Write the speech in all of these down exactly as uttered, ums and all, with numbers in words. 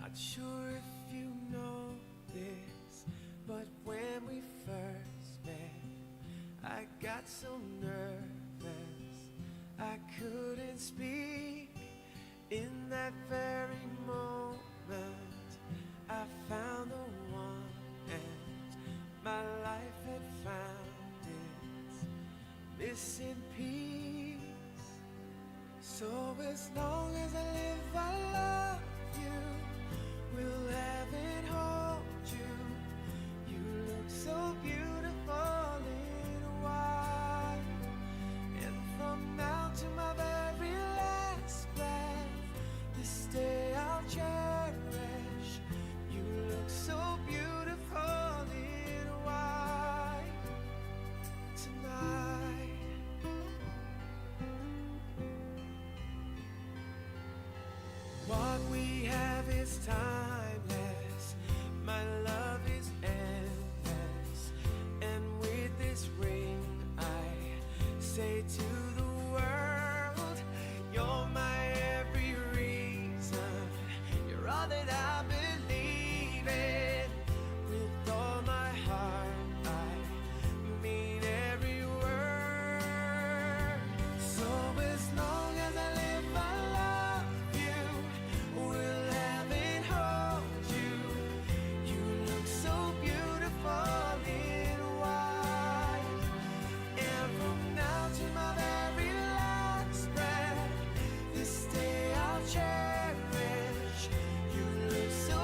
Not sure if you know this, but when we first met, I got so nervous I couldn't speak. In that very moment, I found the one, and my life had found its missing piece. So as long as I live, I love you, will have and hold you. You look so beautiful in white, and from now to my very last breath, this day I'll cherish. You look so beautiful in white tonight. What we have is timeless. My love is endless. And with this ring, I say to the world, you're my every reason. You're all that I believe in. With all my heart, I mean every word. So as long as I live, I love you, will have and hold you. You look so beautiful in white. And from now to my very last breath, this day I'll cherish. You look so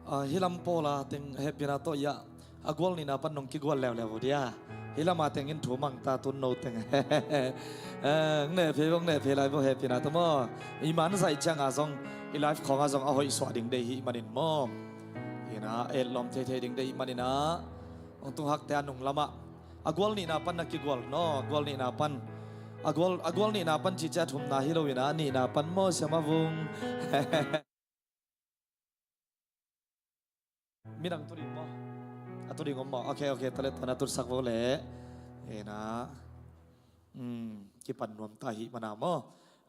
Ah, hih lam pawl a teng hehpihna tawh ia a gual nihna pan nong kigual leuleu uh dia. Hih lam a teng in thu mang ta tun no teng. Eh, hong neh phei, hong neh phei lai vo, hehpihna tawh maw. I man zaih ciang a zong, i live khawng a zong a hoih suah ding deih hih manin maw. Ina, etlawm theithei ding deih hih manin ah, hong tung hakte a nung lamah a gual nihna pan na kigual no, a gual nihna pan, a gual, a gual nihna pan cicia thumna hi lo ina, nihna pan maw siama vung. Minam tu ding maw? A tu ding om maw? Ok, ok, tale tuan a tutsak vo le. Ina. Hmm, kipan nuam ta hih mana maw?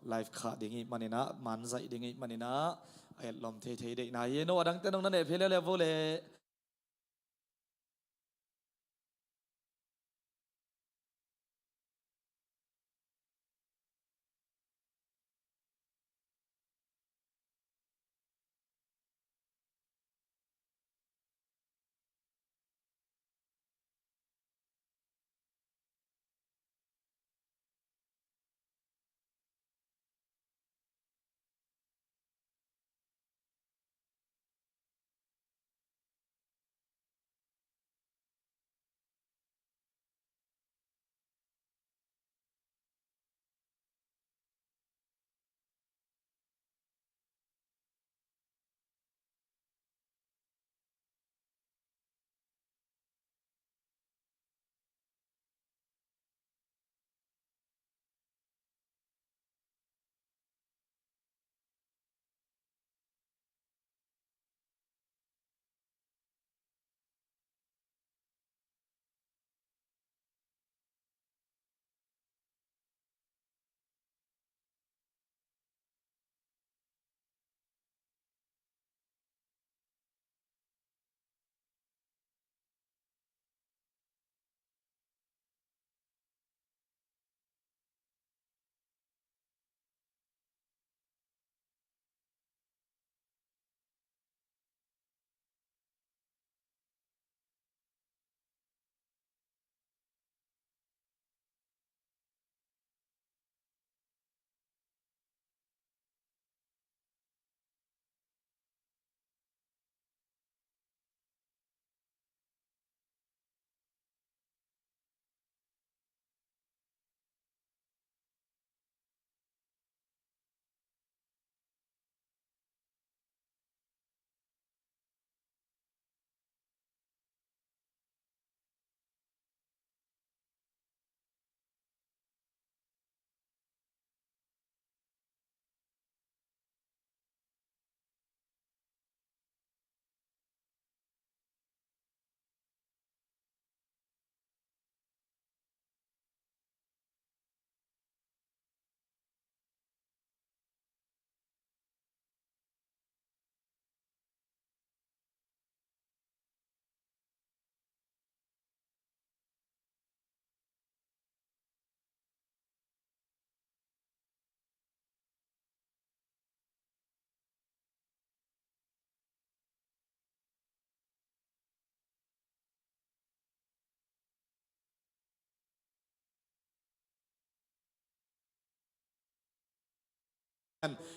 Live khah ding hih manina, man zaih ding hih manina, a etlawm theithei deihna hi. No, a dangte nong na neh phei leuleu vo le.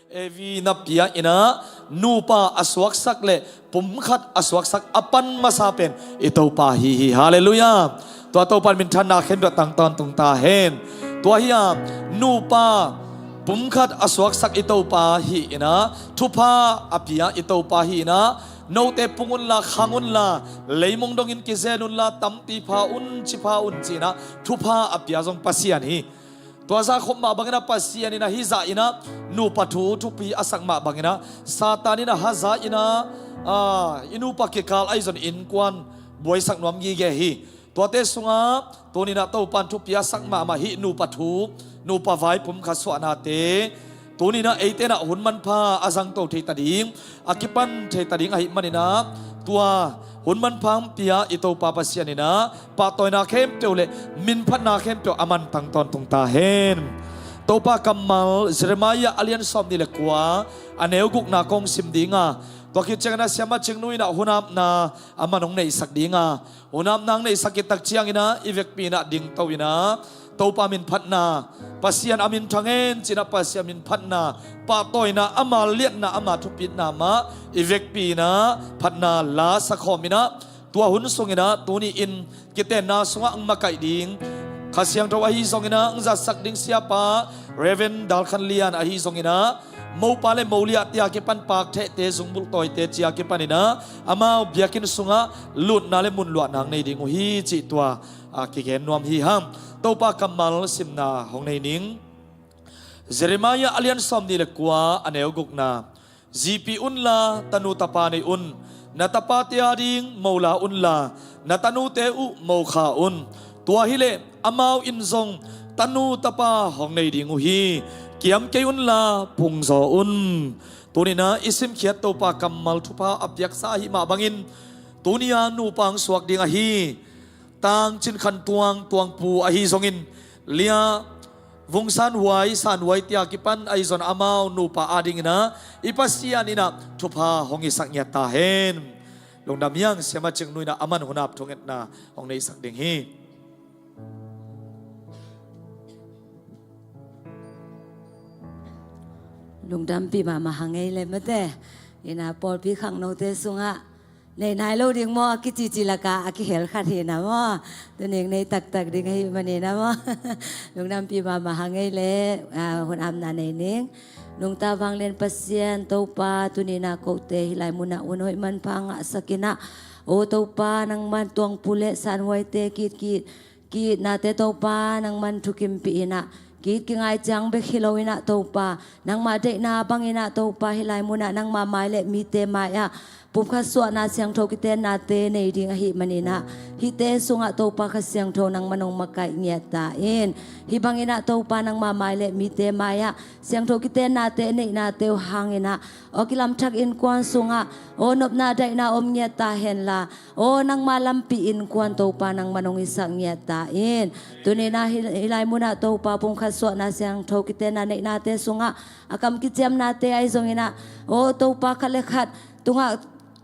Evi na pia inah nupa a suaksak le pumkhat a suaksak a pan masa pen i Topa hi hi. Halleluiah. Tua Topa in minthanna khempeuh tang tawntung ta hen. Tua hi a, nupa pumkhat a suaksak i Topa hi inah, thupha a pia i Topa hi inah, note pung unla, khang unla, leimong dongin kizen unla, tampi pha un, ci pha un ci inah thupha a pia zong Pasian hi. Tua zah khop mah bangin ah Pasian inah hih zah inah nupa thu thupi a sak mah bangin ah Satan inah hazat inah, ah, i nupa kikal ahi zong innkuan buaisak nuam gige hi. Tuate sungah tuni inah Topan thupi a sak mahmah hih nupa thu, nupa vai pumkhat suahnate, tuni inah eite inah hun manpha a zangto thei ta ding, a kipan thei ta ding ahih manin ah, tua hun manpha hong pia i Topa Pasian inah pahtawina khempeuh le minphatna khempeuh a man tang tawntung ta hen. Topa kammal Jeremiah a lian sawmnih le kua, a neu gukna kong sim ding a, tua khit ciangin ah Siamah Cingnu inah hun apna a man hong neihsak ding a, hun apna hong neihsak khit tak ciangin ah i vekpi inah dingto inah Topa minphatna, Pasian a minthang hen ci inah Pasian minphatna, pahtawina, ama liatna, ama thupitna mah i vekpi inah phatna la sakhawm inah, tua hun sung inah tuni-in kitenna sungah hong makaih ding Kha Siangtho ahi zong inah, hong zatsak ding Siapa Reverend Dal Khan Lian ahi zong inah, mopa le moliahte a kipan, pakthehte, zungbulh tawite ci a kipan inah amau biakinn sungah lutna le munluahna hong nei ding uh hi cih tua a kigen nuam hi hang. Topa kammal simna hong nei ning. Jeremiah a lian sawmnih le kua, a neu gukna. Zipi unla tanu tapa nei un. Na tapate ading mo la unla, na tanute uh mo kha un. Tua hileh amau in zong tanu tapa hong nei ding uh hi. Kiam kei unla pungzaw un. Tuni inah i simkhiat Topa kammal thupha a piaksa ahih mah bangin, tuni a nupa hong suak ding ahi Tang Cin Khan Tuang, Tuangpu ahi zongin, Lia Vung San Huai, San Huai te a kipan ahi zong amau nupa ading inah i Pasian inah thupha hong hisak ngiat ta hen. Lungdam hi hang. Siamah Cingnu inah a man hun ap thungetna hong neihsak ding hi. Lungdampih mahmah hang ei le mate. Inah pawlpi khangnote sungah nei nai lo ding maw, a kicici lakah a kihel khat hi inah maw. Tuni-in nei taktak ding ahih manin ah maw. Lungdampih mahmah hang ei le, ah, hun apna nei ning. Nungta vanglian Pasian Topa, tuni inah kote hih lai munah hun hoih manpha ngahsak inah, aw Topa, nangman Tuangpu le San Huaite kitkit ki-itnate Topa nangman thukimpih inah, ki-it kingai ciang bek hi lo inah Topa, nangmah deihna bang inah Topa hih lai munah nangmah mai le mite mai-ah pumkhat suahna siangtho kitennate nei ding ahih manin ah, hihte sungah Topa Kha Siangtho nangman hong makaih ngiat ta in. Hih bang inah Topa nangmah mai le mite mai-ah siangtho kitennate neihnate uh hang inah, aw kilamthak innkuan sungah aw nopna daihna om ngiat ta henla, aw nangmah lampi innkuan Topa nangman hong hisak ngiat ta in. Tuni inah hih, hih lai munah Topa pumkhat suahna siangtho kitenna neihnate sungah a kam kiciamnate ahi zong inah, aw Topa khat le khat tungah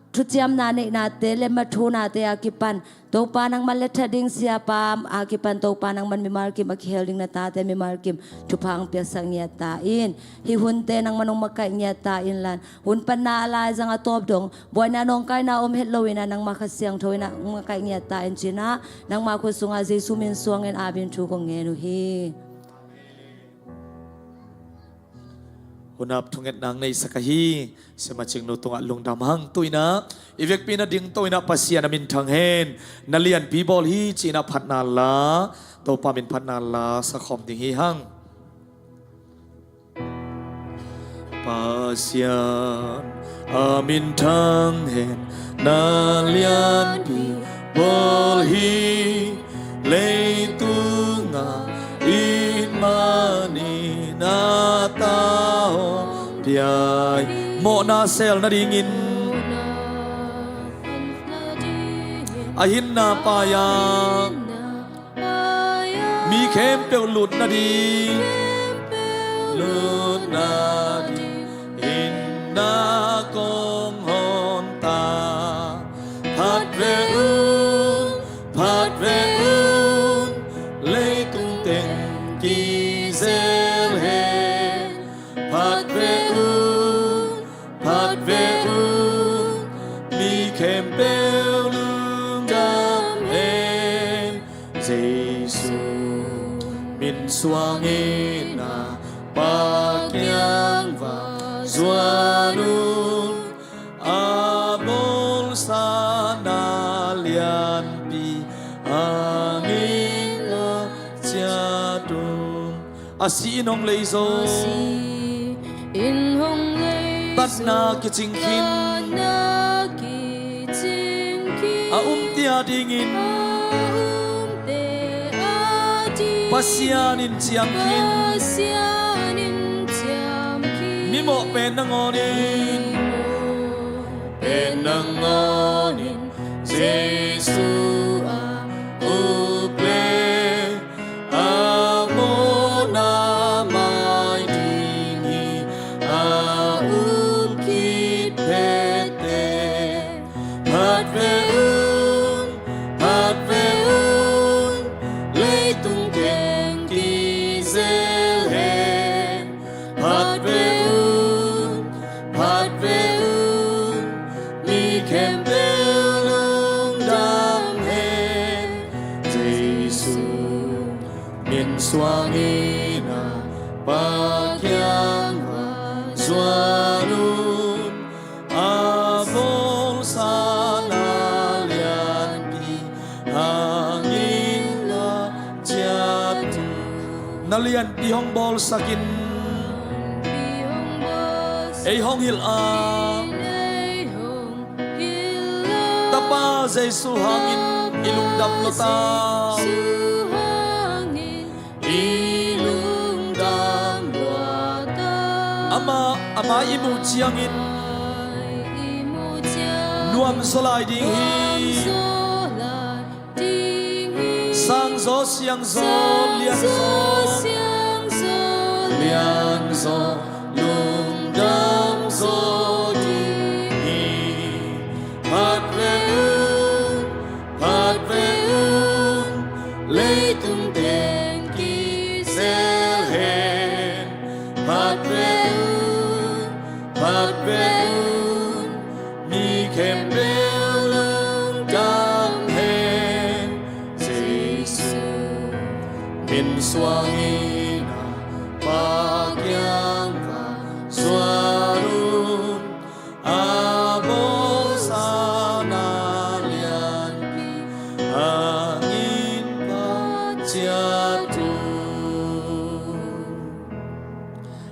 thuciamna neihnate le mathunate a kipan Topa nangman letthading Siapa a kipan Topa nangman mimal kim a kihel ding na tate mimal kim thupha hong piaksak ngiat ta in. Hih hunte nangman hong makaih ngiat ta inla, hun panna a laizang a tawp dong buaina nawngkaina om het lo inah nangmah Kha Siangtho inah hong makaih ngiat ta in ci inah, nangmah khut sungah Jesu min suangin amen thu kong ngen uh hi. Hun ap thungetna hong neihsak ahi Siamah Cingnu tungah lungdam hang. Tu inah i vekpi inah dingto inah Pasian a minthang hen. Na lianpi bawl hi ci inah phatna la, Topa min phatna la sakhawm ding hi hang. Pasian a minthang hen, na lianpi bawl hi. Leitungah it manin a ta hong pia hi. Mawhna sel nadingin a hinna pai-ah mi khempeuh lut nading, lut nading hinna kong hon ta. Phat ve un, phat ve un, leitung teng kizel hen. Phat ve un, phat ve un, mi khempeuh lungdam hen. Jesu min suangin a Pa kiang va zuan un. A bawlsa na lianpi hangin la ciat un. A si in hong lei zo. A si in hong lei zo. Tatna kicing khin. Tatna kicing khin. A umte a dingin. A umte a dingin. Pasian in ciam khin. Pasian in ciam khin. Mimawh pen nangawnin. Mimawh pen nangawnin Jesu a up le a mawhna mai ding hi a up khit phette. Phat ve un, phat ve un, leitung teng kizel hen. Phat ve un, phat ve un, mi khempeuh lungdam hen. Jesu min suangin a Pa kiang va zuan un. A bawlsa na lianpi hangin la ciat un. Na lianpi hong bawlsak in. Ei hong hilh a. Tapa Jesu hangin i lungdam lua ta. I lungdam lua ta. Amah, amah i muh ciangin nuam zaw lai ding hi. Sangzaw, siangzaw, lianzaw, lianzaw, lungdam zaw ding hi. Phat ve un, phat ve un, leitung teng kizel hen. Phat ve un, phat ve un, mi khempeuh lungdam hen. Jesu min suangin a Pa kiang va zuan un. A bawlsa na lianpi hangin va ciat un.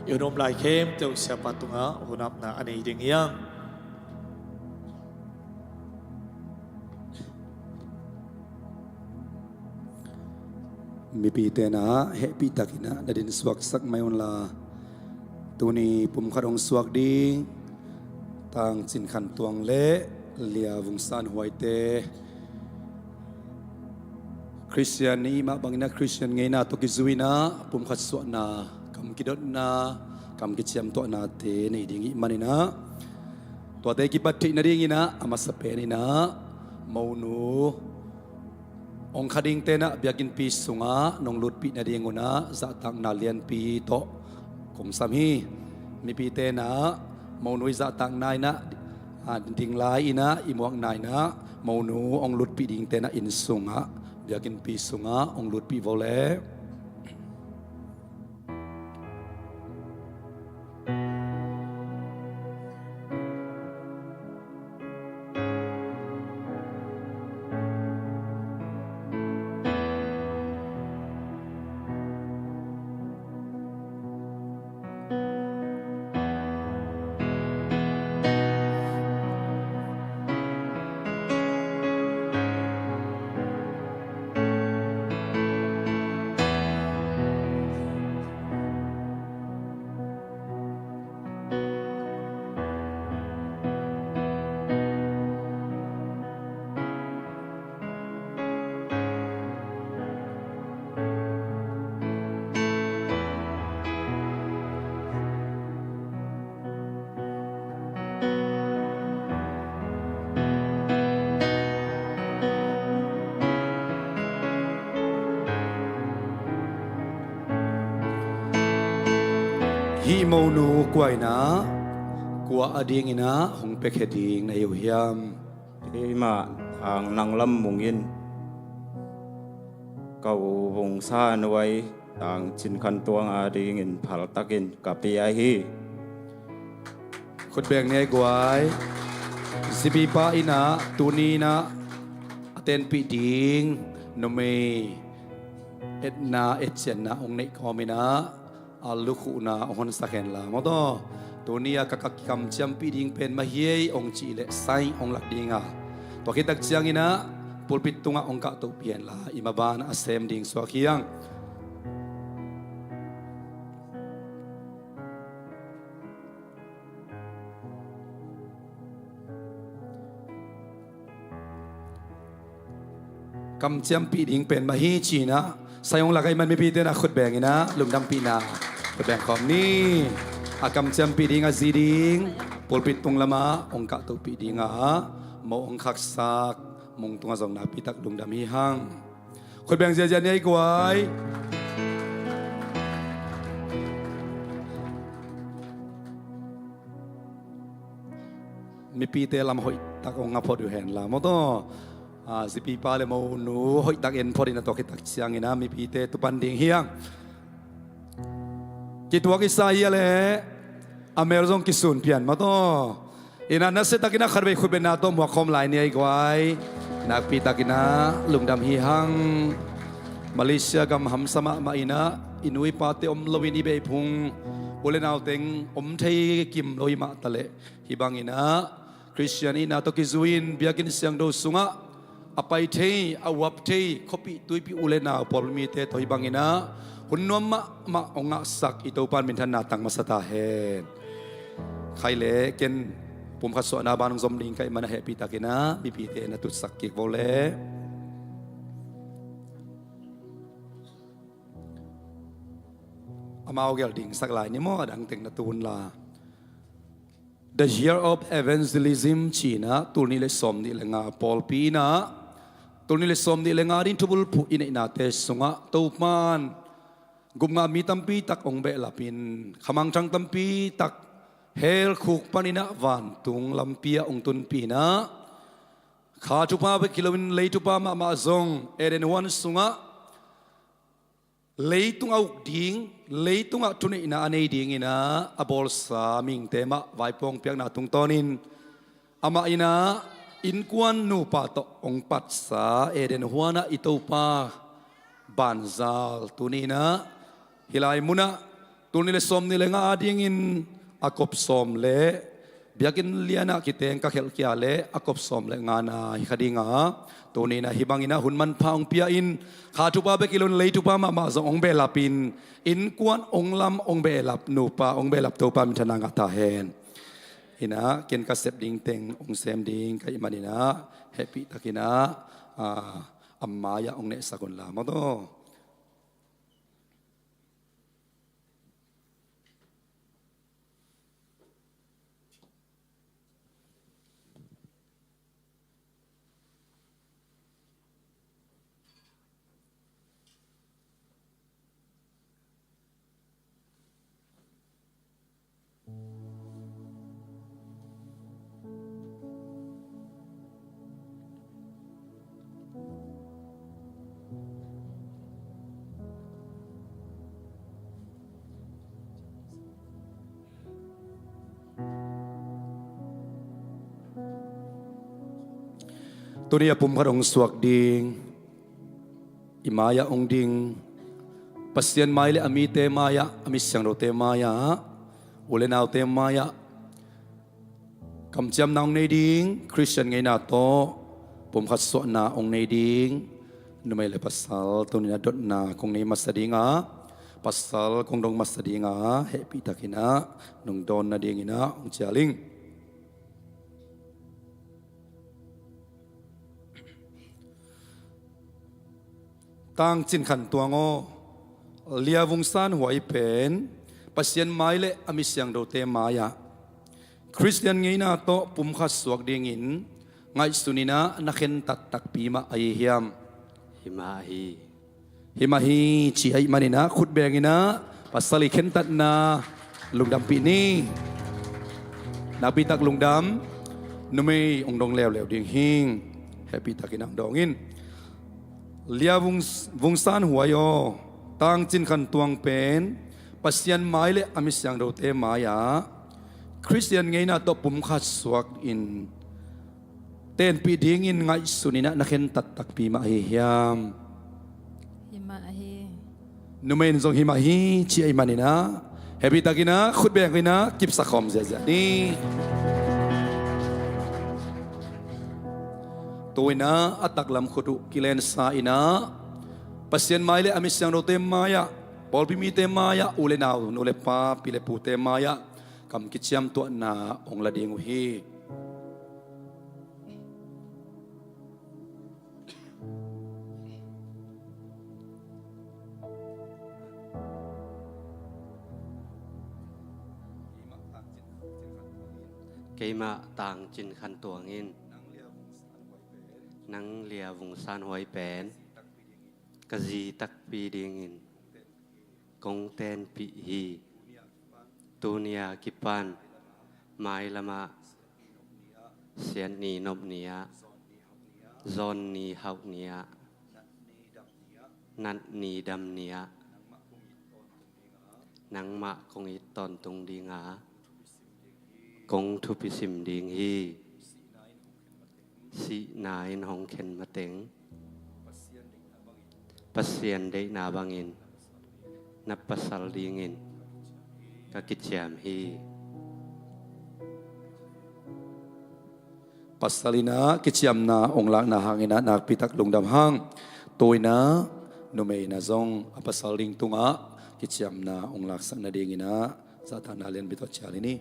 I hun um lai khempeuh Siapa tungah hunapna a nei ding hi hang. Mipite na hehpih takin ah na din suaksak mai unla, tuni pumkhat hong suak ding Tang Cin Khan Tuang le Lia Vung San Huaite Khristian i hih mah bangin ah Khristian ngeina tawh kizui-in ah pumkhat suahna, kam kidotna, kam kiciamtuahnate nei ding i hih manin ah, tuate kipat theih nadingin ah a masa penin ah monu hong kha dingte in ah biakinnpi sungah nong lutpih nadingun ah zahtakna lianpi tawh kong sam hi. Mipite in ah monu i zahtakna in ah, a, ding lai in ah i muakna in ah monu hong lutpih dingte in ah inn sungah, biakinnpi sungah hong lutpih vo leh. Ko nu kua in ah, kua adingin ah hong piakhia ding na hi uh hiam? Keimah Thang Nang Lam Mung in ka u Vung San Huai Thang Cin Khan Tuang adingin phaltakin ka pia hi. Khut beng ni ei guai. Zipipa in ah tuni in ah a tenpih ding numei etna etcianna hong neih kawmin ah a lukhuhna hong honsak hen la maw taw. Tuni a ka, ka kamciampih ding pen mah hi ei hong cih leh sai hong lak ding a, tua khit tak ciangin ah pulpit tungah hong kahtohpih hen la, i maban a sem ding suak hi hang. Kamciampih ding pen mah hi ci-in ah sai hong lak ahih man mipite in ah khut beng in ah lungdampihna khut beng khawm ni. A kamciampih ding a zi ding pulpit tung lamah hong kahtohpih ding a, moh hong khaksak Mung tungah zong nakpi tak lungdam hi hang. Khut beng ziazia ni ei guai. Mipite lam hoih tak hong nga phot uh hen la maw taw. A, zipipa le monu hoih tak en phot in a, tua khit tak ciangin ah mipite tupan ding hi hang. Kituak i sa hi a leh a mel zong kisun pian maw taw. In ah nasia takin ah khatvei khutbetna tawh muak khawm lai ni ei guai. Nakpi takin ah lungdam hi hang. Malaysia gam hamsa mahmah in ah i nu i pate om loin i beihphung u le nau teng om thei kim lo hi mah ta leh, hih bangin ah Khristian ihna tawh kizui-in biakinn siangtho sungah a pai thei, a uap thei khuapih tuipih u le nau pawlpi mite tawh hih bangin ah hun nuam mahmah hong ngahsak i Topa in minthanna tang masa ta hen. Khai le ken pumkhat suahna ban hong zom ding ka hih man a, hehpih takin ah mipite na tutsak kik vo le. Amau gel dingsak lai ni maw, a dang teng na tun la. The Year of Evangelism ci-in ah tul nih le sawmnih le nga pawlpi in ah tul nih le sawmnih le nga ding thubulphuh i neihnate sungah Topa in gupngah mi tampi tak hong behlapin, khamangthang tampi tak hell khuk panin ah vantung lampi ah hong tunpih in ah, kha thupha bek hi loin lei thupha mahmah zong Eden huan sungah leitung a uk ding, leitungah thuneihna a nei dingin ah a bawlsa mihingte mah vaipuang piakna tungtawnin amah in ah innkuan nupa tawh hong patsa Eden huan ah i Topa banzal tuni in ah hih lai munah tul nih le sawmnih le nga adingin a kop sawm le biakinn lianah kiteng ka khelh kia le a kop sawm le ngana hi kha ding a, tuni in ah hih bangin ah hun manpha hong pia-in, kha thupha bek hi loin lei thupha mahmah zong hong behlapin, innkuan hong lam hong behlap nupa hong behlap Topa minthanna ngah ta hen. In ah ken ka sep ding teng hong sem ding ka hih manin ah hehpih takin ah, a, a mai-ah hong nehsak un la maw taw. Tuni a pumkhat hong suak ding, i mai-ah hong ding, Pasian mai le a mite mai-ah, a mi siangthote mai-ah, u le naute mai-ah kamciamna hong nei ding, Khristian ngeina tawh pumkhat suahna hong nei ding numei le pasal tuni in ah dotna kong nei masa ding a, pasal kong dong masa ding a, hehpih takin ah nong dawn nadingin ah hong cial ing. Tang Cin Khan Tuang aw, Lia Vung San Huai pen Pasian mai le a mi siangthote mai-ah Khristian ngeina tawh pumkhat suak dingin ngaihsun in ah na khentat takpi mah ahi hiam? Hi mah hi. Hi mah hi ci ahih manin ah khut beng in ah pasal i khentatna Lungdampih ni. Nakpitak lungdam. Numei hong dong leuleu ding hi. Hehpihtakin hong dong in. Lia Vung, Vung San Huai aw, Tang Cin Khan Tuang pen Pasian mai le a mi siangthote mai-ah Khristian ngeina tawh pumkhat suak in tenpih dingin ngaihsun in ah na khentat takpi mah hi hiam? Hi mah hi. Numei in zong hi mah hi ci ahih manin ah, hehpihtakin ah khut beng in ah kipsak khawm ziahziah ni. Tu-in ah a taklam khut uh kilensa in ah, Pasian mai le a mi siangthote mai-ah, pawlpi mite mai-ah, u le nau, nu le pa, pi le pute mai-ah kam kiciamtuahna hong la ding uh hi. Keimah Tang Cin Khan Tuang in nang Lia Vung San Huai pen ka zi takpi dingin kong tenpih hi. Tuni a kipan mailamah siatni nop ni-ah, zawn ni hauh ni-ah, nat ni dam ni-ah nangmah kong it tawntung dinga kong thupi sim ding hi. Sihna in hong khen mateng, Pasian deihna bangin na pasal dingin ka kiciam hi. Pasal in ah kiciamna hong lakna hangin ah nakpitak lungdam hang. Tu-in ah numei in ah zong a pasal ding tungah kiciamna hong laksak nadingin ah zahtakna lianpi tawh cial hi ni.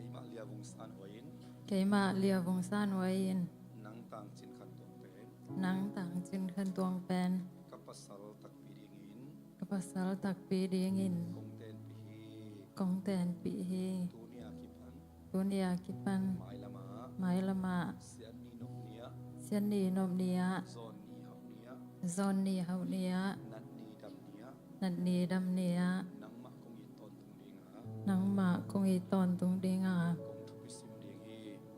Keimah Lia Vung San Huai in, keimah Lia Vung San Huai in nang Tang Cin Khan Tuang pen, nang Tang Cin Khan Tuang pen ka pasal takpi dingin, ka pasal takpi dingin kong tenpih hi. Kong tenpih hi. Tuni a kipan, tuni a kipan mailamah, mailamah siatni nop ni-ah, siatni nop ni-ah, zawn ni hauh ni-ah, zawn ni hauh ni-ah, nat ni dam ni-ah, nat ni dam ni-ah nangmah kong it tawntung dinga, nangmah kong it tawntung dinga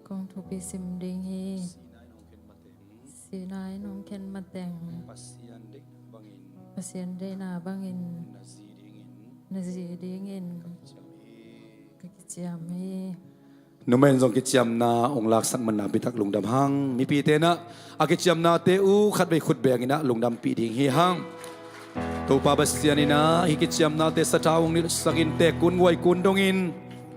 kong thupi sim ding hi. Kong thupi sim ding hi. Sihna in hong khen mateng, sihna in hong khen mateng, Pasian deihna bangin, Pasian deihna bangin na zi dingin, na zi dingin ka kiciam hi. Ka kiciam hi. Numei in zong kiciamna hong laksak man nakpitak lungdam hang. Mipite in ah a kiciamnate uh khatvei khut beng in ah lungdampih ding hi hang. Topa Pasian in ah hih kiciamnate sathau hong nilhsak in, tekkun guaikun dongin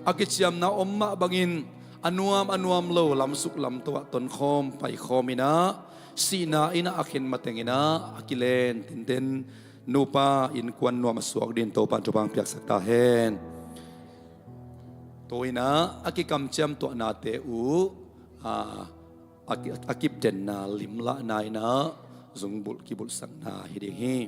a kiciamna om mah bangin a nuam a nuam lo lamsuk lamto ah tonkhawm paikhawm in ah, sihna in ah a khen mateng in ah a kilen tinten nupa innkuan nuam a suak dingin Topa in thupha hong piaksak ta hen. Tu-in ah a kikamciamtuahnate uh, a, a, a kipdenna limlahna in ah zungbulh kibulhsakna hi ding hi.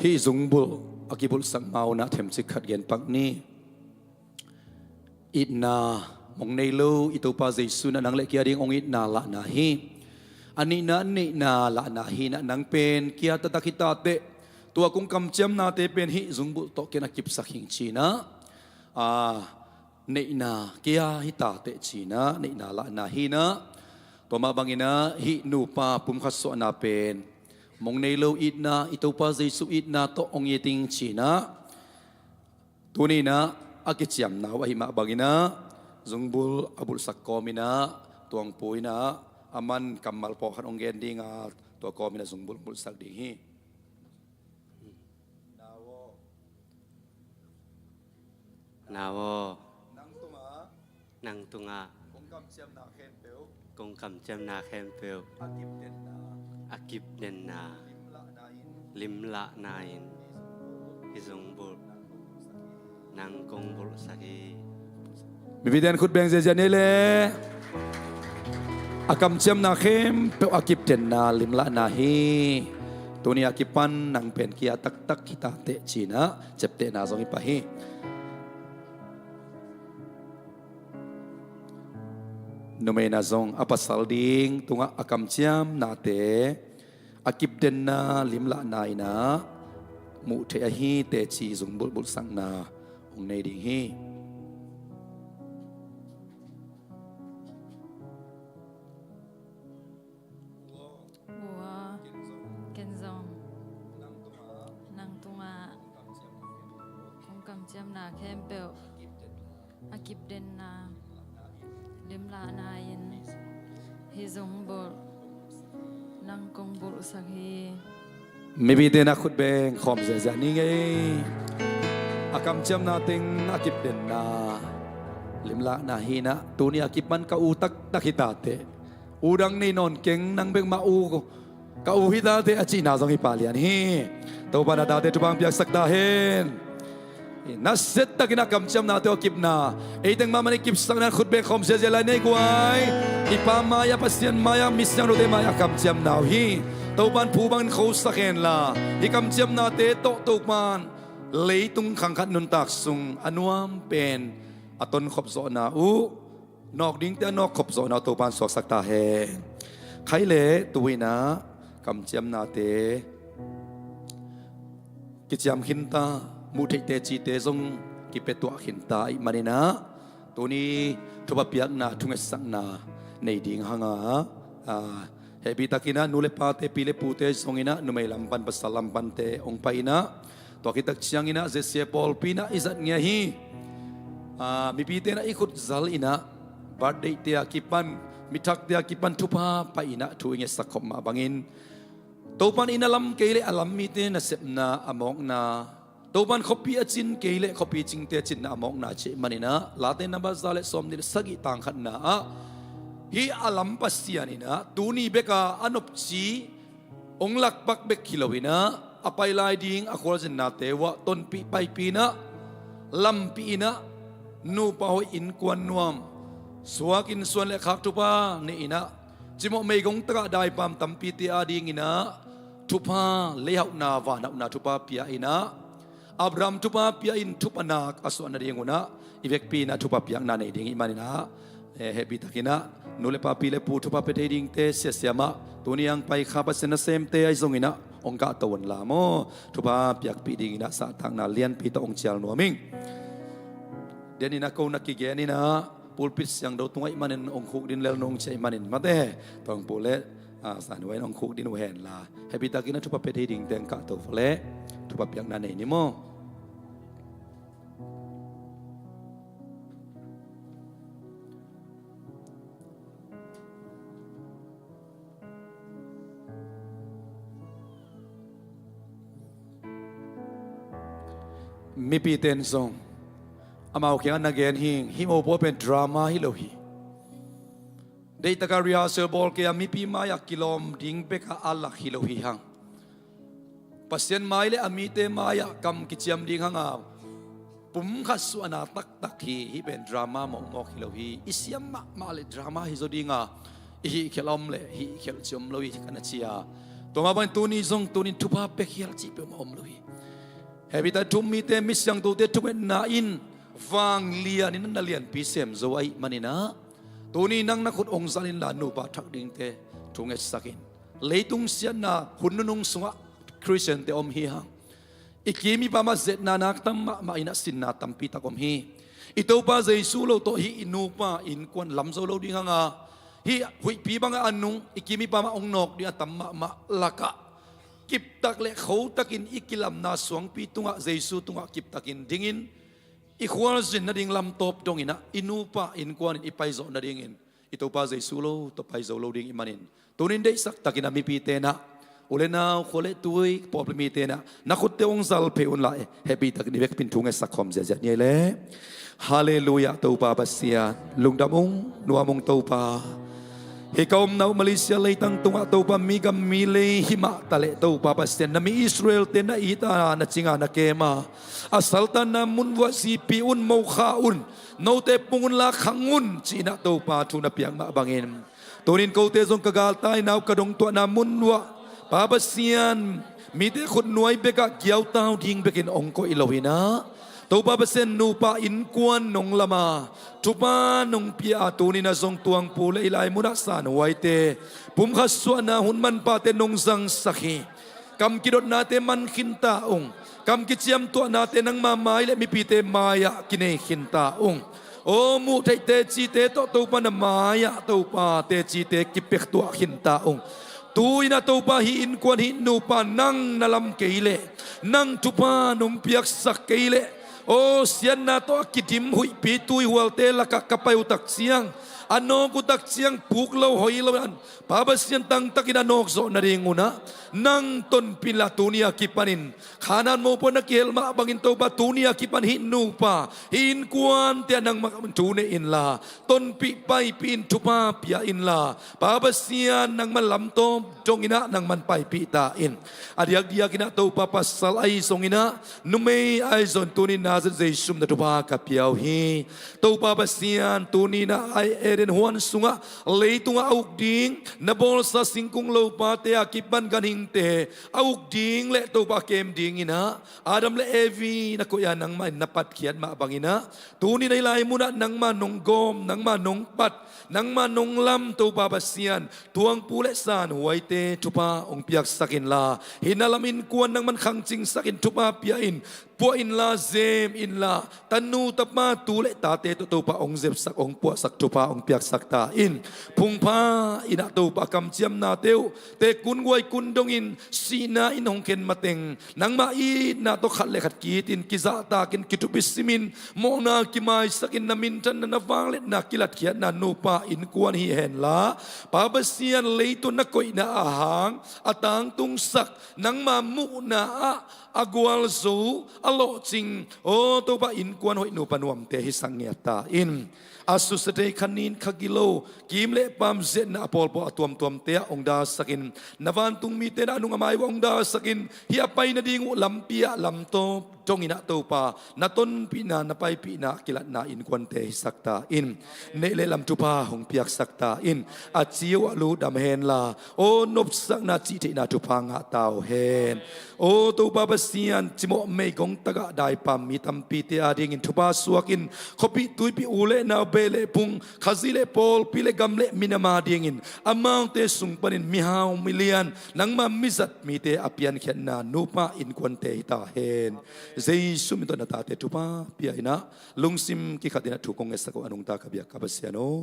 Hih zungbulh a kibulhsak ma-un ah themcik khat gen pak ni. Itna mong nei lo i Topa Jesu in ah nang le kei a ding hong itna lahna hi. A nihna, a neihna lahna hi in ah, nang pen kei a taktak hi ta teh, tua kong kamciamnate pen hih zungbulh tawh ken a kipsak hing ci-in ah, a, neihna kei a hi ta teh ci-in ah neihna lahna hi in ah, tua mah bangin ah hih nupa pumkhat suahna pen mong nei lo itna, i Topa Jesu itna tawh hong it ing ci-in ah, tuni in ah a kiciamna uh ahih mah bangin ah zungbulh a bulhsak kawmin ah Tuangpu in ah aman kammal pawlkhat hong gen ding a, tua kawmin ah zungbulh bulhsak ding hi. Nau aw, Nau aw, nang tungah kong kamciamna khempeuh, kong kamciamna khempeuh a kipdenna, a kipdenna, limlahna in, limlahna in i zungbulh, nang kong bulhsak hi. Mipite in khut beng ziazia ni le. A kamciamna khempeuh a kipdenna limlahna hi. Tuni a kipan nang pen kia taktak hi ta teh ci-in ah ciaptehna zong i pia hi. Numei in ah zong a pasal ding tungah a kamciamnate a kipdenna limlahna in ah muh theih ahi teci zung bulhbulhsakna hong nei ding hi. Ua, ken zong nang tungah kong kamciamna khempeuh a kipdenna limlahna in hih zung bulh nang kong bulhsak hi. Mipite in ah khut beng khawm ziahziah ni ngei. A kamciamna teng a kipdenna limlahna hi in ah, tuni a kipan ka u taktak hi ta teh, u dang nei nawn keng, nang bek mah u, ka u hi ta teh a cihna zong hi pah lian hi. Topa in a tate thupha hong piaksak ta hen. Nasia takin a kamciamnate aw kipna, ei teng mahmah in i kipsakna in khut beng khawm ziahziah lai ni ei guai. I Pa mai-ah, Pasian mai-ah, mi siangthote mai-ah a kamciamna uh hi. Topa in phu bangin khosak hen la, hih kamciamnate tawh Topa in leitung khang khat nuntak sung a nuam pen a tonkhop zawhna uh, nawk dingte a nawkkhop zawhna uh Topa in suaksak ta hen. Khai leh tu-in ah kamciamnate kiciam khinta, muh theih tecite zong kipia tuah khinta ahih manin ah, tuni thupha piakna, thungetsakna nei ding hang a, a, hehpihtakin ah nu le pate, pi le pute zongin ah numei lam pan, pasal lam pante hong pai in ah, tua khit tak ciangin ah Z C A pawlpi in ah i zat ngei hi. A, mipite in ah i khut zal in ah, birthday-te a kipan, mithakte a kipan thupha pai in ah thu i ngetsak khop mah bangin, Topa in inn a lam kei leh a lam mite nasepna a mawkna, Topa in khuapi a cin kei leh khuapi cingte cinna a mawkna cih manin ah, Late number za le sawmnih le sagih tang khatna ah, hih a lam Pasian in ah tuni bek a a nopci hong lakpak bek hi lo in ah, a pai lai ding a khualzinnate uh ah tonpih paipih in ah, lampih in ah, nupa hoih, innkuan nuam, suak in suan le khak thupha nei in ah, cimawh meigong takah daipam tampite adingin ah thupha, leihauhna, vanhauhna thupha pia in ah, Abraham thupha pia in thupha nak a suah nadingun ah, i vekpi in ah thupha piakna nei ding ahih manin ah, eh, hehpihtakin ah nu le pa, pi le pu, thupha pia thei dingte siasia mah, tuni a hong pai kha Pasian nasemte ahi zongin ah hong kahto un la maw. Thupha piakpih dingin ah zahtakna lianpi tawh hong cial nuam ing. Denin ah ko na kigen in ah, pulpit siangtho tungah ahih manin hong khukdin lel nung ci ahih manin mate, tawngpu le, a, sanhuai in hong khukdin uh hen la, hehpihtakin ah thupha pia thei dingte hong kahto vua leh, thupha piakna nei ni maw. Mipite in zong amau kiangah na gen hi ing, hih mopawi pen drama hi lo hi. Deihtakah rehearsal bawl kei a, mipi mai-ah kilawm ding bekah a lak hi lo hi hang. Pasian mai le a mite mai-ah kam kiciam ding hang a, pumkhat suahna taktak hi. Hih pen drama mawkmawk hi lo hi. I siam mahmah le drama hi zaw ding a, i hihkhelh a om le hihkhelh cih om lo hi, ka na ci a. Tua mah bangin tuni zong, tuni in thupha pia khial cih peuhmah om lo hi. Hehpihtakin thu-um mite, mi siangthote thungetna in vanglian in na lianpi sem zo ahih manin ah, tuni nang na khut hong zal inla, nupa thak dingte thungetsak in. Leitung siatna hun nunung sungah Khristiante om hi hang. I kim i pam ah zetna nak tam mahmah in ah, sinna tampi tak om hi. I Topa Jesu lo tawh hih i nupa innkuan lam zo lo ding hang a, hih huihpi bangah a nung i kim i pam ah hong nawk ding a tam mahmah lakah, kiptak le khotakin i kilamna suangpi tungah, Jesu tungah kiptakin dingin, i khualzin nading lamtawp dongin ah, i nupa innkuan in i paizawh nadingin i Topa Jesu lo tawh paizo lo ding ahih manin, tuni in deihsak takin ah mipite in ah U le nau, khua le tui, pawlpi mite na, na khutte hong zal phei unla, eh, happy takin i vekpi in thu ngetsak khawm ziahziah ni ei le. Halleluiah, Topa Pasian, lungdam ung, nuam ung Topa. Hih ka omna uh Malaysia leitang tungah Topa, mi gam mi lei himah taleh Topa Pasian, na mi Israel-te na it a, na cing a, na kem a, a saltanna mun uah zipi un, mokha un, note pung unla khang un, ci-in ah Topa thu na piak mah bangin, tunin kote zong ka galtai nau ka dongtuahna mun uah, Pa Pasian, mite khutnuai bekah giautau ding bekin hong koih lo hi-in ah, Topa Pasian, nupa innkuan nong lam a, thupha nong pia a, tunin ah zong tuangpu le hih lai munah sanhuaite, pumkhat suahna hun manpate nong zangsak hi. Kam kidotnate man khinta ung. Kam kiciamtuahnate nangma mai le mipite mai-ah kinei khinta ung. Aw, muh theih tecite tawh Topa na mai-ah Topa tecite kipektuah khinta ung. Tu-in ah Topa, hih innkuan hih nupa nang na lam kei leh, nang thupha nong piaksak kei leh, aw, siatna tawh a kidim huihpi tuihualte lakah ka pai uh tak ciang, a nawk uh tak ciang puk lo hoi lo in, Pa Pasian, tangtakin a nawkzawh nading un ah nang tonpih inla, tuni a kipanin Kanaan mopawi na kihel mah bangin Topa, tuni a kipan hih nupa, hih innkuante ah nangmah thu nei inla, tonpih paipih in, thupha pia inla, Pa Pasian, nangman lamtawm dongin ah nangman paipih ta in. A diakdiakin ah Topa, pasal ahi zongin ah, numei ahi zong, tuni Nazareth Jesu min tawh thupha ka pia uh hi. Topa Pasian, tuni-in ah Eden huan sungah, leitungah a uk ding, na bawlsa singkung lopate a kipan ganhingte a uk ding le Topa a kem dingin ah, Adam le Evi na koih a, nangmah in na patkhiat mah bangin ah, tuni-in ah hih lai munah nangma nong gawm, nangma nong pat, nangma nong lam, Topa Pasian, tuangpu le sanhuaite thupha hong piaksak inla, hih na lam innkuan nangman khangcingsak in, thupha pia in, puah inla, zem inla, tanu tapa, tu le tate tawh Topa hong zepsak, hong puahsak, thupha hong piaksak ta in. Phungpha in ah Topa, kamciamnate uh, tekun guaikun dongin, sihna in hong khen mateng, nangma itna tawh khat le khat ki-itin, kizahtakin, kithupi simin, mawhna kimaisakin, na minthanna, na vangliatna kilatkhiatna nupa innkuan hi henla, Pa Pasian, leitung na koihna a hang a tangtungsak, nangma muhna ah a gualzo, a lawhcing, aw Topa, innkuan hoih nupa nuamte hisak ngiat ta in. A susia thei, kha nin kha gilo, kim le paam, ziatna a pawlpawh a tuamtuamte ah hong dalsakin, na vantung mite na a nung a mai uh ah hong dalsakin, hih a pai nading uh lampi ah lamtawm dongin ah Topa, na tonpihna, na paipihna kilatna innkuante hisak ta in. Neih le lam thupha hong piaksak ta in. A ci uh a lutdam henla, aw, nopsakna, cihtheihna thupha ngah ta uh hen. Aw Topa Pasian, cimawh meigong tagah daipam mi tampite adingin thupha suakin, khuapih tuipih, u le nau, beh le phung, Khazih le pawlpi le gam le minam adingin, amaute sung panin mihau milian, nangma mizat mite a piankhiatna nupa innkuante hi ta hen. Jesu min tawh na tate thupha pia in ah, lungsim kikhatin ah thu kong ngetsak uh a nungta ka biak ka Pasian aw.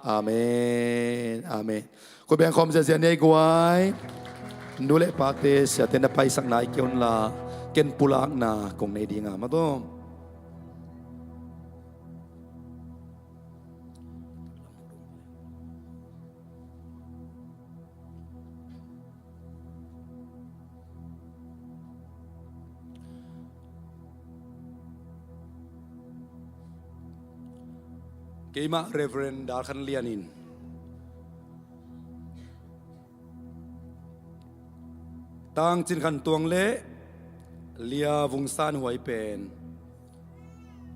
Amen. Amen. Khut beng khawm ziahziah ni ei guai. Nu le pate, siate na paisak nai kei unla, ken pulakna kong nei ding a, maw taw. Keimah Reverend Dal Khan Lian in Tang Cin Khan Tuang le Lia Vung San Huai pen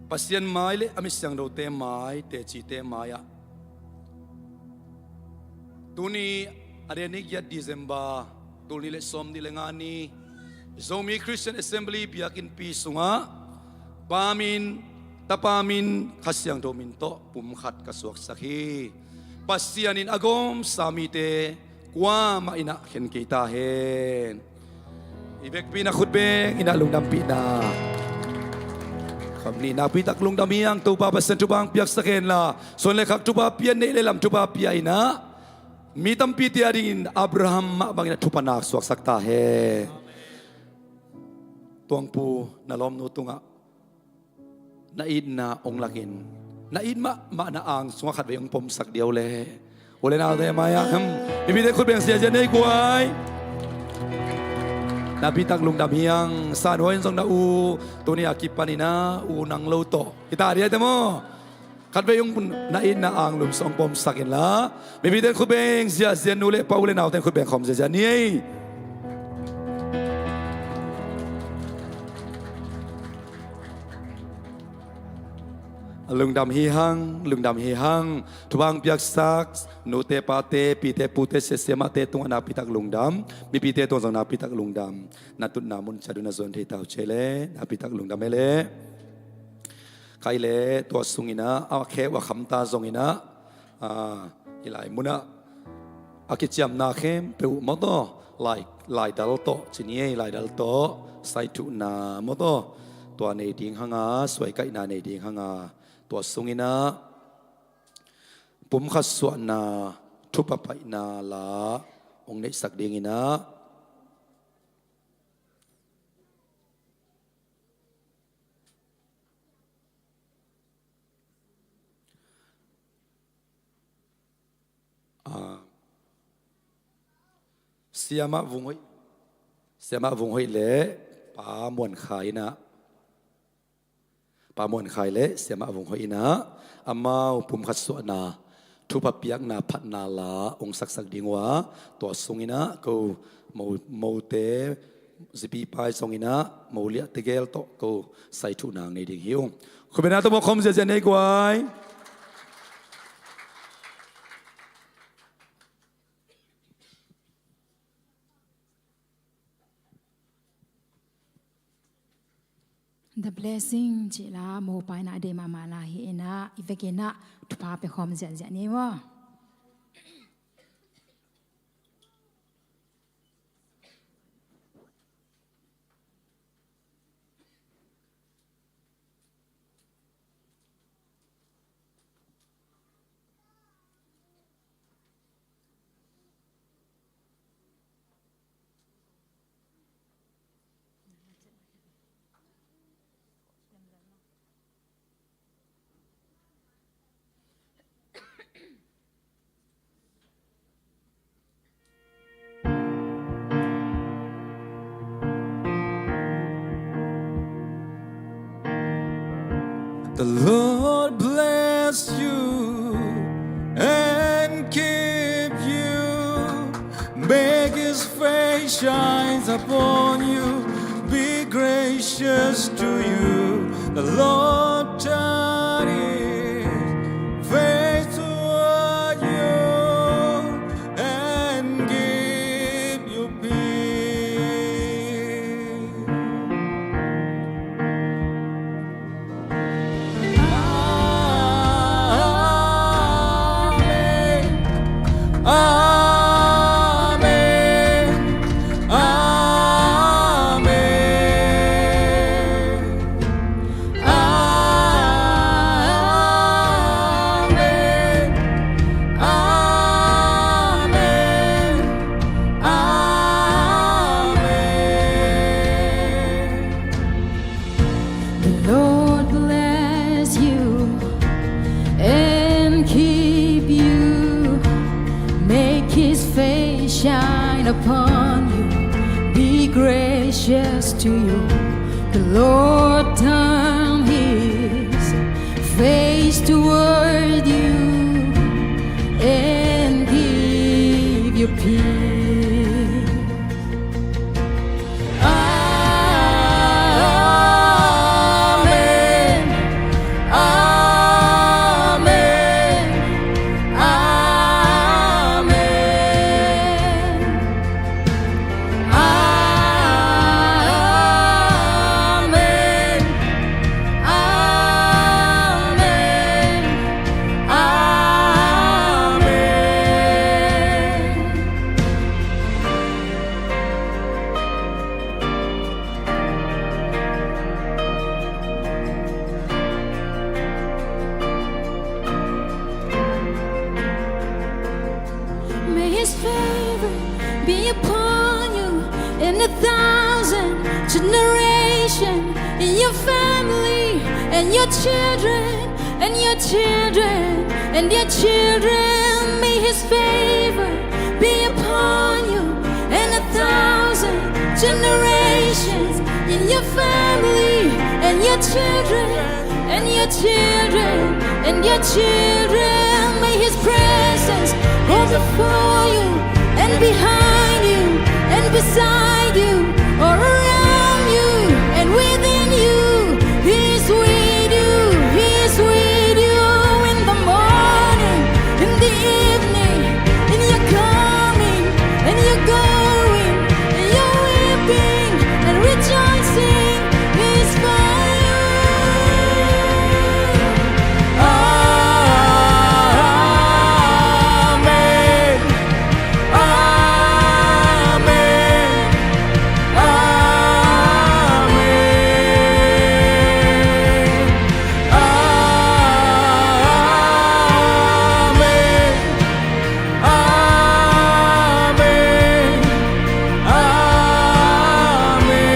Pasian mai le a mi siangthote mai, tecite mai-ah tuni a date ni giat December, tul nih le sawm nih le nga ni Zomi Christian Assembly biakinnpi sungah Pa min, Tapa min, Kha Siangtho min tawh pumkhat ka suaksak hi. Pasian in a gawmsa mite kuamah in ah khen kei ta hen. I vekpi in ah khut beng in ah lungdampihna kham ni nakpi tak lungdam hi hang. Topa Pasian thupha hong piaksak henla, suan le khak thupha pia, neih le lam thupha pia in ah, mi tampite adingin Abraham mah bangin ah thupha nak suaksak ta hen. Tuangpu, na lawmnu tungah na itna hong lakin, na it mahmahna ang sungah khatvei hong pomsak dia uh le. U le naute mai-ah, hmm, i mite khut beng ziahziah ni ei guai. Nakpi tak lungdam hi hang. San huai in zong na u tuni a kipan in ah u nang lo tawh hi ta ding a, te maw? Khatvei ung, na itna anglum sawng pom sak inla, mipite in khut beng ziahziah, nu le pa, u le naute in khut beng khawm ziahziah ni ei. Lungdam hi hang, lungdam hi hang. Thupha hong piaksak nute pate, pite pute, sia siamahte tungah nakpi tak lungdam. Mipite tungah zong nakpi tak lungdam. Na tutna mun ciat un na zuan thei ta uh ci ei leh nakpi tak lungdam ei leh. Kei leh tua sung in ah a khe uh a kham ta zong in ah, a, hih lai mun ah a kiciamna khempeuh maw taw, lai, laidal tawh ci ni ei, laidal tawh saithuhna maw taw, tua nei ding hang a, suaikaihna nei ding hang a, tua sung in ah pumkhat suahna, thupha paihna la hong neihsak ding in ah, a, siamah Vung Hoih, siamah Vung Hoih leh Pa Muan Khai in ah, Pa Muan Khai leh siamah Vung Hoih in ah amau pumkhat suahna, thupha piakna, phatna la hong saksak ding uh a, tua sung in ah ko mo, mote, zipi pai zong in ah mo liah tegel tawh ko saithuhna nei ding hi ung. Khut beng na tawh mo khawm ziahziah ni ei guai. The blessing cih la mopaina a deih mahmah lai hi in ah, i vekin ah thupha pia khawm ziahziah ni maw. The Lord bless you and keep you. Make his face shines upon you, be gracious to you. The Lord turn his face toward you and give you peace. Amen. Amen. Amen. Amen. Amen. Amen. The Lord bless you and keep you. Make his face shine upon you, be gracious to you. The Lord turn his face toward you and give you peace. Amen. Amen. Amen. Amen. Amen. Amen. May his favor be upon you in a thousand generation, in your family, and your children, and your children, and your children. May his favor be upon you in a thousand generations. In your family and your children and your children and your children. May His presence go before you and behind you and beside you or around you and within you. He is with you. He is with you in the morning, in the evening, in your coming, in your going, in your weeping and rejoicing is for you. Amen. Amen. Amen. Amen. Amen. Amen.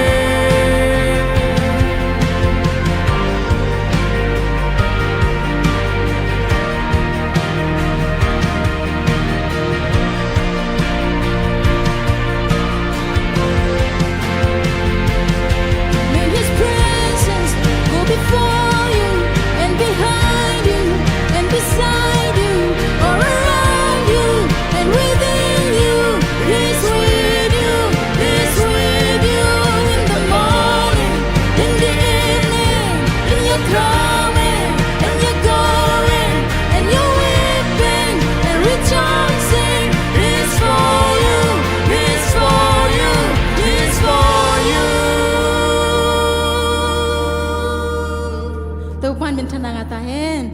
May His presence go before you and behind you and beside you or around you and within you. He's with you. He's with you in the morning, in the evening, in your coming, in your going, in your weeping and rejoicing. He's for you. He's for you. He's for you. Topa'n minthanna ngah ta hen.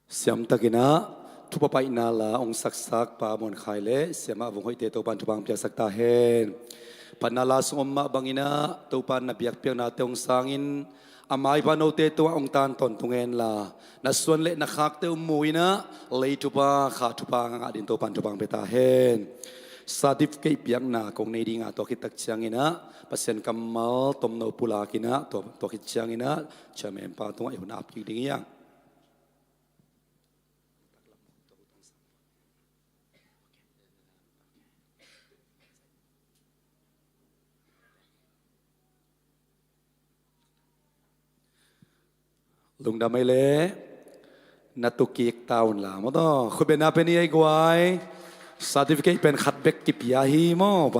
Siamtakin ah thupha paina la hong saksak Pa Muan Khai le Siamah Vung Hoihte Topa'n thupha hong piaksak ta hen. Phatna la sung om mah bangin ah Topa'n na biakpiaknate hong sangin a maipha note tungah hong tan tawntung hen la, na suan le na khakte uh mu-in ah lei thupha kha thupha ngah dingin Topa'n thupha hong pia ta hen. Certificate piakna kong nei ding a, tua khit tak ciangin ah Pasian kammal tomno pulakin ah tua, tua khit ciangin ah Chairman pa tungah i hun ap kik ding hi hang. Lungdam ei le, na tu kik ta un la maw taw. Khutbetna pen hi ei guai. Certificate pen khat bek kipia hi maw.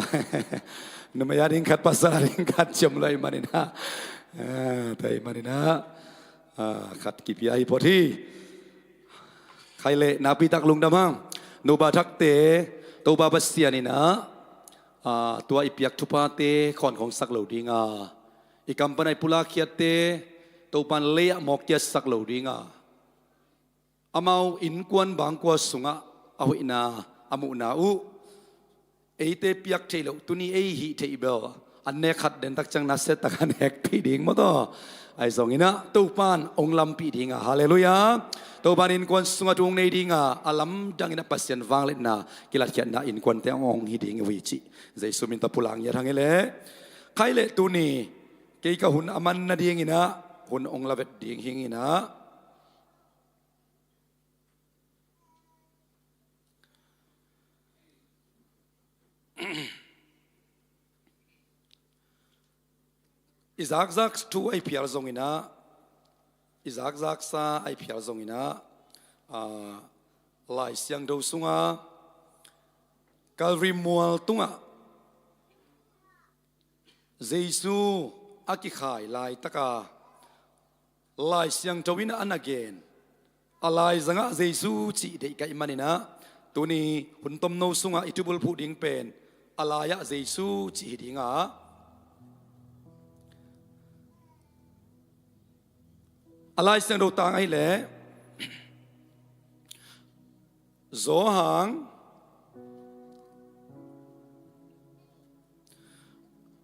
Numei a ding khat, pasal a ding khat, ciam lo ahih manin ah. Ah, tua ahih manin ah. Ah, khat kipia hi phot hi. Khai le, nakpi tak lungdam hang. Nupa thakte, Topa Pasian in ah, ah, tua i piak thuphate khawnkhongsak lo ding a, i kam pan a i pulakkhiatte Topa'n lei-ah mawkkiatsak lo ding a, amau innkuan bangkua sungah a hoihna a muhna uh eite piak theih loh, tuni ei hih theih bel an nek khat den tak ciang nasia takin a nek phei ding maw taw. Ahi zongin ah Topa'n hong lampih ding a, halleluiah. Topa'n innkuan sungah thu hong nei ding a, a lamdangin ah Pasian vangliatna, kilatkhiatna innkuante hong hi ding uh hi cih Jesu min tawh pulak ngiat hang ei le. Khai le, tuni kei ka hun a man nadingin ah hun hong la vet ding hi ing in ah, i zakzak thu a i phial zongin ah, i zakzaksa a i phial zongin ah, ah, Lai Siangtho sungah Calvary mual tungah Jesu a kikhai laitaka Lai Siangtho in a na gen, a laizangah Jesu cih deih ka hih manin ah, tuni hun tomno sungah i thubulphuh ding pen a lai-ah Jesu cih hi ding a, a Lai Siangtho tang ahih leh Johan,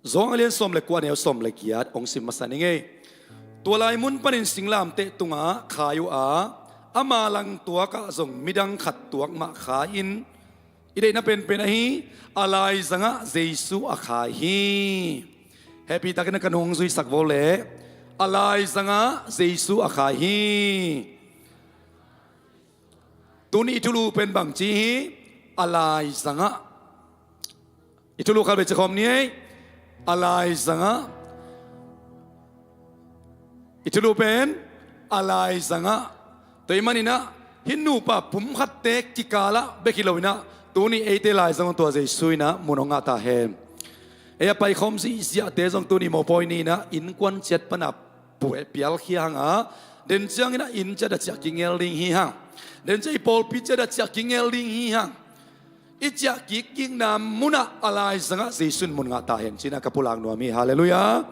Johan a lian sawm le kua, a neu sawm le giat hong sim masa ning ei. Tua lai mun panin singlamteh tungah khai uh a, ama langtuakah zong midang khat tuak mah khai-in, i deihna penpen ahi, a laizangah Jesu a khai hi. Hehpihtakin a ka nung zuisak vo le, a laizangah Jesu a khai hi. Tuni i thulu pen bangci hi? A laizangah. I thulu khat vei cikhawm ni ei. A laizangah. I thulu pen a laizangah. Tua ahih maninah hih nupa pumkhatte kikalah bek hi loinah tuni eite laizangah tua Jesu inah mun hong ngah ta hen. Ei a paikhawm zihziahte zong tuni mawpawi ninah innkuan ciat pana pialkhia hanga, den cianginah inn ciat a ciah kingel ding hi hang. Den ciah i pawlpi ciat a ciah kingel ding hi hang. I ciah kikkikna munah a laizangah Jesu in mun ngah ta hen cinah ka pulak nuam hi. Halleluiah.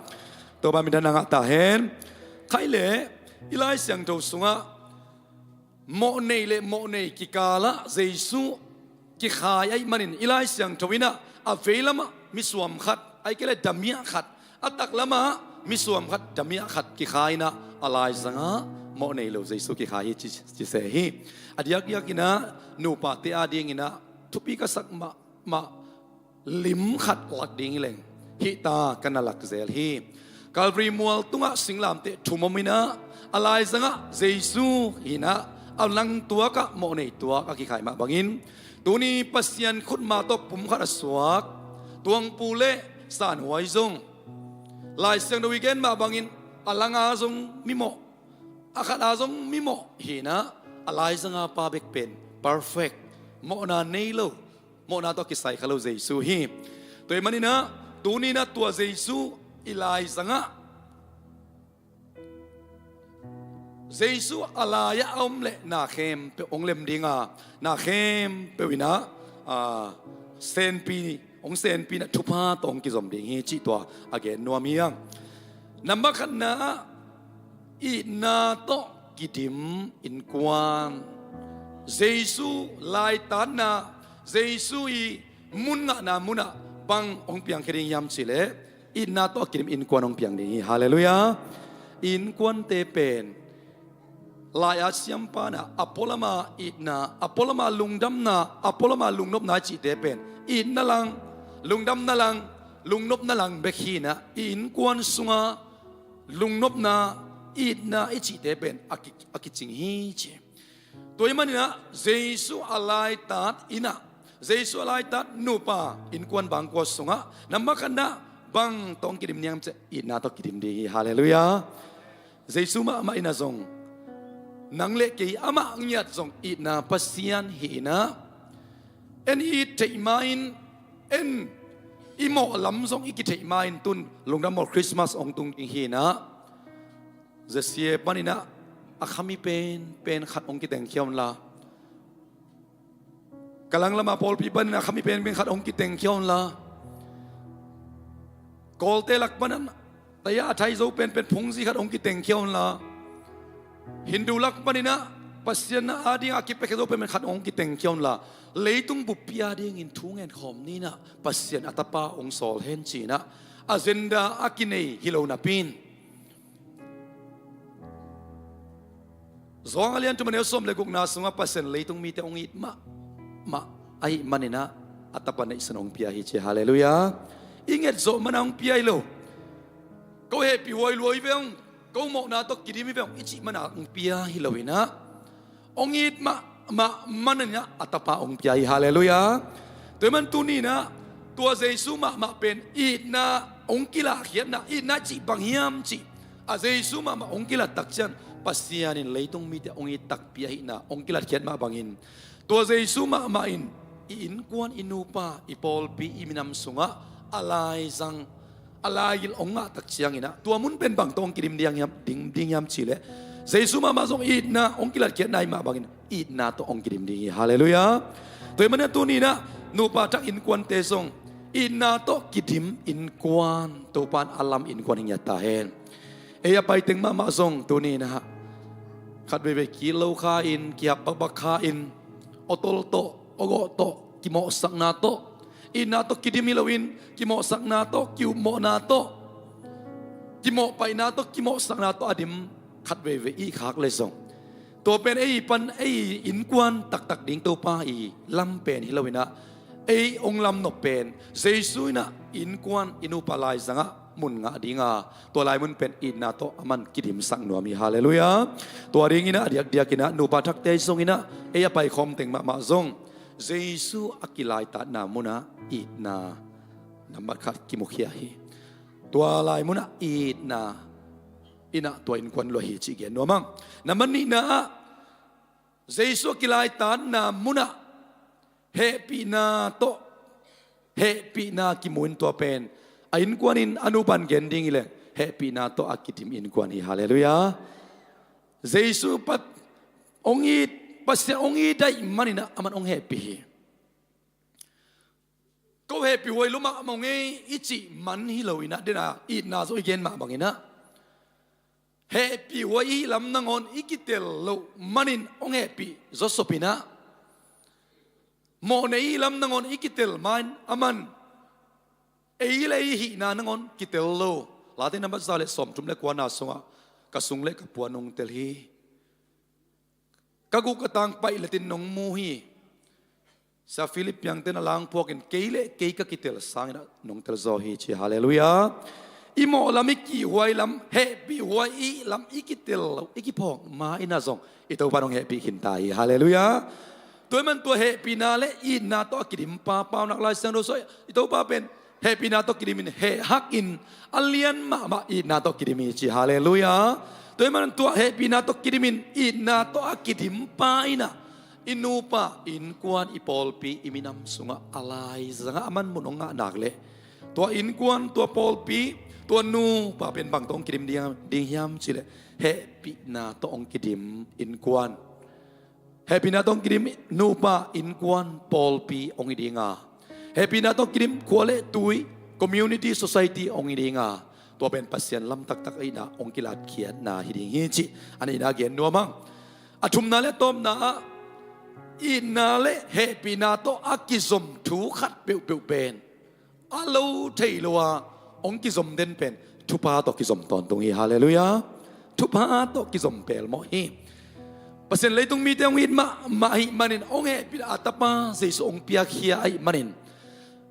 Topa minthang na ngah ta hen. Khai le i Lai Siangtho sungah mawhnei le mawhnei kikalah Jesu kikhai ahih manin i Lai Siangtho inah a veilamah misuam khat, ahih kei le damiah khat, a taklamah misuam khat damiah khat kikhai inah a laizangah mawhnei lo Jesu kikhai hi ci, ci se hi. A diakdiakinah nupate adinginah thupi ka sak mahmah lim khat lak ding hi leng hih ta ka na lak zel hi. Calvary mual tungah singlamteh thum om inah a laizangah Jesu hinah a langtuakah mawhnei tuak a kikhai mah bangin tuni Pasian khutma tawh pumkhat a suak tuangpu le sanhuai zong Lai Siangtho i gen mah bangin a langa zong mimawh, a khata zong mimawh hinah a laizanga pa bek pen perfect, mawhna nei lo, mawhna tawh kisai kha lo Jesu hi. Tua ahih maninah tuninah tua Jesu i laizangah Jesu a lai-ah a om leh na khempeuh hong lem dinga, na khempeuh inah, a, senpi, hong senpi inah thupha tawh hong kizom ding hi cih tua a gen nuam hi hang. Nambat khatna ah itna tawh kidim innkuan. Jesu laitatna, Jesu i mun ngahna munah bang hong piangkhia ding hiam cihleh itna tawh a kidim innkuan hong piang ding hi. Halleluiah. Innkuante pen lai-at siampa inah a pualama itna, a pualama lungdamna, a pualama lungnopna i cihte pen itna lang, lungdamna lang, lungnopna lang bek hinah i innkuan sunga lungnopna, itna i cihte pen a ki, a kicing hi ci. Tua ahih maninah Jesu a laitat inah, Jesu a laitat nupa innkuan bangkua sungah nambat khatna bang tawh hong kidim ding hiam cihleh itna tawh kidim ding hi. Halleluiah. Jesu mahmah inah zong nang le kei amah ngiat zong itna Pasian hi inah, en i it theih ma-in, en i mawh lam zong i kitheih ma-in tun lungdam mawl Christmas hong tung ding hi inah, ZCA paninah a khami penpen khat hong kitengkhia unla, Kalang lama pawlpi panin a khami penpen khat hong kitengkhia unla, Kawlte lak panin taya a thaizo penpen phungzi khat hong kitengkhia unla, Hindu lak paninah Pasian a dinga a kipiakhia zo penpen khat hong kitengkhia unla, leitung buppi a dingin thu ngen khawm ninah Pasian a tapa hong sawl hen cinah agenda a kinei hi lo napi-in, Johan a lian thum a neu sawm le gukna sungah Pasian leitung mite hong it mahmah ahih maninah a tapa neihsa hong pia hi ci. Halleluiah. I nget zawh mana hong pia hi lo. Ko hehpih huai luai ve hong, ko mawhna tawh kidim hi ve hong i cih mana hong pia hi lo inah, hong it mahmah maninah a tapa hong pia hi. Halleluiah. Tua ahih man tuninah tua Jesu mahmah pen itna hong kilahkhiatna, itna cih bang hiam cih a Jesu mahmah hong kilat takciang Pasian in leitung mite hong it takpi ahihna hong kilatkhiat mah bangin, tua Jesu mahmah in i innkuan, i nupa, i pawlpi, i minam sungah a laizang, a laigil hong ngah takcianginah tua mun pen bang tawh hong kidim ding hiam, ding, ding hiam cihleh Jesu mahmah zong itna hong kilatkhiatna ahih mah bangin itna tawh hong kidim ding hi. Halleluiah. Tua ahih manin tuninah nupa thak innkuante zong itna tawh kidim innkuan Topa in a lam innkuan hi ngiat ta hen. Ei a paiteng mahmah zong tuninah khat veivei kilo kha-in, kihap bakbak kha-in, awtol tawh, awgawh tawh kimawhsakna tawh, itna tawh kidim hi loin kimawhsakna tawh, ki-upmawhna tawh, kimawhpaihna tawh, kimawhsakna tawh a dim khat veivei i khak le zong, tua pen ei pan ei innkuan taktak ding Topa i lam pen hi loinah ei hong lamnop pen Jesu inah innkuan, i nupa laizangah mun ngah dinga, tua lai mun pen itna tawh aman kidimsak nuam hi. Halleluiah. Tua dinginah a diakdiakinah nupa thakte zonginah ei a paikhawm teng mahmah zong Jesu a kilaitatna munah itna nambat khat kimukhia hi. Tua lai munah itna inah tua innkuan lua hi cih gen nuam ang. Nambat nihna ah Jesu a kilaitatna munah hehpihna tawh hehpihna kimu in tua pen a innkuan in a nupa in gen ding hileh hehpihna tawh a kidim innkuan hi. Halleluiah. Jesu pat hong it, Pasian hong it ahih maninah aman hong hehpih hi. Ko hehpih huai lo mahmah ung ei i cih man hi loinah dena itna zong i gen mah banginah hehpih huai i hih lam nangawn i kitel loh manin hong hehpih zawsopinah mawhnei i hih lam nangawn i kitel main aman ei le ei hihna nangawn kitel lo. Late nambat za le sawmthum le kuana sungah ka sung le ka puan hong tel hi. Ka guh ka tang paih letin nong mu hi. Sia Philip piangte na langphuakin kei le kei ka kitel sangin nong tel zaw hi ci. Halleluiah. I mawh lam, i kihhuai lam, hehpih huai i lam i kitel lo, i kiphawk ma inah zong i Topa nong hehpih khinta hi. Halleluiah. Tua i man tua hehpihna le itna tawh a kidim pa, paunak Lai Siangtho sua i Topa pen hehpihna tawh kidimin heh hakin a lian mahmah itna tawh kidim hi ci. Halleluiah. Tua i man tua hehpihna tawh kidimin itna tawh a kidim pa inah i nupa, i innkuan, i pawlpi, i minam sungah a laizangah aman mun hong ngah nak leh tua innkuan, tua pawlpi, tua nupa pen bang tawh hong kidim ding, ding hiam cihleh hehpihna tawh hong kidim innkuan. Hehpihna tawh hong kidim nupa, innkuan, pawlpi hong hi dinga, hehpihna tawh hong kidim khua le tui, community, society hong hi dinga, tua pen Pasian lam taktak ahihna hong kilatkhiatna hi ding hi cih a nihna gen nuam ang. A thumna le a tawpna ah itna le hehpihna tawh a kizom thu khat peuhpeuh pen a lo thei lo a hong kizom den pen thupha tawh kizom tawntung hi. Halleluiah. Thupha tawh kizom pelmawh hi. Pasian leitung mite hong it mahmah ahih manin hong hehpih a tapa Jesu hong piakhia ahih manin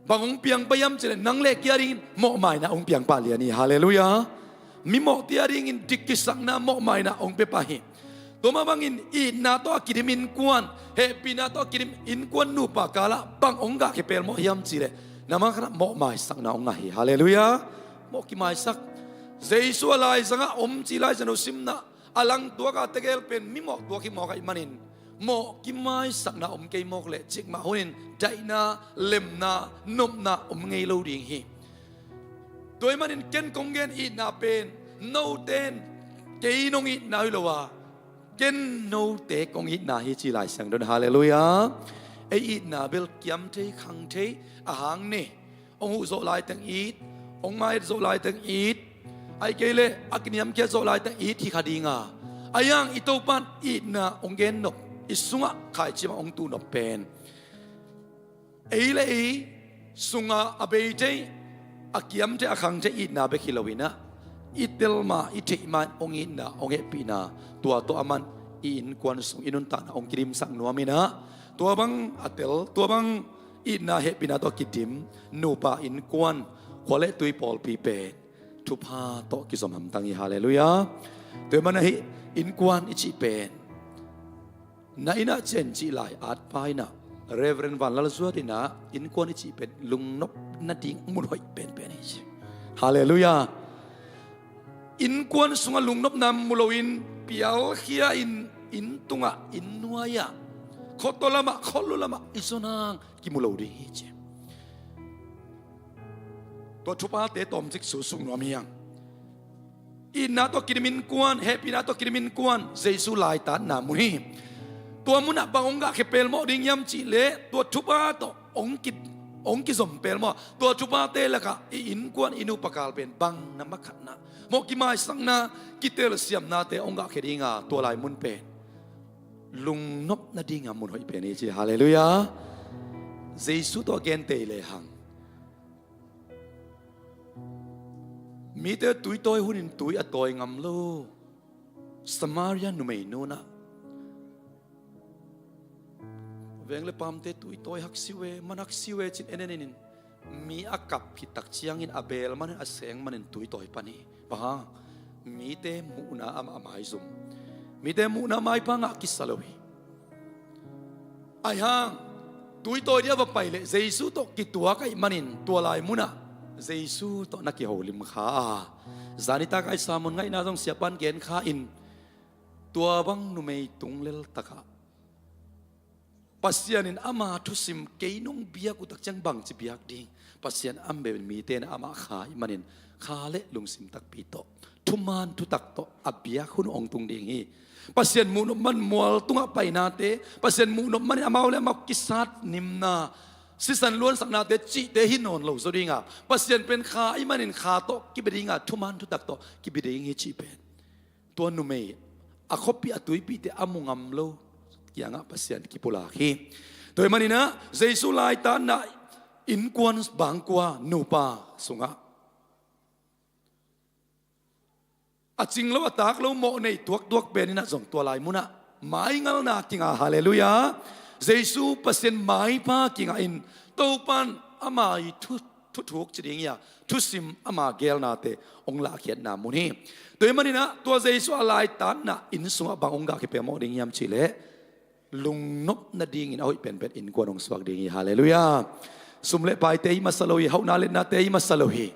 bang hong piang pah hiam cihleh nang le kei a dingin mawhmaina hong piang pah lian hi. Halleluiah. Mimawhte a dingin dik kisakna, mawhmaina hong pia pah hi. Tua mah bangin itna tawh a kidim innkuan, hehpihna tawh a kidim innkuan nupa kalah bang hong gahkhia pelmawh hiam cihleh nambat khatah mawhmaisakna hong ngah hi. Halleluiah. Mawh kimaisak. Jesu a laizangah om ci Lai Siangtho simna a langtuak a tegel pen mimawh tuak hi mawk ahih manin mawh kimaisakna om kei mawk leh cikmah hunin daihna, lemna, nopna om ngei lo ding hi. Tua ahih manin ken kong gen itna pen note in kei nong itna hi lo a, ken note kong itna hi ci Lai Siangtho in. Halleluiah. Ei itna bel kiam thei, khang thei a hang ne. Hong huh zawh laiteng it, hong maiat zawh laiteng it, ahih kei leh a kiniamkhiat zawh laiteng it hi kha dinga, a hiang i Topa in itna hong gen nop, i sungah khaici mah hong tuh nop pen ei le ei sungah a bei thei, a kiam thei, a khang thei itna bek hi loinah i tel ma, i theih ma in hong itna, hong hehpihna, tua tawh aman i innkuan sung, i nuntakna hong kidimsak nuam inah tua bang a tel, tua bang itna hehpihna tawh kidim nupa, innkuan, khua le tui, pawlpi pen thupha tawh kizom hamtang hi. Halleluiah. Tua ahih manin hih innkuan i cih pen na innah cian cih lai atpa inah Reverend Van Lal Zuat inah innkuan i cih pen lungnop nading mun hoih penpen hi ci. Halleluiah. Innkuan sungah lungnopna mu loin pialkhia in inn tungah, inn nuai-ah, khuatua lamah, khualu lamah i zon hang kimu lo ding hi ci. Tua thuphate tawmcik susuk nuam hi hang. Itna tawh kidim innkuan, hehpihna tawh kidim innkuan Jesu laitatna mun hi. Tua munah bang hong gahkhia pelmawh ding hiam cihleh tua thupha tawh hong ki, hong kizom pelmawh. Tua thuphate lakah i innkuan, i nupa kal pen bang na makhatna, mawh kimaisakna, kitelsiamnate hong gahkhia dinga, tua lai mun pen lungnop nadinga mun hoih pen hi ci. Halleluiah. Jesu tawh a gen tei lehang mite tui tawi hunin tui a tawi ngam lo Samaria numei nunah veng le pamte tui tawi haksiu e, man haksiu e ci-in en en in, Mi a kap khit tak ciangin a beel manin a seng manin tui tawi pan hi. Bang hang? Mite muhna amah a maizum. Mite muhna maipha ngah kisa lo hi. Ahi hang tui tawi ding a va pai leh Jesu tawh kituak ahih manin tua lai munah Jesu tawh na kiholim kha a, zanitak a i sermon ngaihna zong siapan gen kha in, tua bang numei tung lel takah Pasian in ama thusim kei nong biak uh tak ciang bangci biak ding? Pasian a beel mite na amah kha ahih manin kha le lungsim takpi tawh, thuman thutak tawh a biak hun hong tung ding hi. Pasian muhnop man mual tungah painate, Pasian muhnop manin amau le amau kisat nimna, sisan luansaknate cihte hi nawn lo zaw dinga, Pasian pen kha ahih manin kha tawh kibia dinga, thuman thutak tawh kibia ding hi cih pen tua numei a khuapih a tuipihte a mu ngam lo kiangah Pasian kipulak hi. Tua ahih maninah Jesu laitatna innkuan bangkua nupa sungah a cing lo a tak lo mawh nei tuaktuak peninah zong tua lai munah maingalna kinga, halleluiah. Jesu Pasian maipha kinga in Topan ama i thu thuthuk ci ding hi a, thusim ama geelnate hong lahkhiatna mun hi. Tua ahih maninah tua Jesu a laitatna inn sungah bang hong gah kipia mawh ding hiam cihleh lungnop nadingin a hoih penpen innkuan hong suak ding hi, halleluiah. Sum le paite i masa lo hi, hauhna letnate i masa lo hi.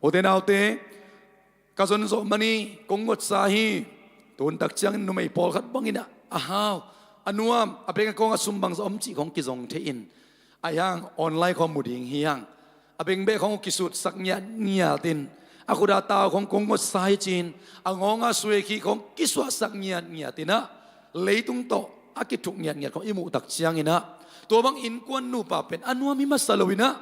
Ute naute, ka zon zawh mani kong ngotsa hi. Tun tak ciangin numei pawlkhat bangin a hau, a nuam, a beng a kawng a sum bangzah om cih khong kizong thei in, ahi hang online khong mu ding hi hang. A bengbeh khong kisutsak ngiatngiat in, a khuta tau khong kong ngotsa hi ci-in, a ngawnga suai khih khong kisuahsak ngiatngiat inah leitung tawh a kithuk ngiatngiat khong i muh tak cianginah tua bang innkuan nupa pen a nuam hi masa lo inah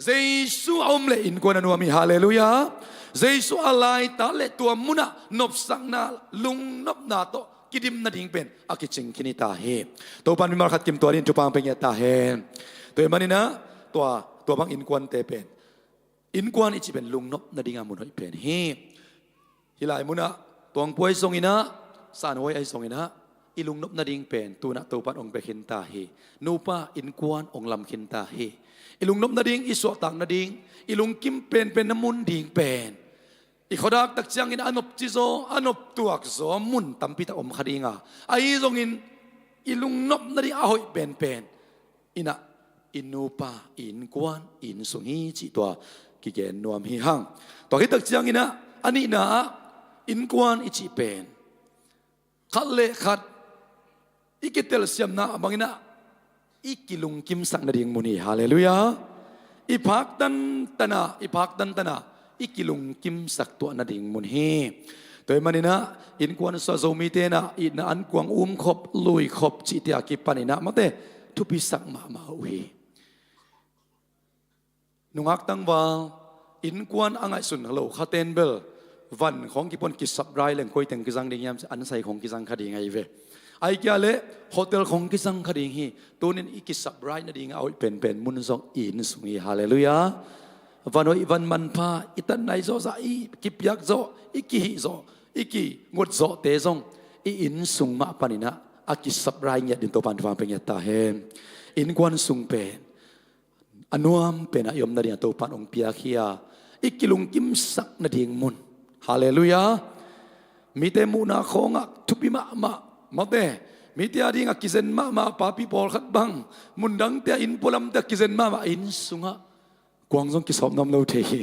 Jesu a om leh innkuan a nuam hi, halleluiah. Jesu a laitat leh tua munah nopsakna, lungnopna tawh kidim nading pen a kicing khin hi ta hi. Topan mimal khat kim tua dingin thupha pia ngiat ta hen. Tua ahih maninah tua, tua bang innkuante pen, innkuan i cih pen lungnop nadinga mun hoih pen hi. Hih lai munah tuangpuai zonginah, sanhuai ahi zonginah i lungnop nading pen tunah Topan hong pia khin ta hi. Nupa innkuan hong lam khin ta hi. I lungnop nading, i suahtak nading, i lungkim penpen na mun ding pen i khuadak tak ciangin a nopci zaw, a noptuak zaw mun tampitak om kha dinga, ahi zongin i lungnop nading a hoih penpen inah i nupa, i innkuan, i inn sung hi cih tua kigen nuam hi hang. Tua khit tak cianginah a nihna ah innkuan i cih pen khat le khat i kitelsiamna a banginah i kilungkimsak nading mun hi, halleluiah. I phak tantanah, i phak tantanah i kilungkimsak tuah nading mun hi. Tua ahih maninah innkuan sua Zomite inah itna an kuang umkhop luikhop cihte a kipaninah mate thupisak mahmah uh hi. Nungak tangval innkuan a ngaihsun lo khaten bel van khong kipon kisap rai leng koiteng kizang ding hiam ci, ansai khong kizang kha ding ahi ve. Ai kia le hotel khong kizang kha ding hi. Tunin i kisap rai nading a hoih penpen mun zong i inn sung hi, halleluiah. Van hoih van manpha i tatnai zawhzah, i kipiak zawh, i kihih zawh, i kingot zawhte zong i inn sung mah paninah a kisap rai ngiat ding Topan thupha pia ngiat ta hen. Innkuan sung pen a nuam penah i om nading a Topan hong piak hi a, i kilungkimsak nading mun. Halleluiah. Mite muhna khawngah thupi mahmah mawte, mite a dingah kizen mahmah, papi pawlkhat bang mundangte a inn pualamte a kizen mahmah, inn sungah kuang zong kisawp nuam lo thei hi.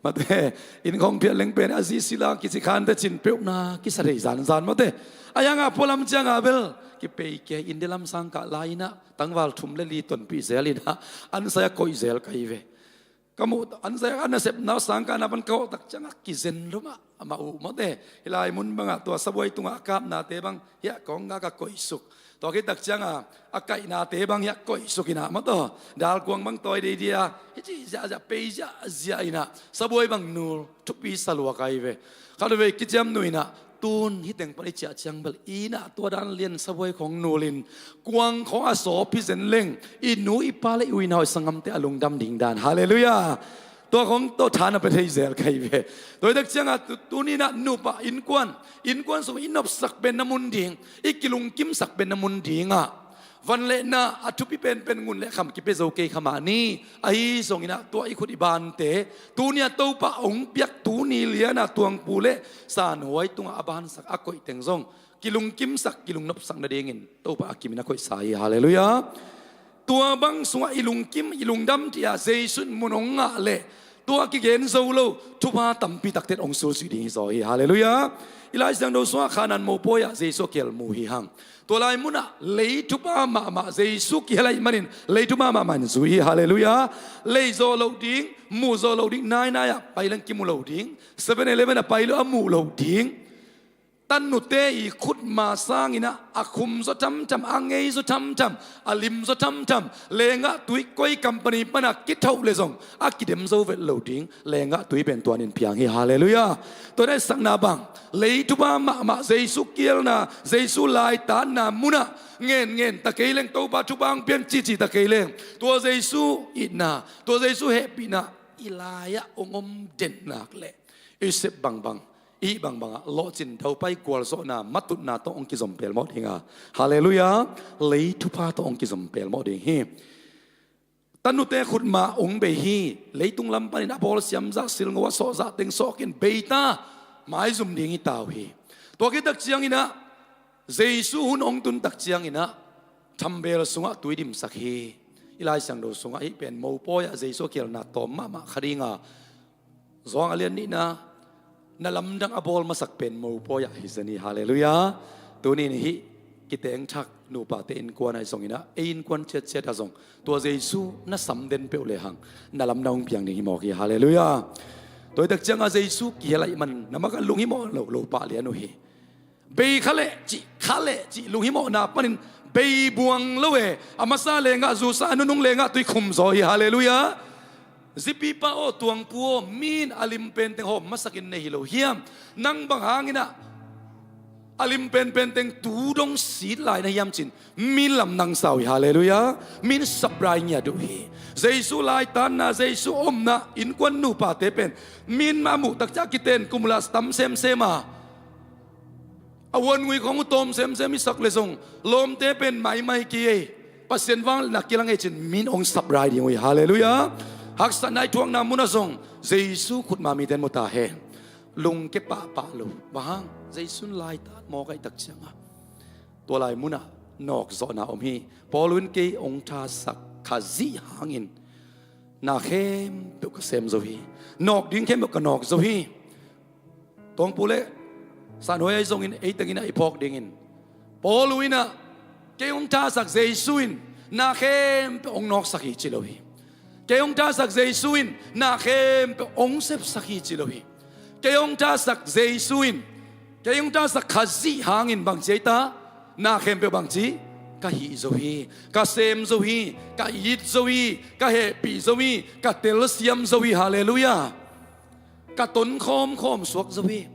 Mate, inn khawng phiat leng pen a zi sila kici khante cin peuhna kisa thei zanzan mate. A yanga pualam cianga bel kipei kia inn de lam sangkah lai inah tangval thum le li tonpih zel inah ansai a koih zel ka hi ve. Ka muh ansai a nasepna sangkahna pan ka hawh tak cianga kizen lum ah amah uh mawte. Hih lai mun bangah tua sabuai tungah a kapnate bang hiah kong ngak a koihsuk. Tua khit tak cianga a kaihnate bang hiah koihsuk inah mawtaw, dalkuang bang tawi deidia hici ziahziah pei ziahziah inah sabuai bang nul thupi sa lua ka hi ve. Khat vei kiciam nu inah tun hih teng pan i ciah ciang bel inah tua dan lian sabuai khong nulin kuang khong a sawp hi zen leng i nu i pa le i u i nau i sanggamte a lungdam ding dan, halleluiah. Tua khong tawh tha na pia thei zel ka hi ve. Tua hi tak cianga tu, tuninah nupa innkuan, innkuan sung i nopsak pen na mun ding, i kilungkimsak pen na mun dingah Van le na a thupi penpen ngun le kham kipia zo kei kha mah ni. Ahi zongin ah tua i khut i bante tuni-a Topa hong piak tuni liana tuangpu le sanhuai tungah a bansak a koihteng zong kilungkimsak, kilungnopsak nadingin Topa a kimin a koihsa hi. Halleluiah. Tua bang sungah i lungkim, i lungdam dih a Jesu in mun hong ngah leh tua kigen zo lo thupha tampi takte hong sulsuih ding hi zaw hi. Halleluiah. I Lai Siangtho sungah Kanaan mopawi ah Jesu a kial mu hi hang. Tua lai munah lei thupha mahmah Jesu kihel ahih manin lei thupha mahmah in zui hi. Halleluiah. Lei zawh loh ding, muh zawh loh ding, nainai ah pai leng kimu lo ding, Seven Eleven ah pai lo a muh loh ding. Tanute i khutma sangin ah a khum zaw thamtham, a ngei zaw thamtham, a lim zaw thamtham, lenggah tui koi company panah kithoh le zong a kidem zo vet lo ding. Lenggah tui pen tua in piang hi. Halleluiah. Tua na i sakna bang, lei thupha mahmah Jesu kialna, Jesu laitatna munah ngenngen ta kei leng, Topa thupha hong piang cihcih ta kei leng, tua Jesu itna, tua Jesu hehpihna i lai-ah hong om den nak leh i sep bangbang, i hih bangbangah lawhcin daupai gualzawhna matutna tawh hong kizom pelmawh ding a, halleluiah, lei thupha tawh hong kizom pelmawh ding hi. Tanute khutma hong bei hi. Leitung lam panin a bawl siamzah, silngo a sawhzah teng sawkin bei ta, maizum ding hi ta uh hi. Tua khit tak ciangin ah Jesu hun hong tun tak ciangin ah thambel sungah tui dimsak hi. I Lai Siangtho sungah hih pen mopawi ah Jesu a kialna tawm mahmah kha ding a, Johan a lian nihna, na lamdang a bawl masak pen mopawi ah hi zen hi. Halleluiah. Tuni in hih kiteng thak nupate innkuan ah zongin ah, ei innkuan ciatciat ah zong tua Jesu na sam den peuh lehang na lamdang hong piang ding hi mawk hi. Halleluiah. Tua hi tak ciangah Jesu kihel ahih man na maka lunghimawh lo, lo pah lian uh hi. Bei kha leh cih, kha leh cih lunghimawhna panin bei buang lo e. A masa lenggah zusa, a nunung lenggah tui khum zaw hi. Halleluiah. Zipipa aw, tuangpu aw, mi in a lim penteng hawm masakin nei hi lo hiam? Nang bang hangin ah a lim penpenteng tu dong sit lai na hiam cin, mi in lamdang sa uh hi. Halleluiah. Mi in surprise ngiat uh hi. Jesu laitatna, Jesu omna, innkuan nupate pen mi in a muh tak ciang kiten kumlas tam semsem a, a uangui khong uh tawm semsem i sak le zong lawmte pen maimai kei ei. Pasian vangliatna kilang ei cin mi in hong surprise ding uh hi. Halleluiah. Haksatna i thuakna munah zong Jesu khutma mite in mu ta hen. Lungke pahpah lo. Bang hang, Jesu in laitat mawk ahih tak ciangah tua lai munah nawkzawhna om hi. Paul in kei hong thasak Khazih hangin na khempeuh ka sem zo hi. Nawk ding khempeuh ka nawk zo hi. Tuangpu le sanhuai ahi zongin ei tengin ah i phawk dingin Paul in ah kei hong thasak Jesu in na khempeuh hong nawksak hi ci lo hi. Kei hong thasak Jesu in na khempeuh hong sepsak hi ci lo hi. Kei hong thasak Jesu in, kei hong thasak Khazih hangin bangci ei ta, na khempeuh bangci, ka hih zo hi, ka sem zo hi, ka it zo hi, ka hehpih zo hi, ka telsiam zo hi. Halleluiah. Ka tonkhawm khawm suak zo hi.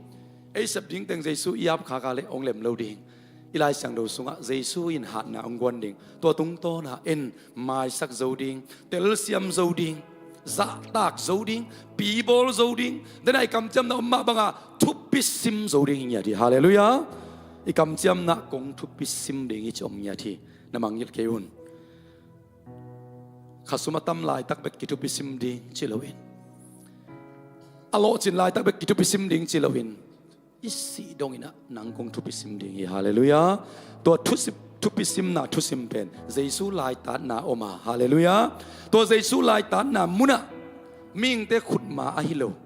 Ei sep ding teng Jesu i apkhak a leh hong lem lo ding. I Lai Siangtho sungah Jesu in hatna hong guan ding. Tua tungtawnah en maisak zo ding, telsiam zo ding, zahtak zo ding, pibawl zo ding, dena i kamciamna om mah banga thupi sim zo ding hi ngiat hi. Halleluiah. I kamciamna kong thupi sim ding hi ci om ngiat hi. Na mangngilh kei un. Khasum a tam laitak bek kithupi sim ding ci loin, a lawhcin laitak bek kithupi sim ding ci loin, i sih dongin ah nang kong thupi sim ding hi. Halleluiah. Tua thusip, thupi simna thusim pen Jesu laitatna om a. Halleluiah. Tua Jesu laitatna munah mihingte khutma ahi lo,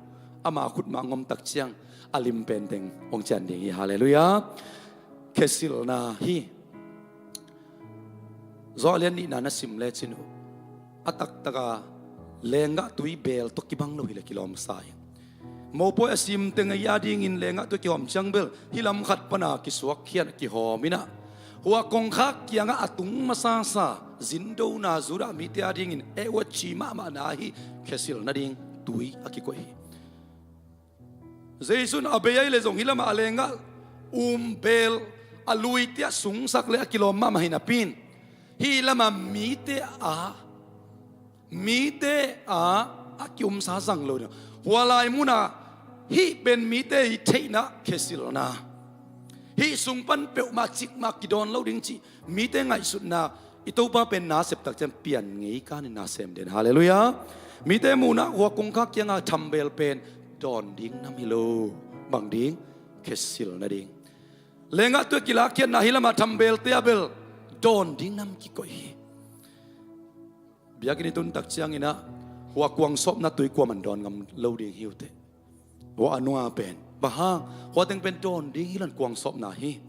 ama khutma ngom tak ciang a lim penteng hong cian ding hi. Halleluiah. Khesilna hi. Johan a lian nihna na sim lecin uh, a taktaka lenggah tui beel tawh kibang lo hileh kilawmsa hi. Mopawi a simteng ei a dingin lenggah tui kihawm ciang bel hih lam khat pana kisuak khian kihawm in ah, hua kongkhak kiangah a tung masasa zindona Judah mite a dingin eh uh a ci mahmahna hi. Khesil nading tui a kikoih hi. Jesu in a bei ahih leh zong hih lamah a lenggah um beel a luite ah sungsak leh a kilawm mahmah hi napi in, hih lamah mite a, mite a, a kiumsa zang lo ding. Hua lai munah hih pen mite i theihna khesilna, hih sung pan peuhmah cikmah kidawn lo ding cih mite ngaihsutna I Topa pen na sep tak ciang pian ngei kanin na sem den. Halleluiah. Mite muhna hua kongkhak kiangah thambel pen dawn ding nam hi lo. Bang ding? Khesil nading. Lenggah tui a kilakkhiatna hi lamah thambelte a bel dawn ding nam kikoih hi. Biakinn i tun tak cianginah hua kuangsawpna tui kuaman dawn ngam lo ding hi uh teh. Hua a nunga pen bang hang? Hua teng pen dawn ding hi lo in kuangsawpna hi.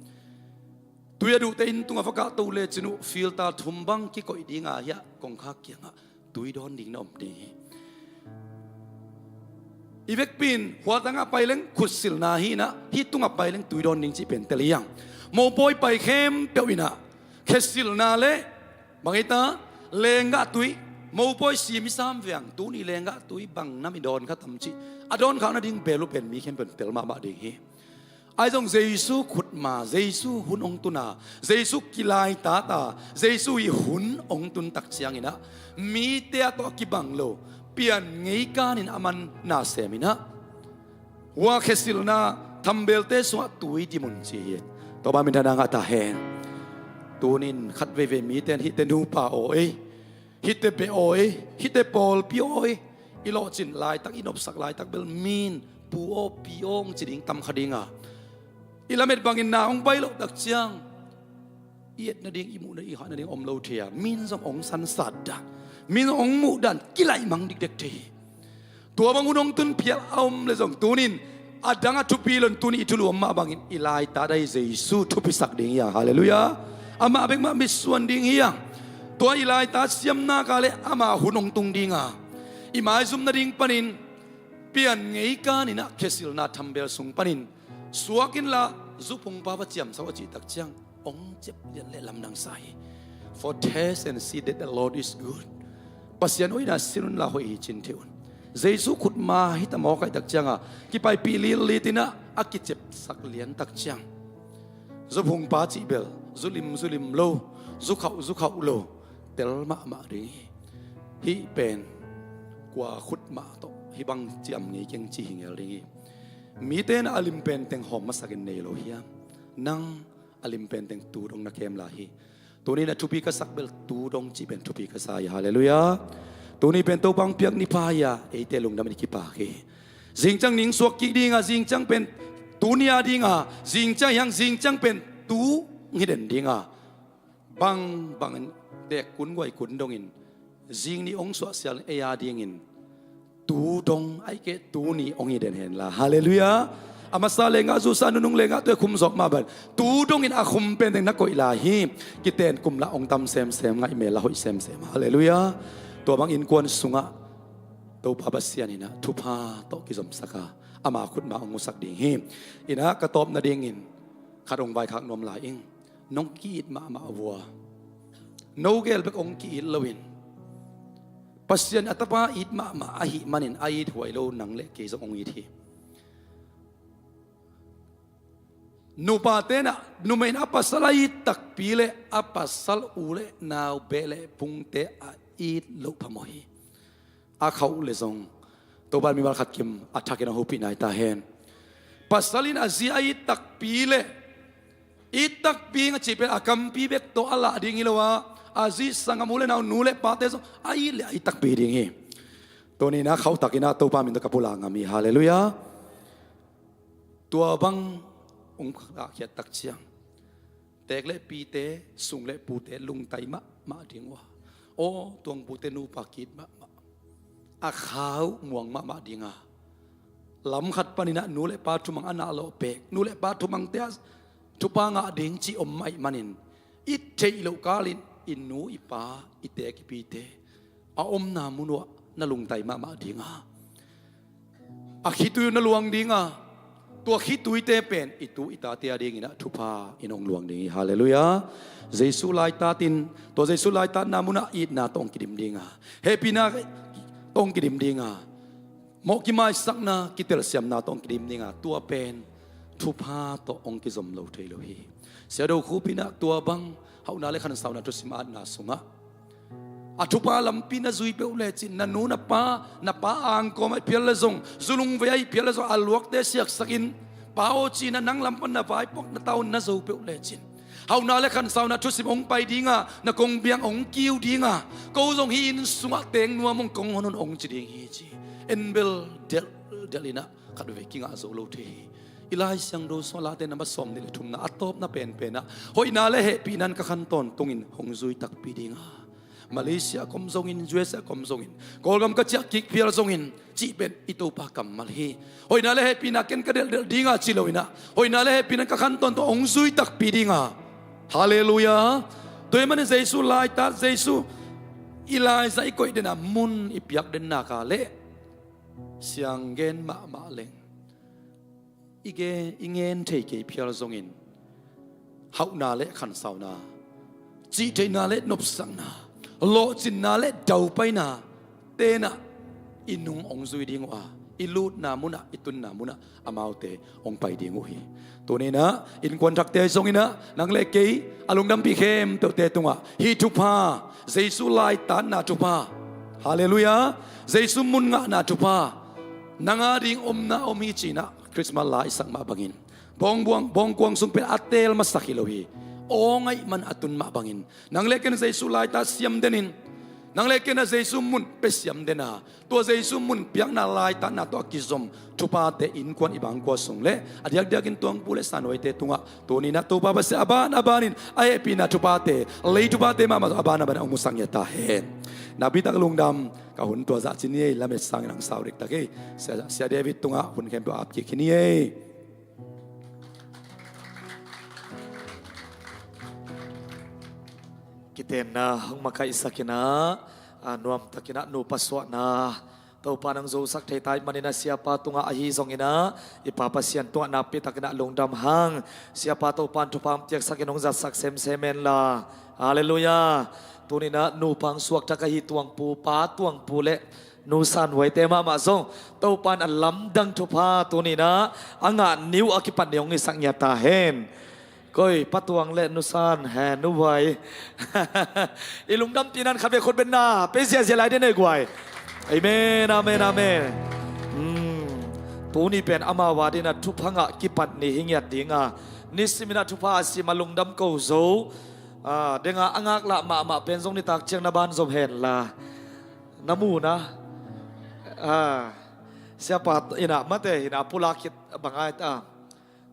Tui a duhte inn tungah va kahto lecin uh filter thum bang kikoih dinga hiah kongkhak kiangah tui dawn ding na om ding hi. I vekpi in hua tangah pai leng khutsilna hi inah hih tungah pai leng tui dawn ding cih pen tel hi hang. Mopawi pai khempeuh inah khesilna le bang hi ta, lenggah tui, mopawi sim i sam veng, tuni lenggah tui bang nam i dawn kha tam cih a dawn khak nading bel uh pen mi khempeuh in tel mahmah ding hi. Ahi zong Jesu khutma, Jesu hun hong tuna, Jesu kilaitata, Jesu i hun hong tun tak cianginah mite a tawh a kibang lo pian ngei kanin a man na sem inah hua khesilna thambelte sungah tui dim un ci hi. Topa minthanna ngah ta hen. Tunin khat veivei mite in hihte nupa aw ei, hihte beh aw ei, hihte pawlpi aw ei, i lawhcin laitak, i nopsak laitak bel min pu aw pi aw hong ci ding tam kha dinga, i lamet bangin na hong pai loh tak ciang i et nading, i muh nading, i hah nading om lo thei a, min zong hong sansat dan, min zong hong muh dan kilaih mang dikdek thei hi. Tua bang hun hong tun phial a om le zong tunin a dang a thupi lo in tuni i thulu om mah bangin i laitat ahi Jesu thupisak ding hi a. Halleluiah. Amah bek mah mitsuan ding hi a. Tua i laitat siamna ka le ama hun hong tung dinga, i maizum nading panin pian ngei kaninah khesilna thambel sung panin suak inla zuphungpa va ciamsak a cih tak ciang hong cep lian le lamdang sa hi. For taste and see that the Lord is good. Pasian hoihna sin unla hoih hi cin thei un. Jesu khutma hi ta mawk ahi tak cianga kipaipih lillit inah a kicepsak lian tak ciang zuphungpa cih bel zulim zulim lo, zukhauh zukhauh lo tel mahmah ding hi. Hih pen kua khutmah tawh hih bang ciam ngei keng ci hi ngel ding hi. Mite na a lim pen teng hawm masakin nei lo hiam? Nang a lim pen teng tu dong na kem lai hi. Tunin a thupi ka sak bel tu dong cih pen thupi ka sa hi. Halleluiah. Tuni pen Topa hong piak ni pha hi a, eite lungdam in i kipak hi. Zingciang ning suak kik dinga, zingciang pen tuni a dinga, zingciang hiang zingciang pen tu hong hi den dinga, bang bangin tek kun guai kun dongin zing nih hong suahsial ei a dingin tu dong aih keh tuni hong hi den henla. Halleluiah. A masa lenggah zusa nunung lenggah tui a khum zawk mah bang tu dongin a khum pen teng na koih lai hi. Kiten kum lah hong tam semsem, ngaih mel lah hoih semsem. Halleluiah. Tua bang innkuan sungah Topa Pasian inah thupha tawh kizomsaka ama khutma hong musak ding hi. Inah ka tawp nadingin khat hong vaikhak nuam lai ing. Nong ki-it mahmah vua, no gel bek hong ki-it loin Pasian a tapa it mahmah ahih manin a it huai lo nang le kei zong hong it hi. Nupate nah numei in a pasal a it takpi le a pasal u le nau beh le pungte a it loh phamawh hi. A khauh le zong Topa in mimal khat kim a thakin a hopih nai ta hen. Pasal in a zi a it takpi le it takpi ing a cih pen a kampi bek tawh a lah ding hi lo a, a zi sangam u le nau nu le pate zong a it le a it takpi ding hi. Tunin a khauh takin a Topa min tawh ka pulak ngam hi. Halleluiah. Tua bang hong lahkhiat tak ciang tek le pite, sung le pute lungtai mahmah ding uh a, aw tuang pute nupa ki-it mahmah, a khau muang mahmah dinga, lam khat paninah nu le pa thumang a nah lawh pek, nu le pa thumangte ah thupha ngah ding cih om ahih manin i theih loh kalin i nu i pa, i tek i pite a omna mun uh ah na lungtai mahmah dinga, a khitui uh na luang dinga, tua khituite pen i tu i tate a dinginah thupha in hong luang ding hi. Halleluiah. Jesu laitatin, tua Jesu laitatna munah itna tawh hong kidim dinga, hehpihna tawh hong kidim dinga, mawh kimaisakna kitelsiamna tawh hong kidim dinga, tua pen thupha tawh hong kizom lo thei lo hi. Sia Do Khup inah tua bang hauhna le khansauna thusim atna sungah a thupha lampi na zui peuh lecin, na nu na pa, na pa angkawm ahih phial le zong, zulung vei ahih phial le zong a luakte siaksakin, pa aw ci-in a nang lam pan na vaipuak na tau na zo peuh lecin, Hauhna le khansauna thusim hong pai dinga, na kong biang hong kiu dinga, ko zong hih inn sungah teng nuam hong kong hon un hong ci ding hi ci. En bel delhdelh inah khat veve kingah zo lo thei hi. I Lai Siangtho sungah Late namba sawm nih le thumna a tawpna penpenah, hoihna le hehpihna in ka khan tawntungin hong zui takpi dinga, Malaysia ah ka om zongin, U S A ah ka om zongin, Kawlgam ka ciah kik phial zongin, cih pen i Topa kammal hi. Hoihna le hehpihna ken ka delhdelh dinga ci lo inah, hoihna le hehpihna ka khan tawntung hong zui takpi dinga. Halleluiah. Tua ahih manin Jesu laitat, Jesu i laizang i koih dena mun i piak den nak a leh sianggen mahmah leng i ge, i ngen thei kei phial zongin, hauhna le khansauna, cihtheihna le nopsakna, lawhcinna le daupaina tenah i nung hong zui ding uh a, i lutna munah, i tunna munah amaute hong pai ding uh hi. Tuninah innkuan thakte ahi zonginah nang le kei a lungdampih khempeuhte tungah hih thupha, Jesu laitatna thupha, halleluiah, Jesu mun ngahna thupha, nang a ding omna om hi cinah Christmas la i sak mah bangin, bawngbuang, bawngkuang sung pen a teel masak hi lo hi. Aw ngaih man a tun mah bangin, nang le ken Jesu laitat siam denin, nang le ken a Jesu mun pia siam dena, tua Jesu mun piakna laitatna tawh a kizom thuphate innkuan i bangkua sung le a diakdiakin tuangpu le sanhuaite tungah tuninah Topa Pasian a ban a banin a hehpihna thuphate, lei thuphate mahmah a ban a banin hong musak ngiat ta hen. Nakpitak lungdam. Ka hun tua zah ci ni ei, lamet sangin hong sau diktak ei. Sia, Sia David tungah hun khempeuh ap kik hi ni ei. Kitenna hong makaihsak inah, a, nuamtakinah nupa suahna Topa nang zosak thei ta ahih maninah siapa tungah ahi zonginah i Pa Pasian tungah nakpitakinah lungdam hang. Siapa Topa in thupha hong piaksakin hong zatsak semsem henla. Halleluiah. Tuninah nupa hong suakthak ahi tuangpu, pa tuangpu le nu sanhuaite mahmah zong Topa in a lamdang thupha tuninah a ngah ni uh a kipan ni hong hisak ngiat ta hen. Koi, Pa Tuang le Nu San, he, Nu Vai. I lungdampihna in khat vei khut beng na pia ziahziah lai ding nei guai. Amen, amen, amen. Hmm. Tuni pen amau a dinah thupha ngah kipat ni hi ngiat dinga, nisiminah thupha a sim a lungdam ko zo, a, denga a ngaklah mahmah pen zong nitak ciang na banzom henla. Na mu na. A, siapa inah mate hinah pulak khit bangai ta.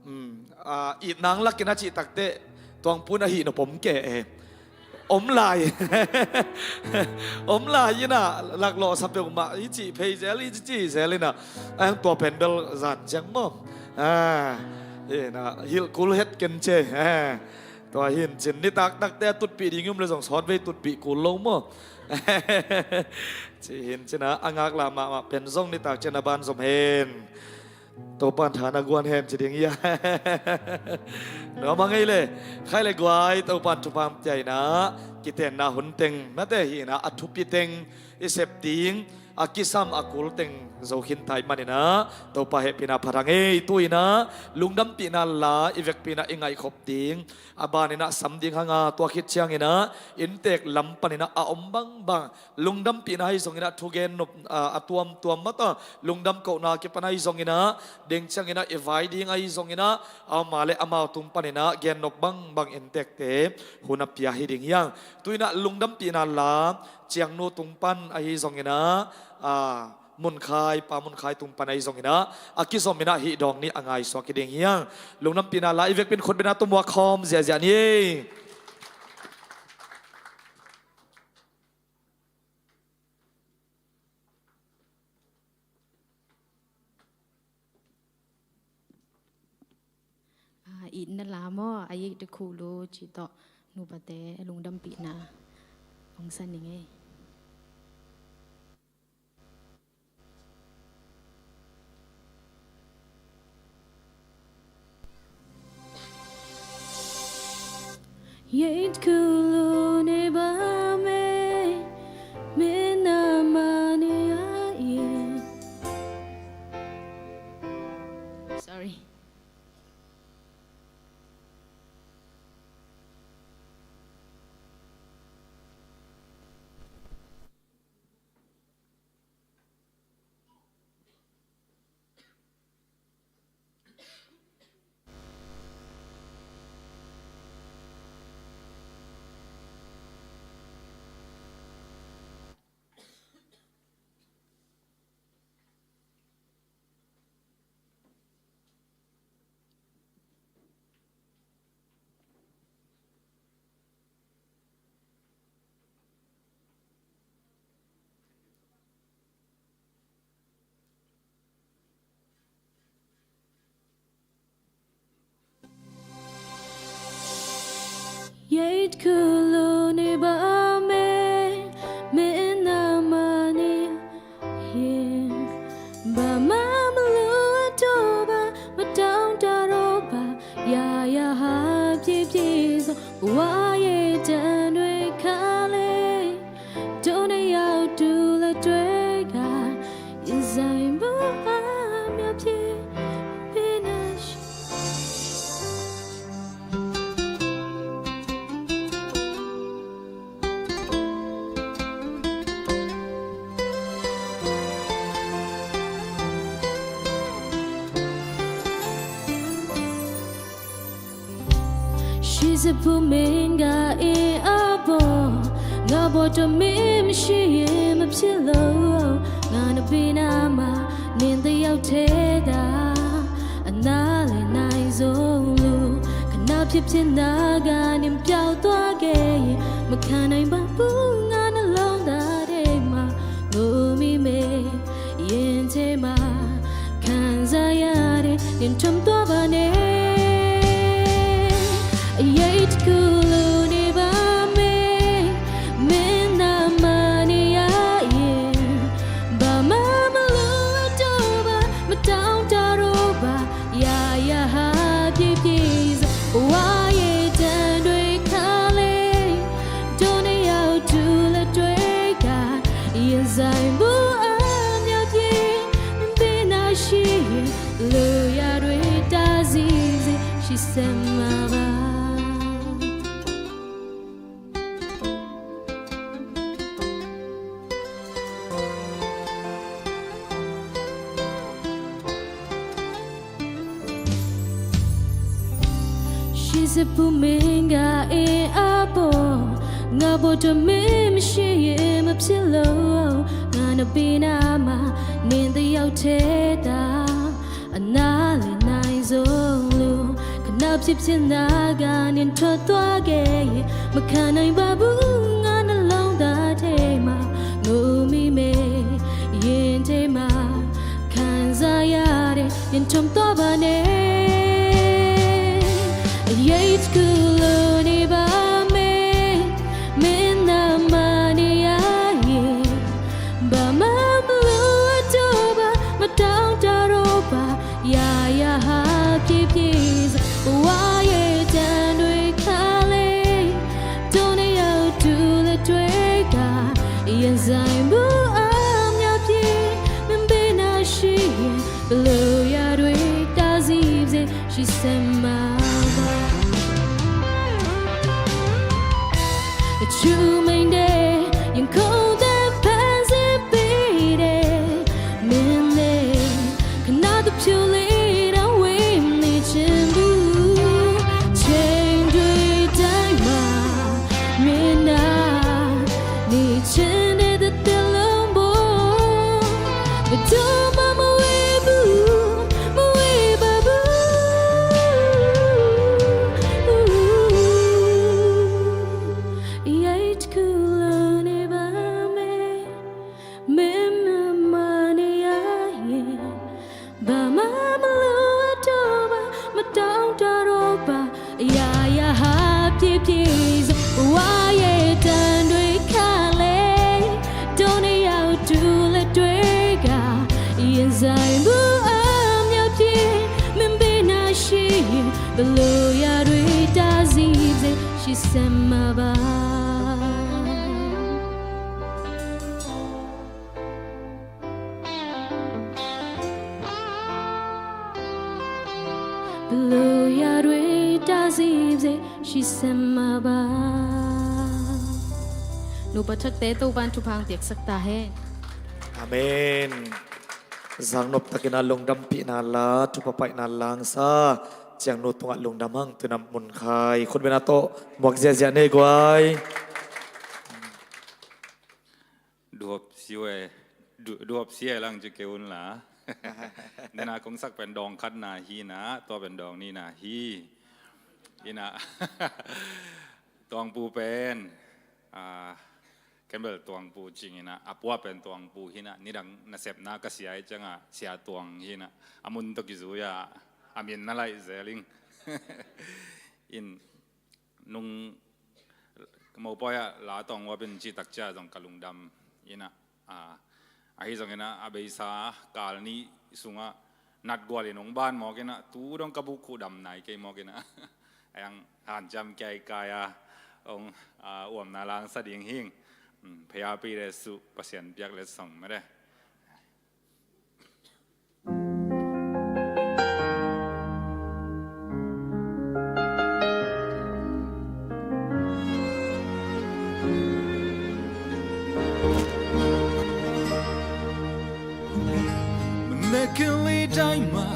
Um, a, itna hong lak in a cih takteh tuangpu in a hih nop om kei e. Om lai. Om lai inah laklawhsa peuhmah i cih phei zel, i cih zel inah. A, tua pen bel zan ciang maw. A, inah hilh kul het ken ce. A, tua hi in cin nitak takteh a tutpih ding i om le zong sawtvei tutpih kul lo maw. Ci hi in cinah a ngaklah mahmah pen zong nitak ciang na banzom hen. Topa in tha na guan hen ci ding hi a. Nuam a ngei le, khaih le guai, Topa in thupha hong pia inah kitenna hun teng mate hi inah a thupi teng i sep ding, a kisam a kul teng zo khin ta ahih maninah Topa hehpihna phat hang ei. Tu inah lungdampihna la i vekpi inah i ngaihkhop ding, a baninah sam ding hanga, tua khit cianginah inntek lam paninah a om bangbang lungdampihna ahi zonginah thugen nop, a, a tuamtuam mata lungdam kohna kipan ahi zonginah, deng cianginah i vai ding ahi zonginah, ama le amau tung paninah gen nop bangbang inntekte hun a pia hi ding hi hang. Tu inah lungdampihna la ciangnu tung pan ahi zonginah, a, Munkhai, Pa Munkhai tung pan ahi zonginah a kizom inah hih dawng nih a ngaisuak hi ding hi hang. Lungdampihna la i vekpi in khut beng na tumuak khawm ziahziah ni ei. A, itna la maw, a yeite khulu cih tawh nupate lungdampihna hong sa ning ei. Yet kulune bame menamania. Sorry. Kuluni ba me, me na mani yin. Ba ma malu atoba, ma taung taroba, ya ya ha pye pye zo, wa ye tan dwe kale. Done yau tu la dwe ga, yin zai bu am ya pye, pye na shi. ရှိစဖူမင်းကအင်းအပေါ် ငါပေါ်တမင်းမရှိရင်မဖြစ်လို့ ငါနဘိနာမှာနင်းတယောက်ထဲသာ အနားလည်နိုင်ဆုံးလို့ ခဏဖြစ်ဖြစ်နာကနေပျောက်သွားခဲ့ရင် မခံနိုင်ပါဘူး ငါနှလုံးသားထဲမှာ ငိုမိမယ် ရင်ထဲမှာ ခံစားရတဲ့ ရင်ထုံသွားပါနဲ့ အရေးတစ်ခုလိုနေပါမယ် မင်းနာမနေရရင် ဘာမှမလိုအပ်တော့ပါ မတောင်းတတော့ပါ ရရဟာပြည့်ပြည့်စုံ ဘဝရဲ့တန်တွေခါလဲ တို့နှစ်ယောက်တူလက်တွဲက ရင်ဆိုင်မှုအမြောက်ပြင် မင်းနာရှိရင် လိုရာတွေတားဆီးစေ ရှိစမ်းမှာပါ ရှိစဖူမင်းကအင်းအပေါ် ငါပေါ်တမင်းမရှိရင်မဖြစ်လို့ ငါနဘိနာမှာ နင်းတယောက်ထဲသာ အနားလည်နိုင်ဆုံးလို့ ခဏဖြစ်ဖြစ်နာကနေထွက်သွားခဲ့ရင် မခံနိုင်ပါဘူး ငါနှလုံးသားထဲမှာ ငိုမိမယ် ရင်ထဲမှာ ခံစားရတဲ့ ရင်ထုံသွားပါနဲ့ အရေးတစ်ခုလိုနေပါမယ် မင်းနာမနေရရင် ဘာမှမလိုအပ်တော့ပါ မတောင်းတတော့ပါ ရရဟာပြည့်ပြည့်စုံ ဘဝရဲ့တန်တွေခါလဲ တို့နှစ်ယောက်တူလက်တွဲက ရင်ဆိုင်မှုအမြောက်ပြင် မင်းဘိနာရှိရင် ဘယ်လိုရာတွေတားဆီးစေ ရှိစမ်းမှာပါ အချူမိန်တဲ့ ရင်ခုန်သက်ဖန်ဆင်းပေးတဲ့ မင်းနဲ့ ခဏတစ်ဖြုတ်လေးတော့ဝေးနေချင်ဘူး ချိန်တွေတိုင်းမှာ မင်းနာနေချင်တဲ့တစ်သက်လုံးပေါ် ဘယ်တော့မှမဝေးဘူး မဝေးပါဘူး အရေးတစ်ခုလိုနေပါမယ် မင်းမမနေရရင် ဘာမှမလိုအပ်တော့ပါ မတောင်းတတော့ပါ အရာရာဟာပြည့်ပြည့်စုံ ဘဝရဲ့တန်တွေခါလဲ တို့နှစ်ယောက်တူလက်တွဲက ရင်ဆိုင်မှုအမြောက်ပြင် မင်းဘိနာရှိရင် ဘယ်လိုရာတွေတားဆီးစေ ရှိစမ်းမှာပါ ဘယ်လိုရာတွေတားဆီးစေ ရှိစမ်းမှာပါ Nupa thakte Topan thupha piaksak ta hen. Amen. Zangnop takin a lungdampihna la, thupha paihna langsa, ciangnu tungah lungdam hang, tuna mun khai khutbetna tawh muak ziahziah nei guai. Duhop siwe, du-, duhop siwe lang ci kei un la. Nena kong sak pen dawng khatna hi na, tua pen dawng nihna hi. Ina, tuangpu pen, ah, Campbell tuangpu cing ina, a pua pen tuangpu hi na, nidang nasepna ka sia i cianga, sia tuang hi na, a mun tawh kizui a, a min na laih zel ing. In, nung, Ka mopawi ah la tawng uap in cih tak ciang zong ka lungdam in ah, a, ahi zongin ah a beisa kal nih sungah natgual in hong ban mawk in ah, tu dong ka buk khuh dam nai kei mawk in ah, a yang hanciam kiaikai a hong, a, uamna la hong sa ding hing. Hmm, phayapi le su Pasian piak le song mede. Mene kili daima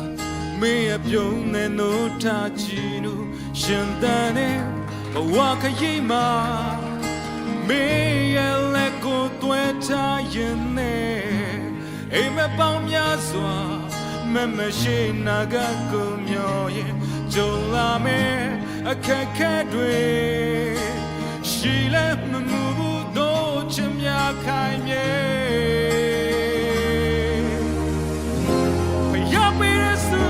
me a pyong ne no ta chinu shin tane pa wa ka yima me a le ko twe ta yin ne. Ei me pang mya zwa me me shi na ga ku myo ye jong la me a ke ke dwe shi le me mu bu do chim ya kai mye. Phayapi le su,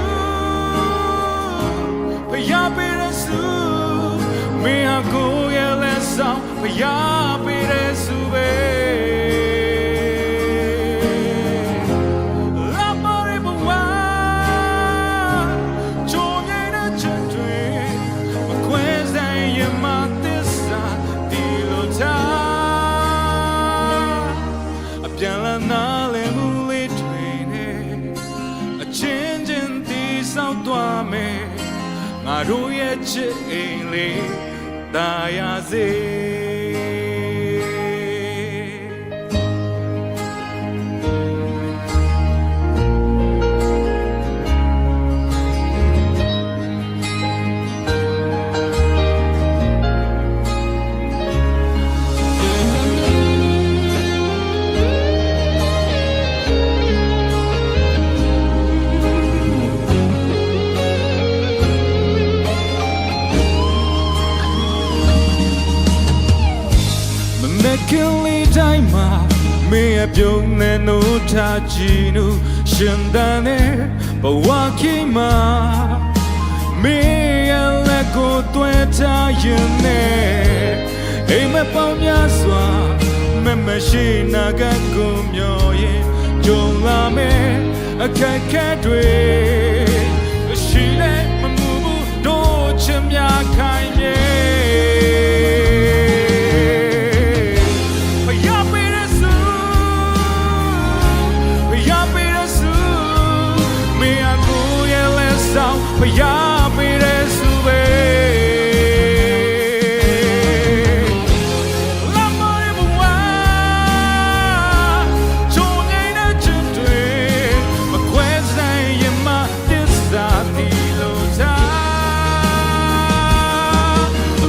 phayapi le su, me a ku ye le sao. Phayapi le su be. Lapari bawa chonye na chatwe makwe zai ye matisa tilota. A pyala na le mu le twe ne a chin chin ti sao tua me. Nga ru ye che le. Tayaze. Mene kili daima me a pyong ne no ta chinu shin tane pa wa kima me a le ko twe ta yin ne. Ei me pau mya zwa me me shi na ga ku myo ye jong la me a ke ke dwe shi le me mu bu do chim ya kai mye. Phayapi le su, phayapi le su, me a ku ye le sao. Phayapi le su be. Lamari bawa chonye na chin twe makwe zai ye ma tisa tilota.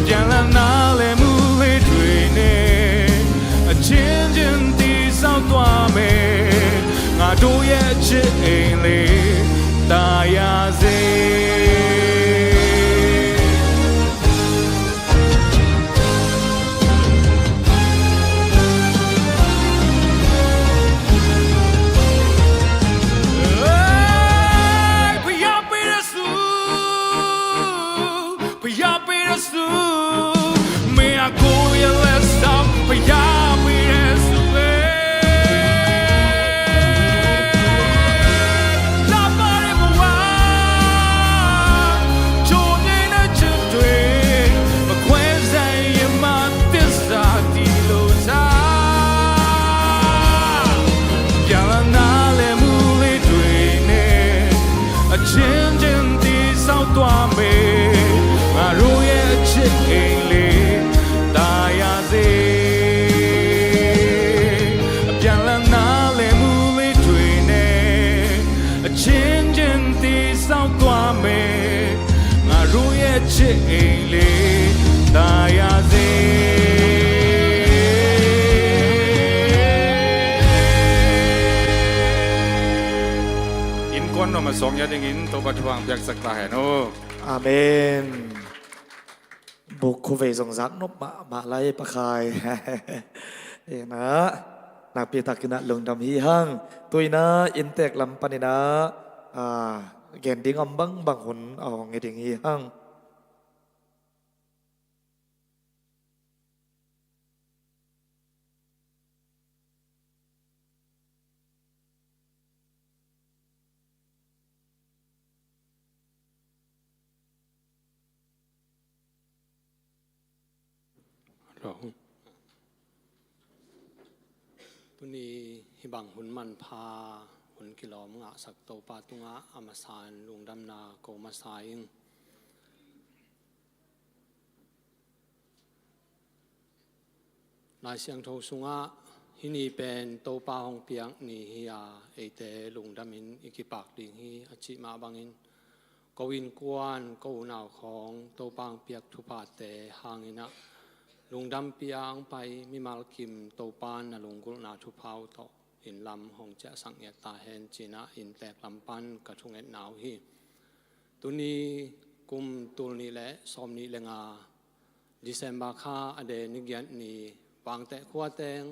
Pyala na le mu le twe ne a chin chin ti sao tua me. Nga do ye che le tayaze. Hey, phayapi le su, phayapi le su, me a ku ye le sao, phayapi le su le. Lapari bawa chonye na chin twe makwe zai ye ma tisa tilota. Pyala na le mu le twe ne a chin chin ti sao tua me. Nga ru ye che le tayaze. Pyala na le mu le twe ne a chin chin ti sao tua me. Nga ru ye che le tayaze. Innkuan nuam a sawng ya dingin Topa thupha piaksak ta hen aw. Amen. Buk khuvei zong zak nop mahmah lai Pakhai. Ena nakpi takin ah lungdam hi hang. Tu-in ah inntek lam panin ah, a, gen ding om bangbang hun a hong hi ding hi hang. Hih bang hun manpha, hun kilawm ngahsak Topa tungah a masa in lungdamna ko masa ing. Lai Siangtho sungah hih ni pen Topa hong piak ni hi a, eite lungdamin i kipak ding hi a cih mah bangin, ko innkuan, ko unau khawng Topa hong piak thuphate hangin ah lungdampi a hong pai mimal kim Topa na lunggulhna thupha uh tawh inn lam hong ciahsak ngiat ta hen ci-in ah inntek lam pan ka thungetna uh hi. Tuni kum tul nih le sawm nih le nga December kha a de ni giat ni, Vangteh khua teng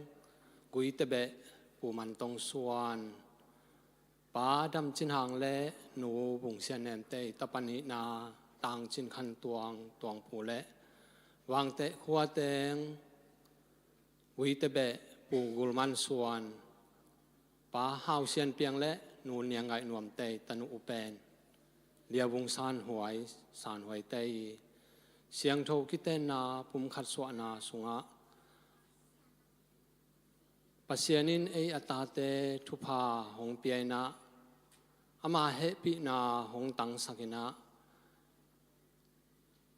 Guite beh Pu Man Tong Suan, Pa Dam Cin Hang le Nu Vung Sian Nem te i tapa nihna Tang Cin Khan Tuang, Tuang Pu le Vangteh khua teng Guite beh Pu Gul Man Suan, Pa Hau Sian Piang le Nu Niang Ngaih Nuam te i tanu uh pen Lia Vung San Huai, San Huai te i siangtho kitenna pumkhat suahna sungah Pasian in ei a tate thupha hong pia in ah, ama hehpihna hong tangsak in ah,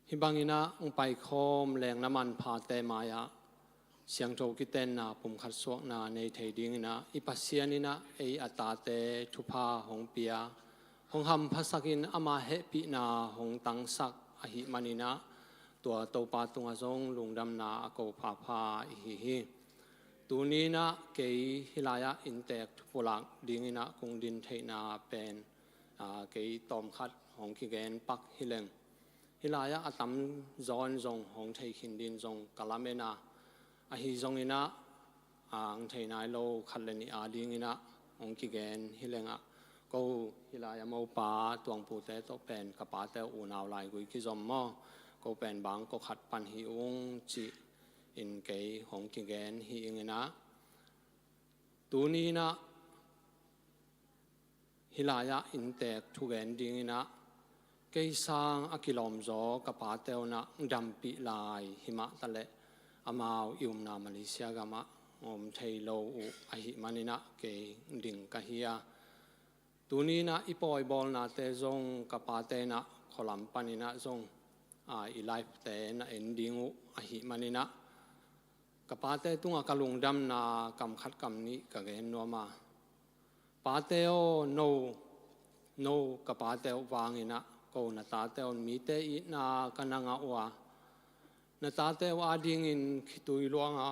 hih bangin ah hong paikhawm lengna manphate mai-ah siangtho kitenna pumkhat suahna nei thei dingin ah, i Pasian in ah ei a tate thupha hong pia, hong hamphasakin ama hehpihna hong tangsak ahih manin ah, tua Topa tungah zong lungdamna a ko phapha i hi hi. Tuni in ah kei hih lai-ah inntek thupulak dingin ah kong din theihna pen, aa, kei tawmkhat hong kigen pak hi leng, hih lai-ah a tamzaw in zong hong thei khin dingin zong ka lamen a, ahi zongin ah, aa, hong thei nai lo khat le nih a dingin ah hong kigen hi leng ah, ko hih lai-ah mopa Tuang Pu te tawh pen ka pate uh unau laigui kizom maw, ko pen bang ko khat pan hi ung ci-in kei hong kigen hi ing in ah, tuni in ah hih lai-ah inntek thugen dingin ah, kei sang a kilawmzaw ka pate un ah dampih lai hi mah ta leh, amau i umna Malaysia gamah om thei lo uh ahih manin ah kei ding ka hi a, tuni in ah i pawibawlnate zong ka pate in ah khualam panin ah zong, aa, i live-te na en ding uh ahih manin ah, ka pate tungah ka lungdamna kam khat kam nih ka gen nuam a, pate aw, no, no ka pate uh vangin ah ko na tate un mite itna ka na ngah uh a, na tate uh adingin khitui luang a,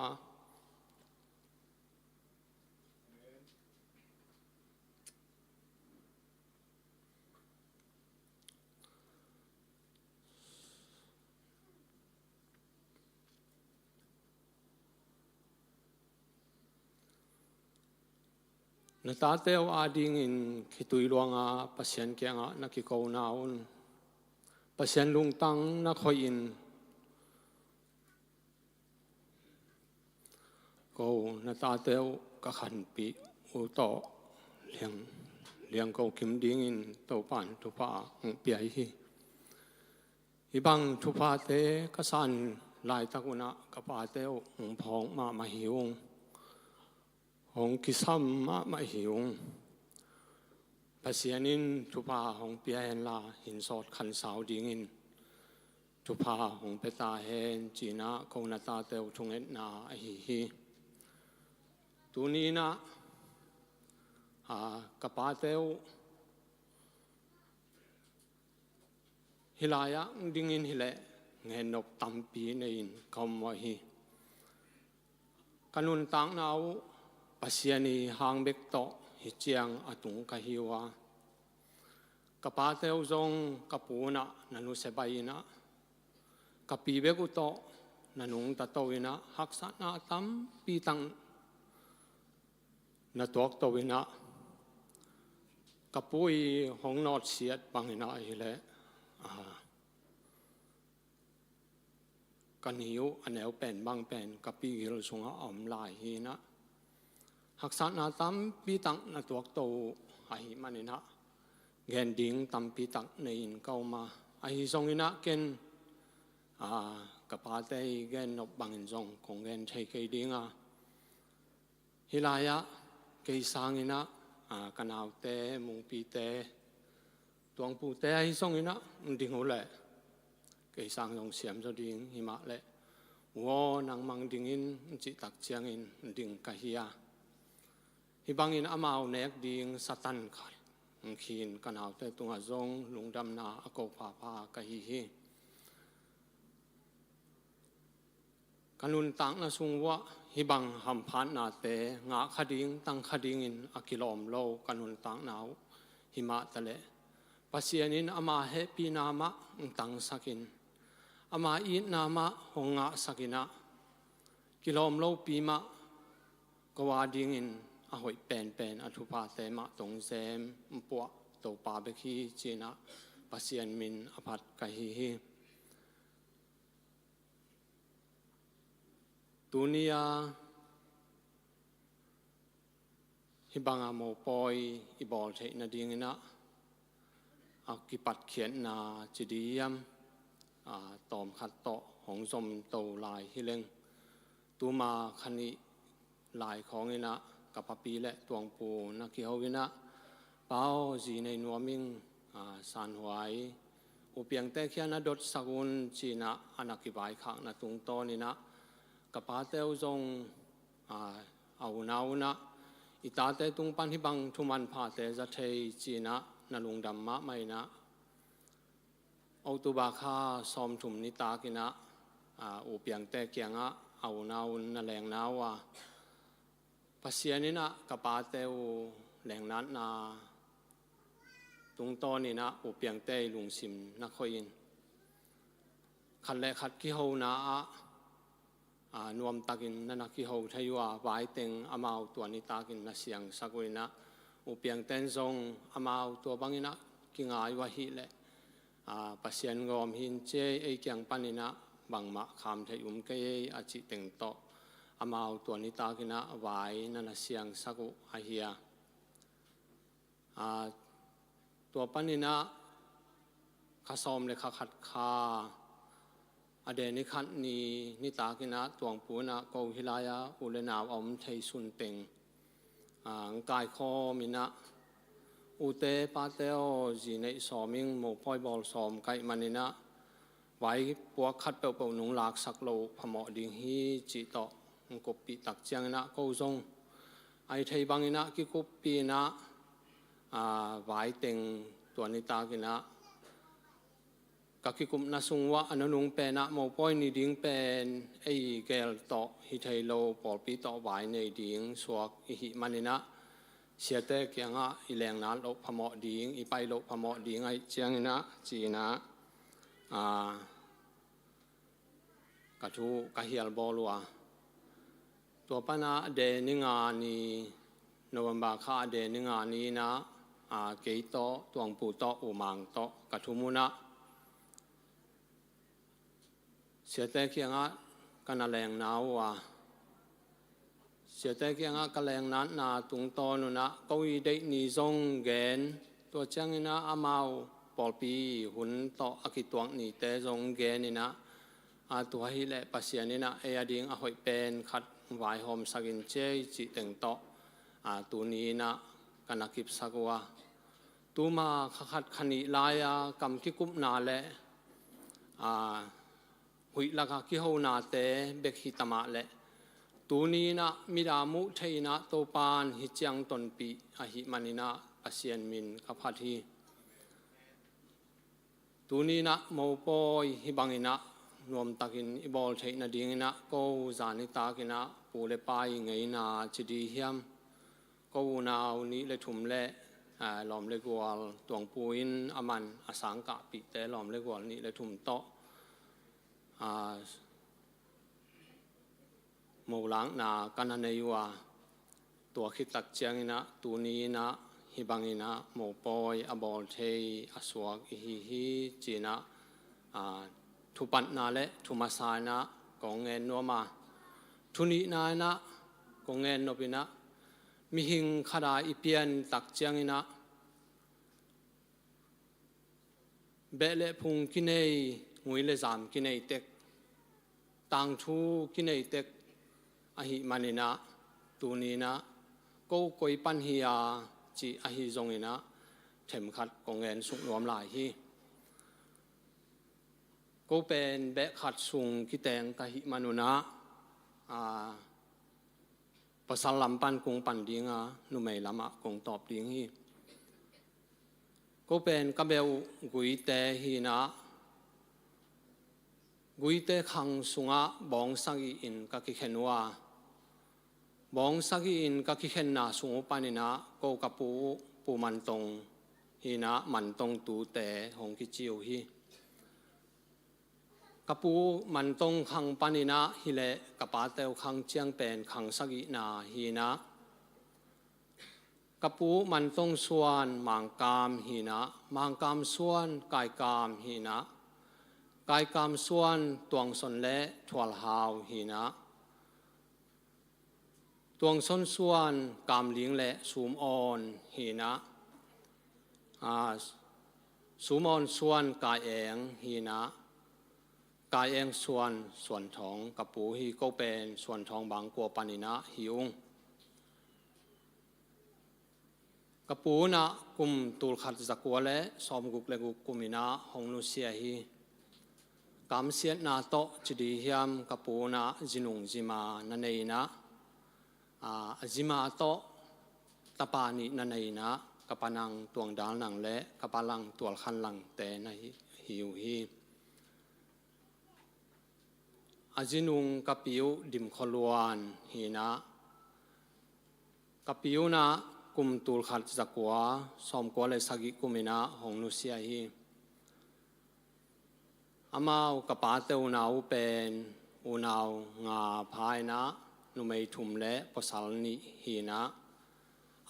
na tate uh adingin khitui luang a Pasian kiangah na kikona un, Pasian lungtang na khoih in, ko na tate uh ka khanpih uh tawh liang, liang ko kim dingin Topa in thupha hong pia hi. Hih bang thuphate ka san laitak un ah ka pate uh hong phawk mahmah hi ung, hong kisam mahmah hi ung. Pasian in thupha hong pia hen la, hinsawt khansau dingin thupha hong pia ta hen ci-in ah ko na tate uh thungetna ahi hi. Tuni in ah, aa, ka pate uh hih lai-ah dingin hi leh ngennop tampi nei-in ka om uh hi. Ka nuntakna uh Pasian ii hang bek tawh hih ciang a tung ka hi uh a, ka pate uh zong ka pu un ah na nusia baih in ah, ka pi bek uh tawh na nungta to in ah haksatna tampi tak na tuakto in ah, ka pu ii hong nawtsiat bangin ah hi leh, aa, ka ni uh a neu pen bang pen ka pi gil sungah a om lai hi in ah, haksatna tampi tak na tuakto uh ahih manin ah gen ding tampi tak nei-in ka om a, ahi zongin ah ken, aa, ka pate ii gennop bangin zong kong gen thei kei ding a, hih lai-ah Kei sanginah, aa, ka naute, mungpite, tuangpute ahi zonginah, ding uh leh kei sang zong siam zaw ding himah leh, u aw, nang mang dingin, cihtak ciangin ding ka hi a. Hih bangin amau nek ding Satan khat khin ka naute tungah zong lungdamna a ko phapha ka hi hi. Ka nuntakna sung uah hih bang hamphatnate ngah kha ding, tang kha dingin a kilawm lo ka nuntakna uh himah taleh, Pasian in ama hehpihna mah tangsakin, ama itna mah hong ngahsakinah, kilawm lopi mah ko a dingin a hoih penpen a thuphate mah tong zem puah Topa bek hi cinah Pasian min a phat ka hi hi. Tuni-a hih banga mopawi i bawl theih nadinginah a kipatkhiatna ci ding hiam, a, tawmkhat tawh hong zomto lai hi leng, tuma kha nih lai khawnginah ka papi le tuangpu na kiho inah, Pa aw, zi nei nuam ing, a, sanhuai U Piangte kiang na dotsak un cinah a na kivaikhakna tungtawninah ka pate uh zong, a, a unau unah i tate tung pan hih bang thumanphate za thei cinah na lungdam mahmah inah, October kha sawmthum nitakinah, a, U Piangte kiangah a unau un na lengna uh a, Pasian inah ka pate uh lengnatna tungtawninah U Piangte i lungsim na khoih in, khat le khat kihona ah, a, nuamtakin na na kiho thei uh a, vaiteng amau tua nitakin na siangsak uh inah, U Piangten zong amau tua banginah kingai uh ahih leh, a, Pasian gawm hi in ci ei, ei kiang paninah bangmah kham theih um kei ei a cih teng tawh amau tua nitakinah vai na na siangsak uh ahi a. A, tua paninah kha sawm le kha khat kha a de ni khat ni, nitakinah tuangpu inah ko hih lai-a u le nau a om thei sun teng, a, hong kaikhawm inah, ute pate aw, zi neih sawm ing, mopawi bawl sawm ka hih maninah vai puak khat peuhpeuh nong laksak loh phamawh ding hi cih tawh hong kuppih tak cianginah ko zong a i thei banginah kikuppih inah, a, vaiteng tua nitakinah ka kikupna sung uah a nunung penah mopawi ni ding pen ei gel tawh hi thei lo pawlpi tawh vai nei ding suak i hih maninah, siate kiangah i lengnat loh phamawh ding, i pai loh phamawh ding ahih cianginah cinah, a, ka thu ka hial bawl uh a. Tua panah a de ni nga ni, November kha a de ni nga ni inah, a, kei tawh, tuangpu tawh, U Mang tawh ka thum unah siate kiangah ka na lengna uh a. Siate kiangah ka lengnatna tungtawn unah ko i deih ni zong gen, tua cianginah amau pawlpi hun tawh a kituak nite zong gen inah, a, tua hileh Pasian inah ei a ding a hoih pen khat vaihawmsak in ci ei cih teng tawh, a, tuni inah ka na kipsak uh a. Tuma kha khat kha nih lai-a kam kikupna le, a, huih laka kihonate bek hi tamah leh, tuni inah mida muh thei inah Topan hi ciang tonpih ahih maninah Pasian min ka phat hi. Tuni inah mopawi hih banginah nuamtakin i bawl theih nadinginah ko zan nitakinah pu le pa i ngeina ci ding hiam, ko unau nih le thum le, a, lawm le gual tuangpu in a man a sangkahpihte lawm le gual nih le thum tawh, a, molakna ka na nei uh a, tua khit tak cianginah tuni inah hih banginah mopawi a bawl thei a suak i hi hi cinah, a, thupatna le thumasa inah kong ngen nuam a, thunihna inah kong ngen nop inah, mihing khata i pian tak cianginah beh le phung kinei, ngui le zam kinei tek, tangthu kinei tek ahih maninah tuni inah Ko koi pan hi a, cih ahi zongin ah themkhat kong gen suk nuam lai hi. Ko pen beh khat sung kiteng ka hih manun ah, aa, pasal lam pan kong pan ding a, numei lamah kong tawp ding hi. Ko pen ka beh uh Guite hi in ah, Guite khang sungah bawng sagih in ka kikhen uh a, bawng sagih in ka kikhenna sung uh panin ah ko ka pu uh Pu Mantong hi in ah, Mantong tute hong kici uh hi. Ka pu Mantong khang panin ah hi leh ka pate uh khang ciang pen khang sagihna hi in ah, ka pu Mantong suan Mangkam hi in ah, Mangkam suan Kaikam hi in ah, Kaikam suan Tuangson le Thualhau hi in ah, Tuangson suan Kamling le Sumawn hi in ah, aa, Sumawn suan Kai-eng hi in ah, Kai-eng suan Suanthawng ka pu hi. Ko pen Suanthawng Bangkua panin ah hi ung. Ka pu in ah kum tulkhat zakua le sawmguk le guk kum in ah hong nusia hi. Kamsiatna tawh ci di hiam, ka pu in ah zinung zima na nei in ah, aa, a zima tawh tapa nih na nei in ah, ka pa nang Tuang Dal Nang le ka pa lang Tual Khan Langte na hi, hi uh hi. A zinung ka pi uh Dim Khua Luan hi in ah, ka pi uh in ah kum tulkhat zakua sawmkua le sagih kum in ah hong nusia hi. Amau ka pate unau uh pen unau nga pha in ah, numei thum le pasal nih hi in ah,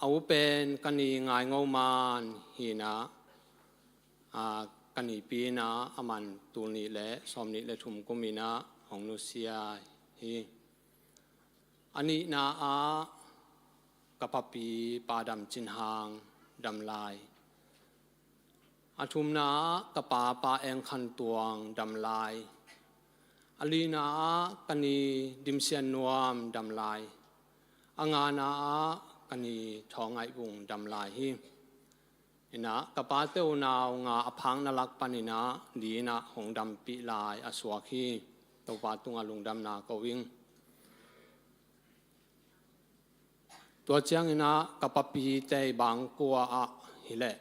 a uh pen ka ni Ngaingo Man hi in ah, aa, ka nipi in ah aman tul nih le sawmnih le thum kum in ah hong nusia hi. A nihna ah ka papi Pa Dam Cin Hang dam lai. A thumna ah ka pa Pa Eng Khan Tuang dam lai. A lina ah ka ni Dim Sian Nuam dam lai. A ngana ah ka ni Thawng Ngaih Vung dam lai hi. In ah ka pate unau nga a phak na lak panin ah li in ah hong dampih lai a suak hi. Topa tungah lungdamna ko ing. Tua ciangin ah ka papi tei Bangkua ah hi leh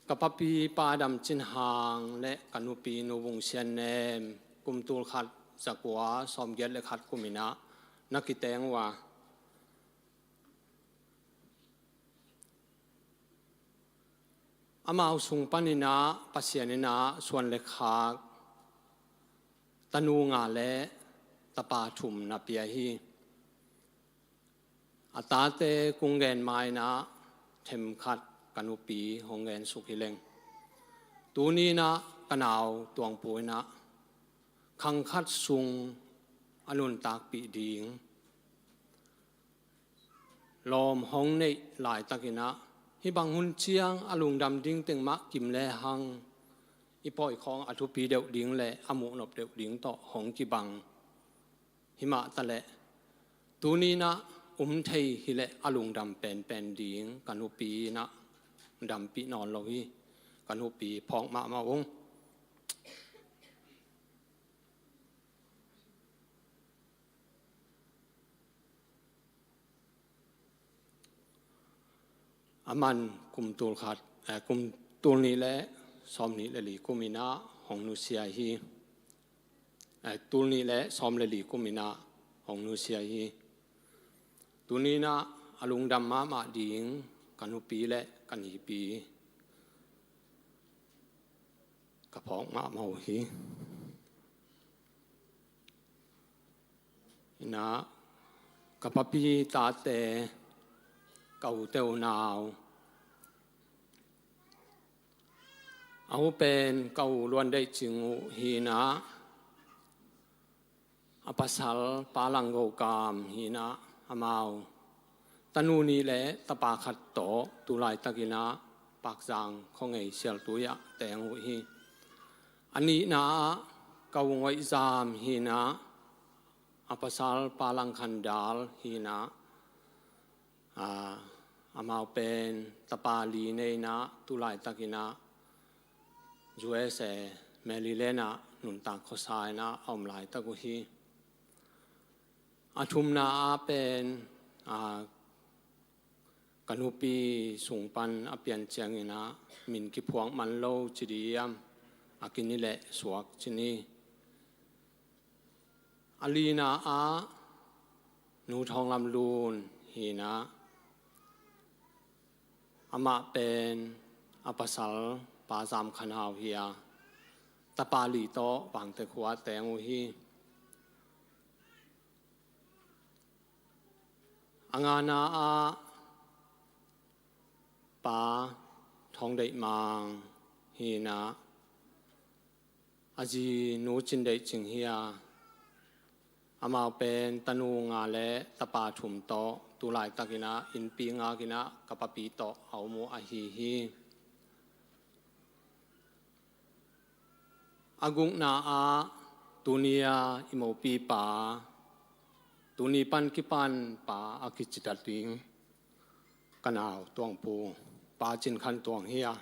ka papi Pa Dam Cin Hang le ka nupi Nu Vung Sian Nem kum tulkhat zakua sawmgiat le khat kum in ah na kiteng uh a, amau sung panin ah Pasian in ah suan le khak tanu nga le tapa thum na pia hi. A tate kong gen ma in ah themkhat ka nupi hong gen suk hi leng. Tuni in ah ka nau Tuang Pu in ah khang khat sung a nuntakpih ding lawm hong neih laitakin ah, hih bang hun ciang a lungdam ding teng mah kim le hang, i pawi khawng a thupi deuh ding le a muhnop deuh ding tawh hong kibang hi mah ta leh, tuni in ah um thei hi leh a lungdam penpen ding ka nupi in ah dampih nawn lo hi. Ka nupi phawk mahmah ung. Aman kum tul khat, eh, kum tul nih le sawmnih le li kum in ah hong nusia hi. Eh, tul nih le sawm le li kum in ah hong nusia hi. Tuni in ah a lungdam mahmah ding ka nupi le ka nipi ka phawk mahmah uh hi. In ah ka papi tate, ka ute unau, a u pen ka u Luan Deih Cing uh hi in ah, a pasal Pa Lang Go Kam hi in ah, amau tanu nih le tapa khat tawh tu laitakin ah Pakzang khuangei Sialtui ah teng uh hi. A nihna ah ka u Ngoih Zam hi in ah, a pasal Pa Lang Khan Dal hi in ah, Aa, amau pen tapa li nei in ah, tu laitakin ah U S A Maryland ah nuntak khuasa in ah a om laitak uh hi. A thumna ah pen, aa, ka nupi sung pan a pian ciangin ah min kiphuak man lo ci diam, a kini leh suak ci ni. A lina ah Nu Thawng Lam Lun hi in ah, amah pen a pasal Pa Zam Khan Hau hi a, tapa li tawh Vangte khua teng uh hi. A ngana ah Pa Thawng Deih Mang hi in ah, a zi Nu Cin Deih Cing hi a, amau pen tanu nga le tapa thum tawh tu laitakin ah innpi ngak in ah ka papi tawh a om uh ahi hi. A gukna ah tuni a i mopipa, tuni pan kipan pa a kicitat ding ka nau Tuang Pu, Pa Cin Khan Tuang hi a,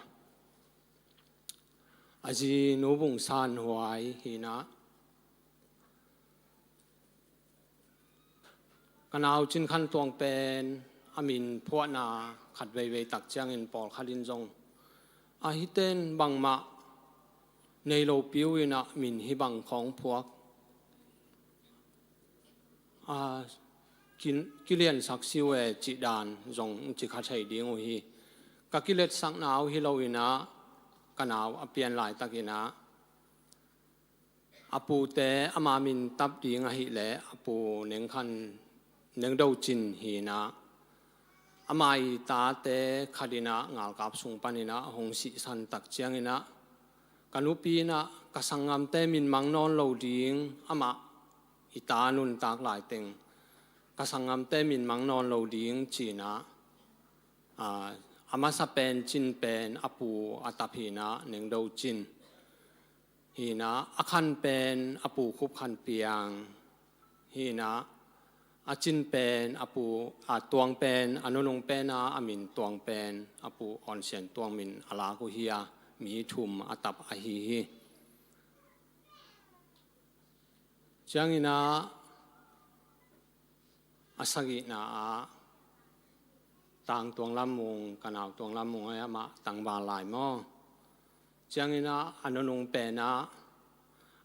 a zi Nu Vung San Huai hi in ah, ka nau Cin Khan Tuang pen a min phuahna khat veivei tak ciangin pawlkhat in zong, a hihte in bangmah nei lo pi uh in ah, min hih bang khawng phuak, aa, ki, kiliansak si uh e cih dan zong ci kha thei ding uh hi. Ka kiletsakna uh hi lo in ah, ka nau a pian laitakin ah, a pute ama min tap ding ahih leh a pu Neng Khan, Neng Do Cin hi in ah, ama i tate khat in ah ngalkap sung panin ah hong sihsan tak ciangin ah, ka nupi in ah ka sanggamte min mang nawn lo ding, amah i ta nuntak laiteng ka sanggamte min mang nawn lo ding ci in ah, aa, a masa pen Cin pen a pu a tap hi in ah, Neng Do Cin hi in ah, a Khan pen a pu Khup Khan Piang hi in ah, a Cin pen a pu, a Tuang pen, a nunung pen a, a min Tuang pen a pu Awn Sian Tuang min a lak uh hi a, mi thum a tap ahi hi. Ciangin ah, a sagihna ah Tang Tuang Lam Mung, ka nau Tuang Lam Mung, amah tangval lai maw. Ciangin ah a nunung pen ah,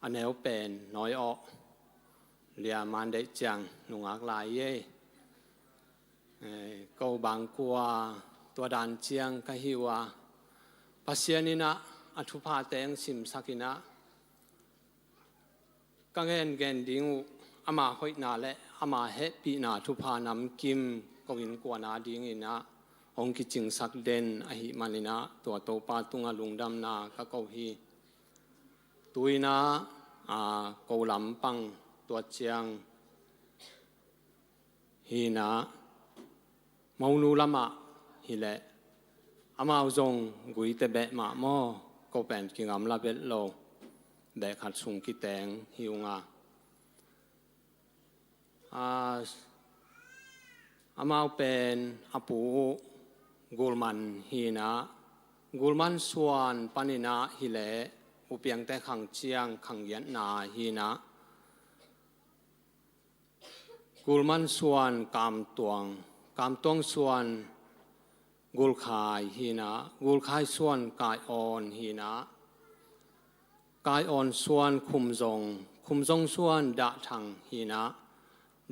a neu pen Nawi Awh, Lia Man Deih Ciang nungak lai ei. Eh, ko bangkua tua dan ciang ka hi uh a, Pasian in ah a thupha teng simsak in ah, ka ngengen ding uh ama hoihna le ama hehpihna thupha namkim ko innkuan a dingin ah hong kicingsak den ahih manin ah, tua Topa tungah lungdamna ka ko hi. Tu in ah, aa, ko lampang tua ciang hi in ah, monu lamah hi leh amau zong guite beh mah maw, ko pen kigamla vet lo, beh khat sung kiteng hi ung a. Aa, amau pen a pu uh Gulman hi in ah, Gulman suan panin ah hi leh U Piangte khang ciang khang giatna hi in ah, Gulman suan Kamtuang, Kamtuang suan Gulkhai hi in ah, Gulkhai suan Kai Awn hi in ah, Kai Awn suan Khumzong, Khumzong suan Dahthang hi in ah,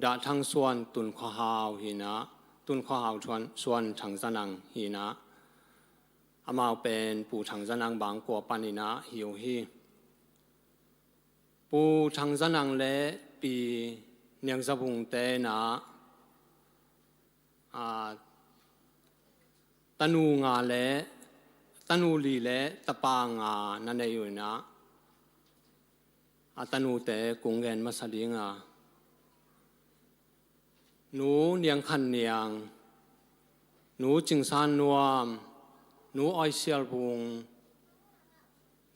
Dahthang suan Tun Khua Hau hi in ah, Tun Khua Hau suan, suan Thang Za Nang hi in ah, amau pen Pu Thang Za Nang bangkua panin ah hi uh hi. Pu Thang Za Nang le Pi Niang Za Vung te in ah, aa, tanu nga le, tanu li le tapa nga na nei uh in ah, a tanute kong gen masa ding a, Nu Niang Khan Niang, Nu Cing San Nuam, Nu Awi Sial Vung,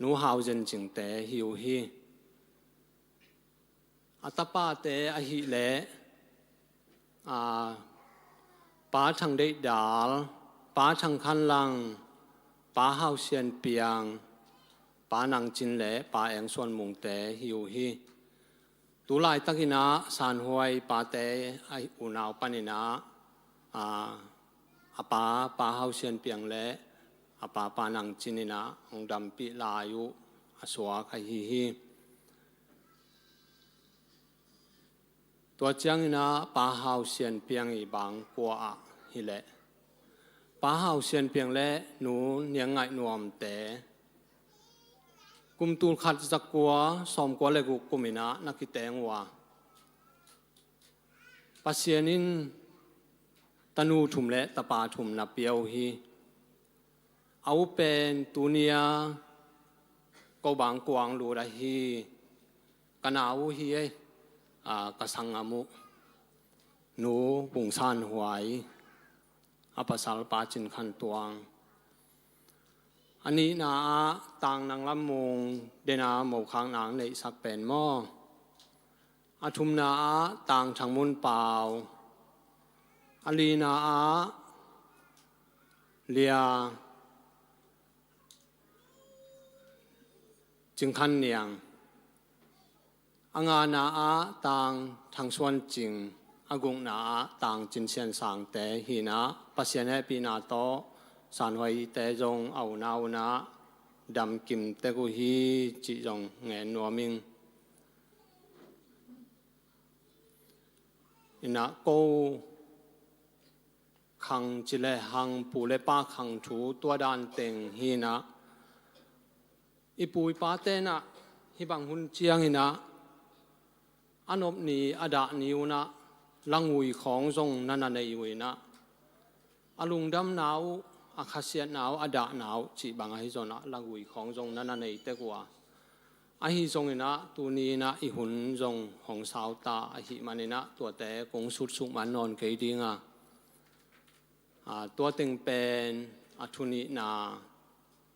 Nu Hau Zen Cing te hi uh hi. A tapate ahih leh, aa, Pa Thang Deih Dal, Pa Thang Khan Lang, Pa Hau Sian Piang, Pa Nang Cin le Pa Eng Suan Mungte hi uh hi. Tu laitakin ah San Huai pate a unau panin ah, a, a pa, Pa Hau Sian Piang le a pa, Pa Nang Cin in ah hong dampih lai uh a suak ahi hi. Tua ciangin ah Pa Hau Sian Piang i bangkua ah hileh Pa Hau Sian Piang le Nu Niang Ngaih Nuamte kum tul khat za kua sawm kua le guk kum in ah na kiteng uh a, Pasian in tanu thum le tapa thum na pia uh hi. A u pen tuni a ko bangkua ah lut ahi, ka nau uh hi ei, a, ka sanggam uh Nu Vung San Huai, a pasal Pa Cin Khan Tuang. A nihna ah Tang Nang Lam Mung, dena mokhak nang neihsak pen maw. A thumna ah Tang Thang Mun Pau. A lina ah Lia Cing Khan Niang. A ngana ah Tang Thang Suan Cing, a gukna ah Tang Cin Sian Sangte hi in ah, Pasian hehpihna tawh San Huaite zong a unau in ah damkim tek uh hi cih zong ngen nuam ing. In ah ko khang ci le hang, pu le pa khang thu tua dan teng hi in ah, i pu i pate in ah hih bang hun ciangin ah a nop ni a dah ni un ah langui khawng zong na na nei uh in ah, a lungdamna uh, a khasiatna uh, a dahna uh cih bang ahi zongin ah langui khawng zong na na nei tek uh a, ahi zongin ah tuni in ah i hun zong hong sau ta ahih manin ah tuate kong sutsuk man nawn kei ding a, a, tua teng pen a thu nihna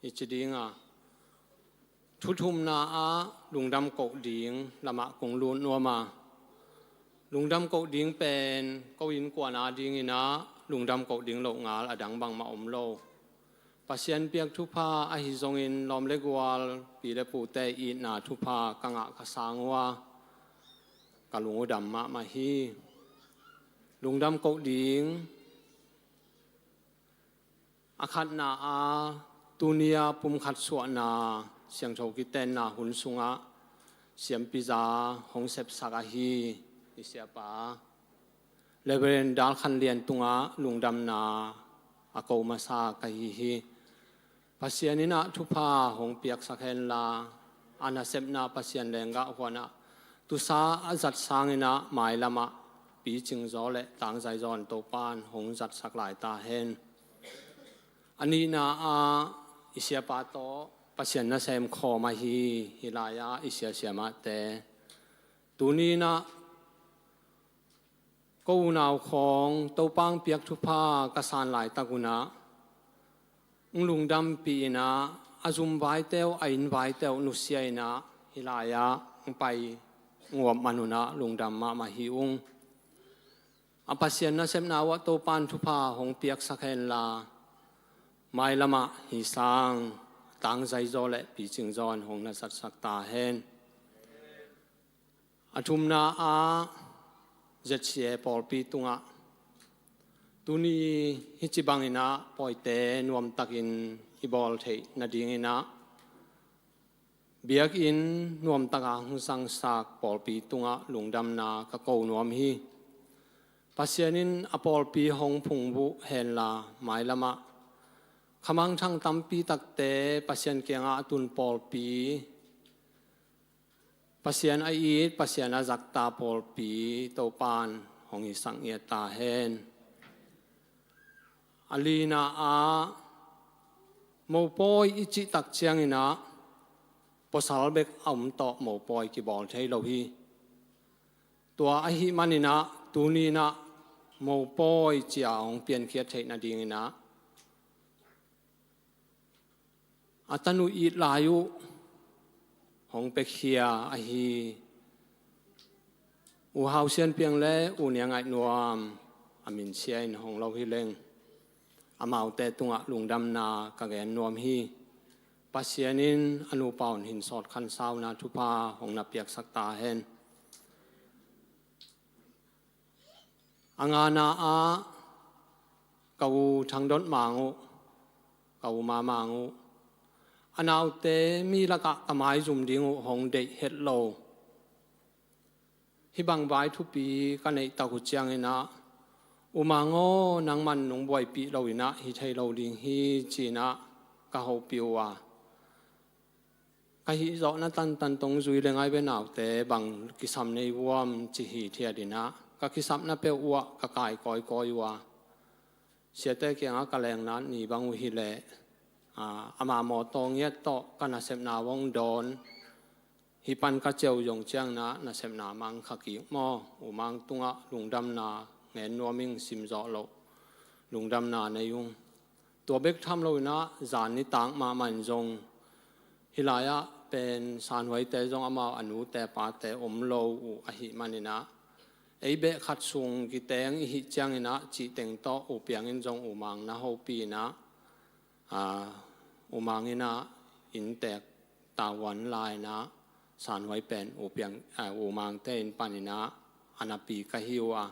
i ci ding a, thu thumna ah lungdam koh ding lamah kong lut nuam a, lungdam koh ding pen ko innkuan a dingin ah lungdam koh ding loh ngal a dang bangmah om lo. Pasian piak thupha ahi zongin lawm le gual, pi le pute itna thupha ka ngah ka sang uh a, ka lung uh dam mahmah hi. Lungdam koh ding a khatna ah tuni a pumkhat suahna siangtho kitenna hun sungah siampiza hong sepsak ahi i siapa Reverend Dal Khan Lian tungah lungdamna a ko masa ka hi hi. Pasian in ah thupha hong piaksak henla, a nasepna Pasian lenggah huan ah tusa a zat sangin ah mailam ah picing zaw le tangzai zaw in Topan hong zatsak lai ta hen. A nihna ah i siapa tawh Pasian nasem khawm ahi, hih lai ah i sia siamahte, tuni in ah ko unau khawng Topa hong piak thupha ka san laitak un ah hong lungdampih in ah, a zum vaite uh, a inn vaite uh nusia in ah hih lai ah hong pai nguap man un ah lungdam mahmah hi ung. A Pasian nasepna uh ah Topan thupha hong piaksak henla, mailam ah hih sang tangzai zaw le picing zaw in hong na zatsak ta hen. A thumna ah Z C A pawlpi tungah tuni hih ci bangin ah pawite nuamtakin i bawl theih nadingin ah biakinn nuamtak a hong zangsak pawlpi tungah lungdamna ka ko nuam hi. Pasian in a pawlpi hong phungvuh henla, mailam ah khamangthang tampi takte Pasian kiangah a tun pawlpi, Pasian a it, Pasian a zakta pawlpi Topan hong hisak ngiat ta hen. A lina ah mopawi i cih tak ciangin ah pawsal bek a om tawh mopawi kibawl thei lo hi. Tua ahih manin ah tuni in ah mopawi ci a hong piankhiat theih nadingin ah a tanu it lai uh hong piakhia ahi U Hau Sian Piang le U Niang Ngaih Nuam a min sia in hong lo hi leng, amaute tungah lungdamna ka gen nuam hi. Pasian in a nupa un hin sawt khansauna thupha hong na piaksak ta hen. A ngana ah ka u Thangdon Mang uh, ka u Ma Mang uh, a naute mi lakah ka maizum ding uh hong deih het lo. Hih bang vai thupi ka neih tak uh ciangin ah, U Mang aw, nangman nong buaipih lo in ah hi thei lo ding hi, ci-in ah ka hopih uh a, ka hih zawhna tantan tawh zui leng ai ve, naute bang kisam nei vuam, ci hithiat in ah ka kisapna peuh uh ah ka kai kawikawi uh a, siate kiangah ka lengna ni bang uh hi leh, aa, ama mawtaw ngiat tawh ka nasepna hong dawn. Hih pan ka ciah uh zong ciangin ah nasepna mang kha kik maw, U Mang tungah lungdamna ngen nuam ing, sim zawh loh lungdamna nei ung. Tua bek tham lo in ah zan nitak mahmah in zong, hih lai-ah pen Sanhuaite zong amau a nute pate om lo uh ahih manin ah, ei beh khat sung kiteng i hih ciangin ah cih teng tawh U Piang in zong U Mang na hopih in ah, aa, U Mang in ah inntek tavuan la in ah, Sanhuai pen U Piang, aa, U Mangte inn panin ah a napi ka hi uh a,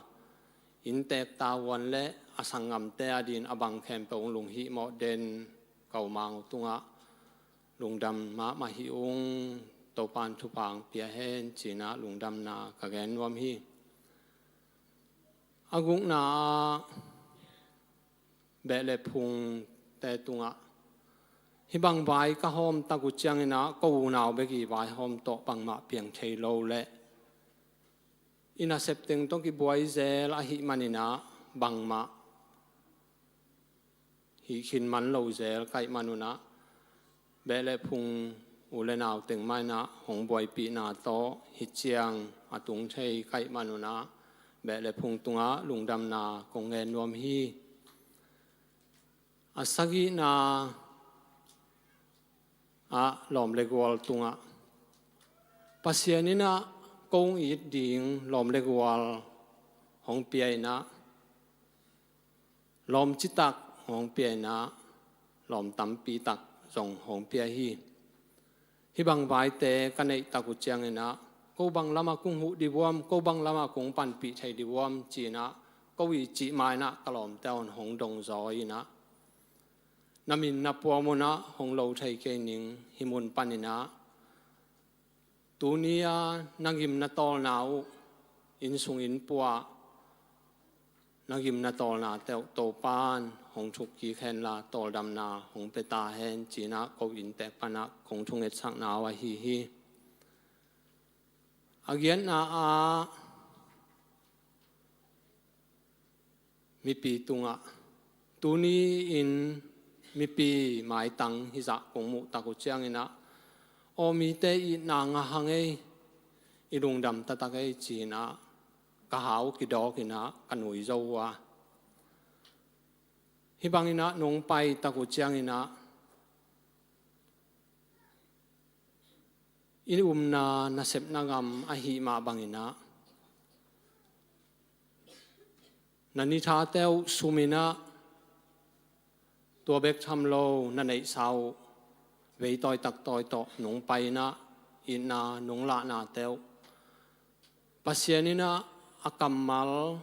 inntek tavuan le a sanggamte adingin a bang khempeuh hong lunghimawh den ka U Mang uh tungah lungdam mahmah hi ung. Topa'n thupha hong pia hen, ci-in ah lungdamna ka gen nuam hi. A gukna ah, Beh le Phungte tungah hih bang vai ka hawm tak uh ciangin ah, ko unau bek i vaihawm tawh bangmah piang thei lo leh, i nasep teng tawh kibuai zel ahih manin ah, bangmah hih khin man lo zel ka hih man un ah, Beh le Phung u le nau teng mah in ah hong buaipihna tawh hih ciang a tung thei ka hih man un ah, Beh le Phung tungah lungdamna kong ngen nuam hi. A sagihna ah, lawm le gual tungah Pasian in ah kong it ding lawm le gual hong pia in ah, lawm citak hong pia in ah, lawm tampi tak zong hong pia hi. Hih bang vaite ka neih tak uh ciangin ah, ko bang lamah kong huh dih vuam, ko bang lamah kong panpih thei dih vuam, ci-in ah ko i cih ma-in ah ka lawmte un hong dong zaw in ah, na min na puam un ah hong lo thei kei ning, hih mun panin ah tuni-a na gim na tawlna uh, inn sung inn pua-ah na gim na tawlnate uh Topa'n hong thuk kik hen la, tawldamna hong pia ta hen, ci-in ah ko inntek pan ah kong thungetsakna uh ahi hi. A giatna ah, mipi tungah, tuni-in mipi maitang hizah kong muh tak uh ciangin ah, aw, mite itna ngah hang ei, i lungdam taktak ei, ci-in ah ka hau kidawk in ah ka nui zo uh a, hih bangin ah nong pai tak uh ciangin ah, i umna nasepna gam ahih mah bangin ah, na nithate uh sum in ah, tua bek tham lo na neihsa uh veitawi taktawi tawh nong pai in ah, itna nong lahnate uh Pasian in ah a kammal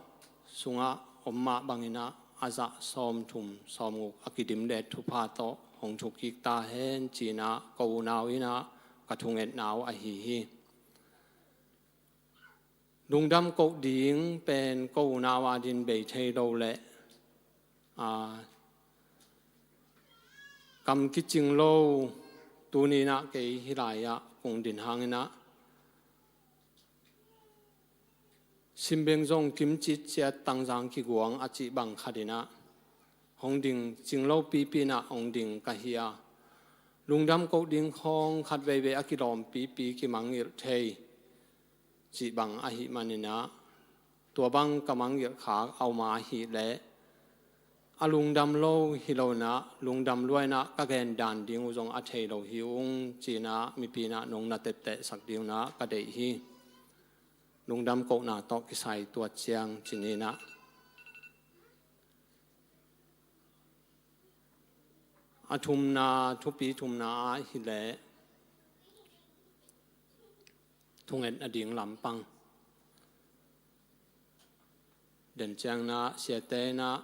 sungah om mah bangin ah, a zah sawmthum sawmguk a kidim le thupha tawh hong thuk kik ta hen, ci-in ah ko unau in ah ka thungetna uh ahi hi. Lungdam koh ding pen ko unau adingin bei thei lo leh, aa, kam kicing lo, tuni-in ah kei hih lai-ah kong din hangin ah, simbeng zong kimcit ciat tangzang kiguang a cih bang khat in ah hong ding, cing lo pipi in ah hong ding ka hi a, lungdam koh ding khawng khat veivei a kilawm pipi, kimangngilh thei cih bang ahih manin ah, tua bang ka mangngilh khak a om ahih leh, a lungdam lo hi lo in ah, lungdam lua in ah ka gen dan ding uh zong a thei lo hi ung, ci-in ah mipi in ah nong na teptehsak ding un ah ka deih hi. Lungdam kohna tawh kisai tua ciang ci-in ah, A thumna, thupi thumna ah hileh thunget nading lampang. Den ciangin ah siate in ah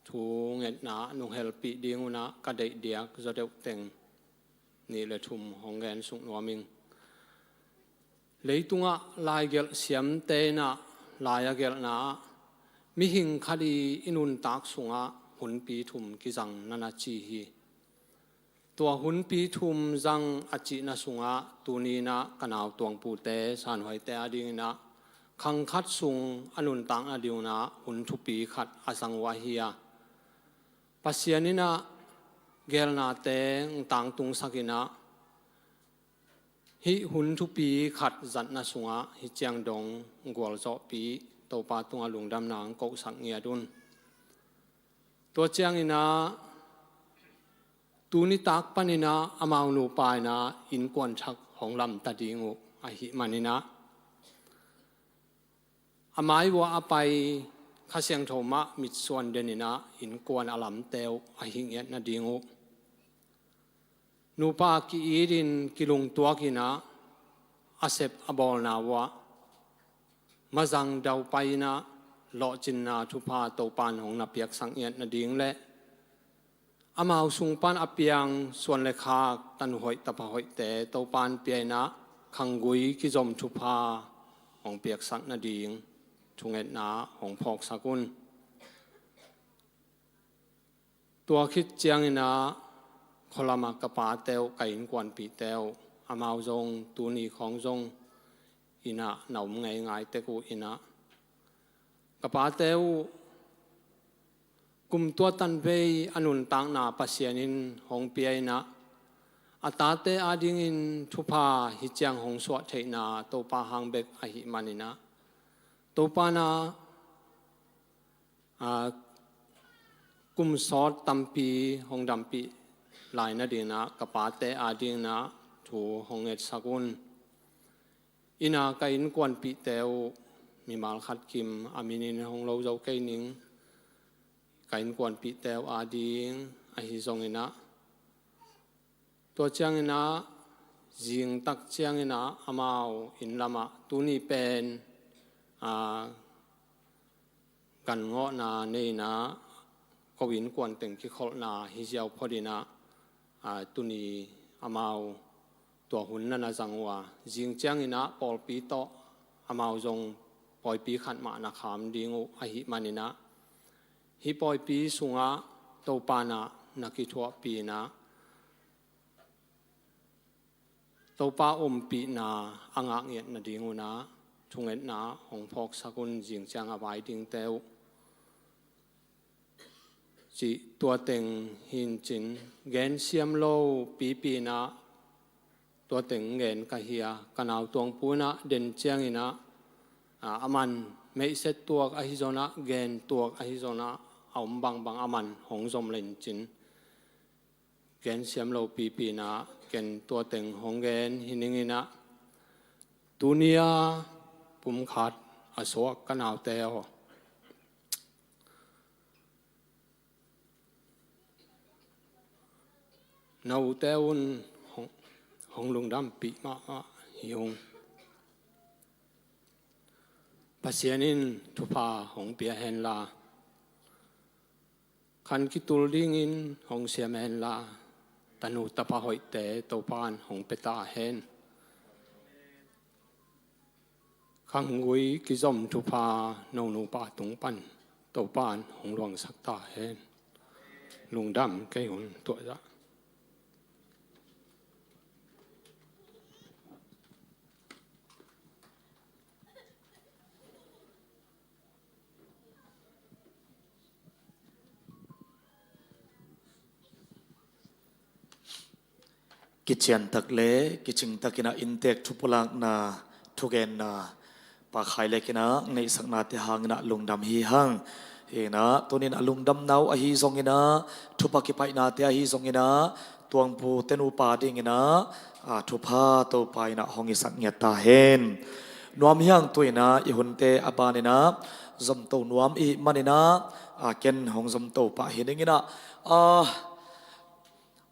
thungetna nunghelpih ding un ah ka deih diak zaw deuh teng nih le thum hong gen suk nuam ing. Leitungah laigelh siamte in ah lai a gelhna ah mihing khat i nuntak sungah hunpi thum kizang na na ci hi. Tua hunpi thum zang a cihna sungah tuni in ah ka nau tuangpute sanhuaite adingin ah khang khat sung a nuntak nading un ah hun thupi khat a zang uh ahi a, Pasian in ah gelhnate hong tangtungsak in ah hih hun thupi khat zatna sungah hih ciang dong gualzawhpih Topa tungah lungdamna hong kohsak ngiat un. Tua ciangin ah tuni tak panin ah amau nupa in ah innkuan thak hong lamta ding uh ahih manin ah a mai uah a pai Kha Siangtho mah mitsuan den in ah innkuan a lamte uh ahi ngiat nading uh. Nupa ki-it in kilungtuak in ah a sep a bawlna uah mazang daupai in ah lawhcinna thupha Topa in hong na piaksak ngiat nading le amau sung pan a piang suan le khak tanu hoih tapa hoihte Topa in pia in ah khanggui kizom thupha hong piaksak nading thungetna hong phawksak un. Tua khit ciangin ah khualam ah ka pate uh, ka innkuanpihte uh, amau zong tuni khawng zong inn ah na om ngeingai tek uh in ah ka pate uh kum tua tanvei a nuntakna Pasian in hong pia in ah a tate adingin thupha hih ciang hong suah theihna Topa hang bek ahih manin ah Topa in ah aa, kum sawt tampi hong dampih lai nading in ah ka pate adingin ah thu hong ngetsak un. Inn ah ka innkuanpihte uh mimal khat kim a min in hong lo zo kei ning, ka innkuanpihte uh ading ahi zongin ah tua ciangin ah zingtak ciangin ah amau inn lamah tuni pen aa, gan ngawhna nei in ah ko innkuan teng kikholhna hi ziau phot in ah aa, tuni amau tua hun na na zang uh a, zing ciangin ah pawlpi tawh amau zong pawipi khat mah na kham ding uh ahih manin ah hih pawipi sungah Topa in ah na kithuahpih in ah Topa ompihna a ngah ngiat nading un ah thungetna hong phawksak un. Zing ciang a vai dingte uh cih tua teng hi in cin, gen siam lo pipi in ah tua teng gen ka hi a, ka nau tuangpu in ah den ciangin ah aa, a man meihset tuak ahi zongin ah gen tuak ahi zongin ah a om bangbang a man hong zom le in cin gen siam lo pipi in ah ken tua teng hong gen hi ning in ah, tuni a pumkhat a suak ka naute aw, na ute un hong, hong lungdampih mahmah hi ung. Pasian in thupha hong pia hen la, khan kitul dingin hong siam hen la, tanu tapa hoihte Topa in hong pia ta hen. Khanggui kizom thupha no nupa tung pan Topa in hong luangsak ta hen. Lungdam kei un, tua zah. Kiciantak le kicingtak in ah inntek thupulakna, thugenna Pa Khai Lek in ah neihsaknate hang in ah lungdam hi hang. Hi in ah tuni in a lungdamna uh ahi zongin ah, thupha kipaihnate ahi zongin ah, tuangpu te nupa dingin ah aa, thupha Topa in ah hong hisak ngiat ta hen. Nuam hi hang, tu in ah i hunte a ban in ah zomto nuam i hih manin ah aa, ken hong zomto pah hi ning in ah aa,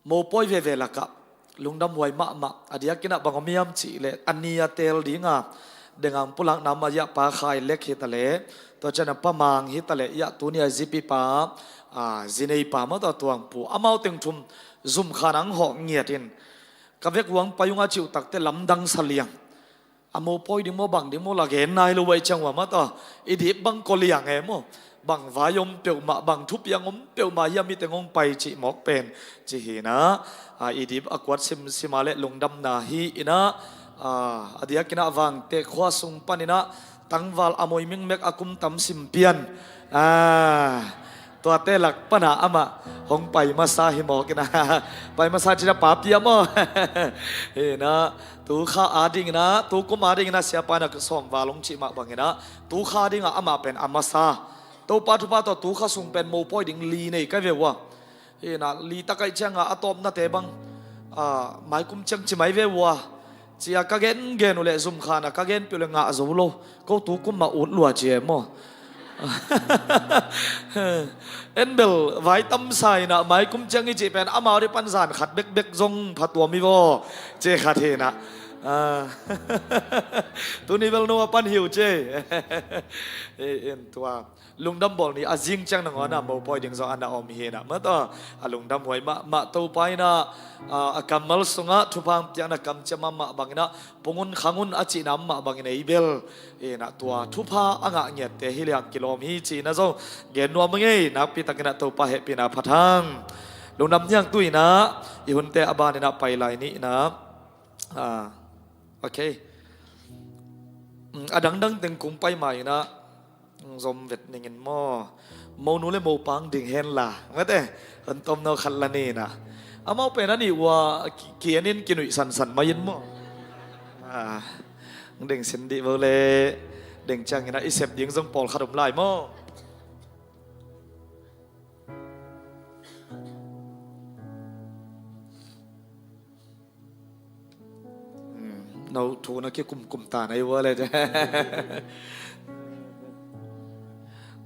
Mopawi veve lakah lungdam huai mahmah. A diakin ah bang om hiam cih leh, a ni a teel ding a, dengang pulakna mah ah Pa Khai Lek hi ta leh, tua ciang a Pa Mang hi ta leh, ah tuni a zipipa, a, zineipa mah tawh Tuangpu, amau teng thum zum khan ang hawh ngiat in, ka vek uang pai ung a cih uh tak teh lamdang sa liang. A mopawi ding maw, bang ding maw, la gen nai lo uh ahih ciang uh a mah tawh, i dip bang kua liang e maw, bang vai om peuhmah, bang thupiang om peuhmah hiam, mi teng hong pai cih mawk pen, ci hi in ah, a, i dip a kuat simsim a leh lungdamna hi in ah, a, a diakin ah Vangteh khua sung panin ah tangval a moi mingmek a kum tam sim pian. A, tuate lak pan ah amah hong pai masa hi mawk in ah, pai masa cih a papi a maw. Hi in ah, tu kha adingin ah, tu kum adingin ah siapa in ah sawm val hong cih mah bangin ah, tu kha ding ah amah pen a masa. Topa thupha tawh tu kha sung pen mopawi ding li nei ka hi ve uh a. Hi in ah, li tak ahih ciang a, a tawpnate bang, a, mai kum ciang ci mai ve uh a, ci a ka gengen uh leh zum khan a ka genpih uh leh ngah zo lo. Ko tu kum mah ut lua ci e maw. En bel vai tam sa in ah, mai kum ciang i cih pen amau ding pan zan khat bekbek zong phatuam hi vaw, ci khat hi in ah. A, tuni bel no a pan hi uh ci. En tua lungdam bawl ni a zing ciang nangawn ah mopawi ding zong a na om hi in ah, mah tawh a lungdam huai mahmah. Topa in ah, a, a kammal sungah thupha hong piakna kamciam a mah bangin ah, pung un khang un a cihna mah bangin ei bel, hi in ah, tua thupha a ngah ngiatte hi leng kilawm hi cihna zong gen nuam ing ei. Nakpi takin ah Topa hehpihna phat hang. Lungdam hi hang. Tu in ah i hunte a banin ah pai lai ni in ah. A, ok. Mm, a dangdang teng kong pai ma in ah, mm, zom vet ning in maw. Monu leh mopa hong ding hen la, mate, hong tom no khat la ni in ah. Amau pen a nih uh a, ki-, ki-en in kinuih sansan mai in maw. A, hong ding sin dih vo leh, ding ciangin ah i sep ding zong pawlkhat om lai maw. Mm, no thu na kikumkum ta na hi uh a leh.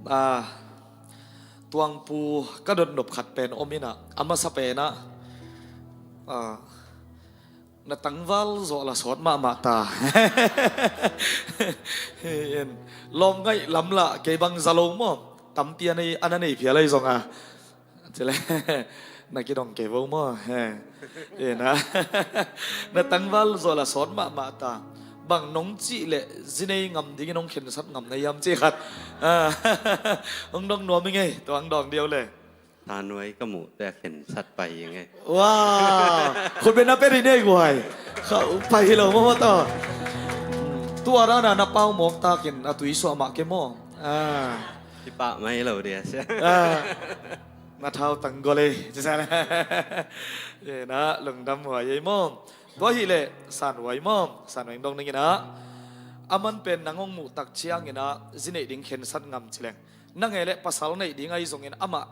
A, Tuangpu ka dotnop khat pen om in ah, a masa pen ah, a, na tangval zawh la sawt mahmah ta. Lawm ngaih lam lah kei bang za lo maw. Tampi a nei, a na nei phial ahi zong a. Ci leh, na kidong kei vo maw. Hi in ah, na tangval zawh la sawt mahmah ta. Bang nong cih leh zinei ngam dingin hong khensat ngam na hiam cih khat, a, hong dong nuam ing ei. Tua hong dawng diau leh. Thanuai ka muh teh a khensat pai ing ei. Wa, khut beng na pia dih nei guai. Kha pai hi lo maw, maw tawh. Tua dan a na pau mawk takin a tui suah mah kei maw. A, kipah mai lo dia sia. A, na thau tang gol ei, ci sa na. Hi in ah, lungdam huai ei maw. Tua hi leh Sanhuai maw, Sanhuai hong dong ning in ah. Aman pen nang hong muh tak ciangin ah, zi neih ding khensat ngam ci leng, na ngei leh pasal neih ding ahi zongin amah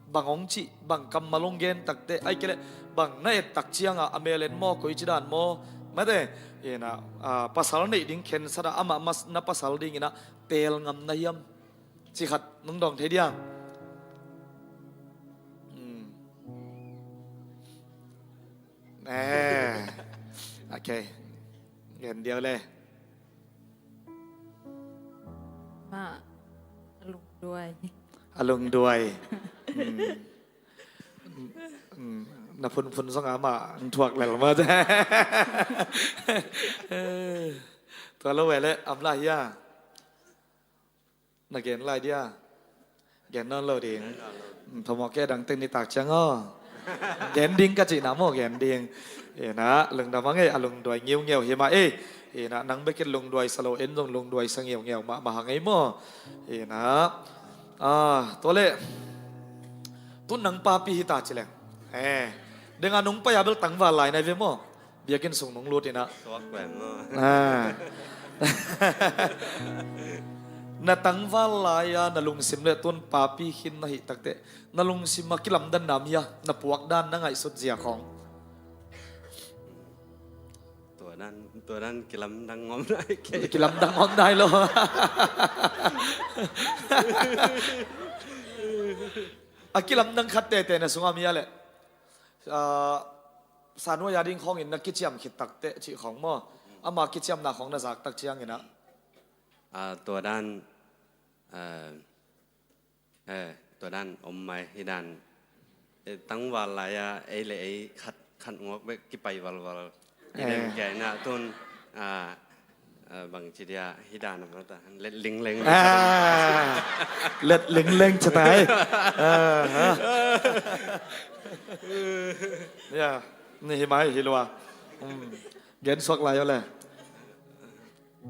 bang hong cih, bang kammal hong gen tak teh, ahih kei leh bang na et tak ciangah a mel en maw, koici dan maw, mate, hi in ah, a, pasal neih ding khensat ah amah mas-, na pasal dingin ah teel ngam na hiam, cih khat nong dawng thei diam? Hmm. Eh. Ok. Gen diau leh. Mah, a lungduai. A lungduai. Hmm. Hmm. Na phunphun zong a mah hong thuak lel mah. Tua lo ve leh, om lai hia? Na gen lai dia? Gen nawn lo ding. Hmm, thomawk kei, a dang teng nitak ciang aw. Gen ding ka cihna maw, gen ding. Hi in ah, lungdam hang ei, a lungduai ngiungeu hi mah ei. Hi in ah, nang bekin lungduai sa lo, en zong lungduai sa ngeungeu mahmah hang ei maw. Hi in ah. A, tua leh, tu-in nang papi hi ta ci leng. Eh, deng a nong pai a bel tangval lai na hi ve maw. Biakinn sung nong lut in ah. Suak pen maw. A. Na tangval lai-a na lungsim leh tu-in papi khin na hih tak teh, na lungsim a kilamdanna om hia, na puakdan, na ngaihsut zia khawng? Tua dan, tua dan kilamdang om nai kei. Kilamdang om nai lo. A kilamdang khat teitei na sungah om hia leh? Ah, Sanuai a ding khawngin na kiciam khit takteh cih khawng maw? Ama kiciamna khawng na zak tak ciangin ah. Ah, tua dan, ah, eh, tua dan om mai hi dan. Eh, tangval lai-a ei le ei khat, khat ngawk bek kipai valval. Hi dan kia inah tun, ah, ah, bangci dia hi dan a mata. Let lingleng. Ah, let lingleng ca tai. Ah, ha. Ya, ni hi mai hi lua. Hmm. Gen suak lai aw le.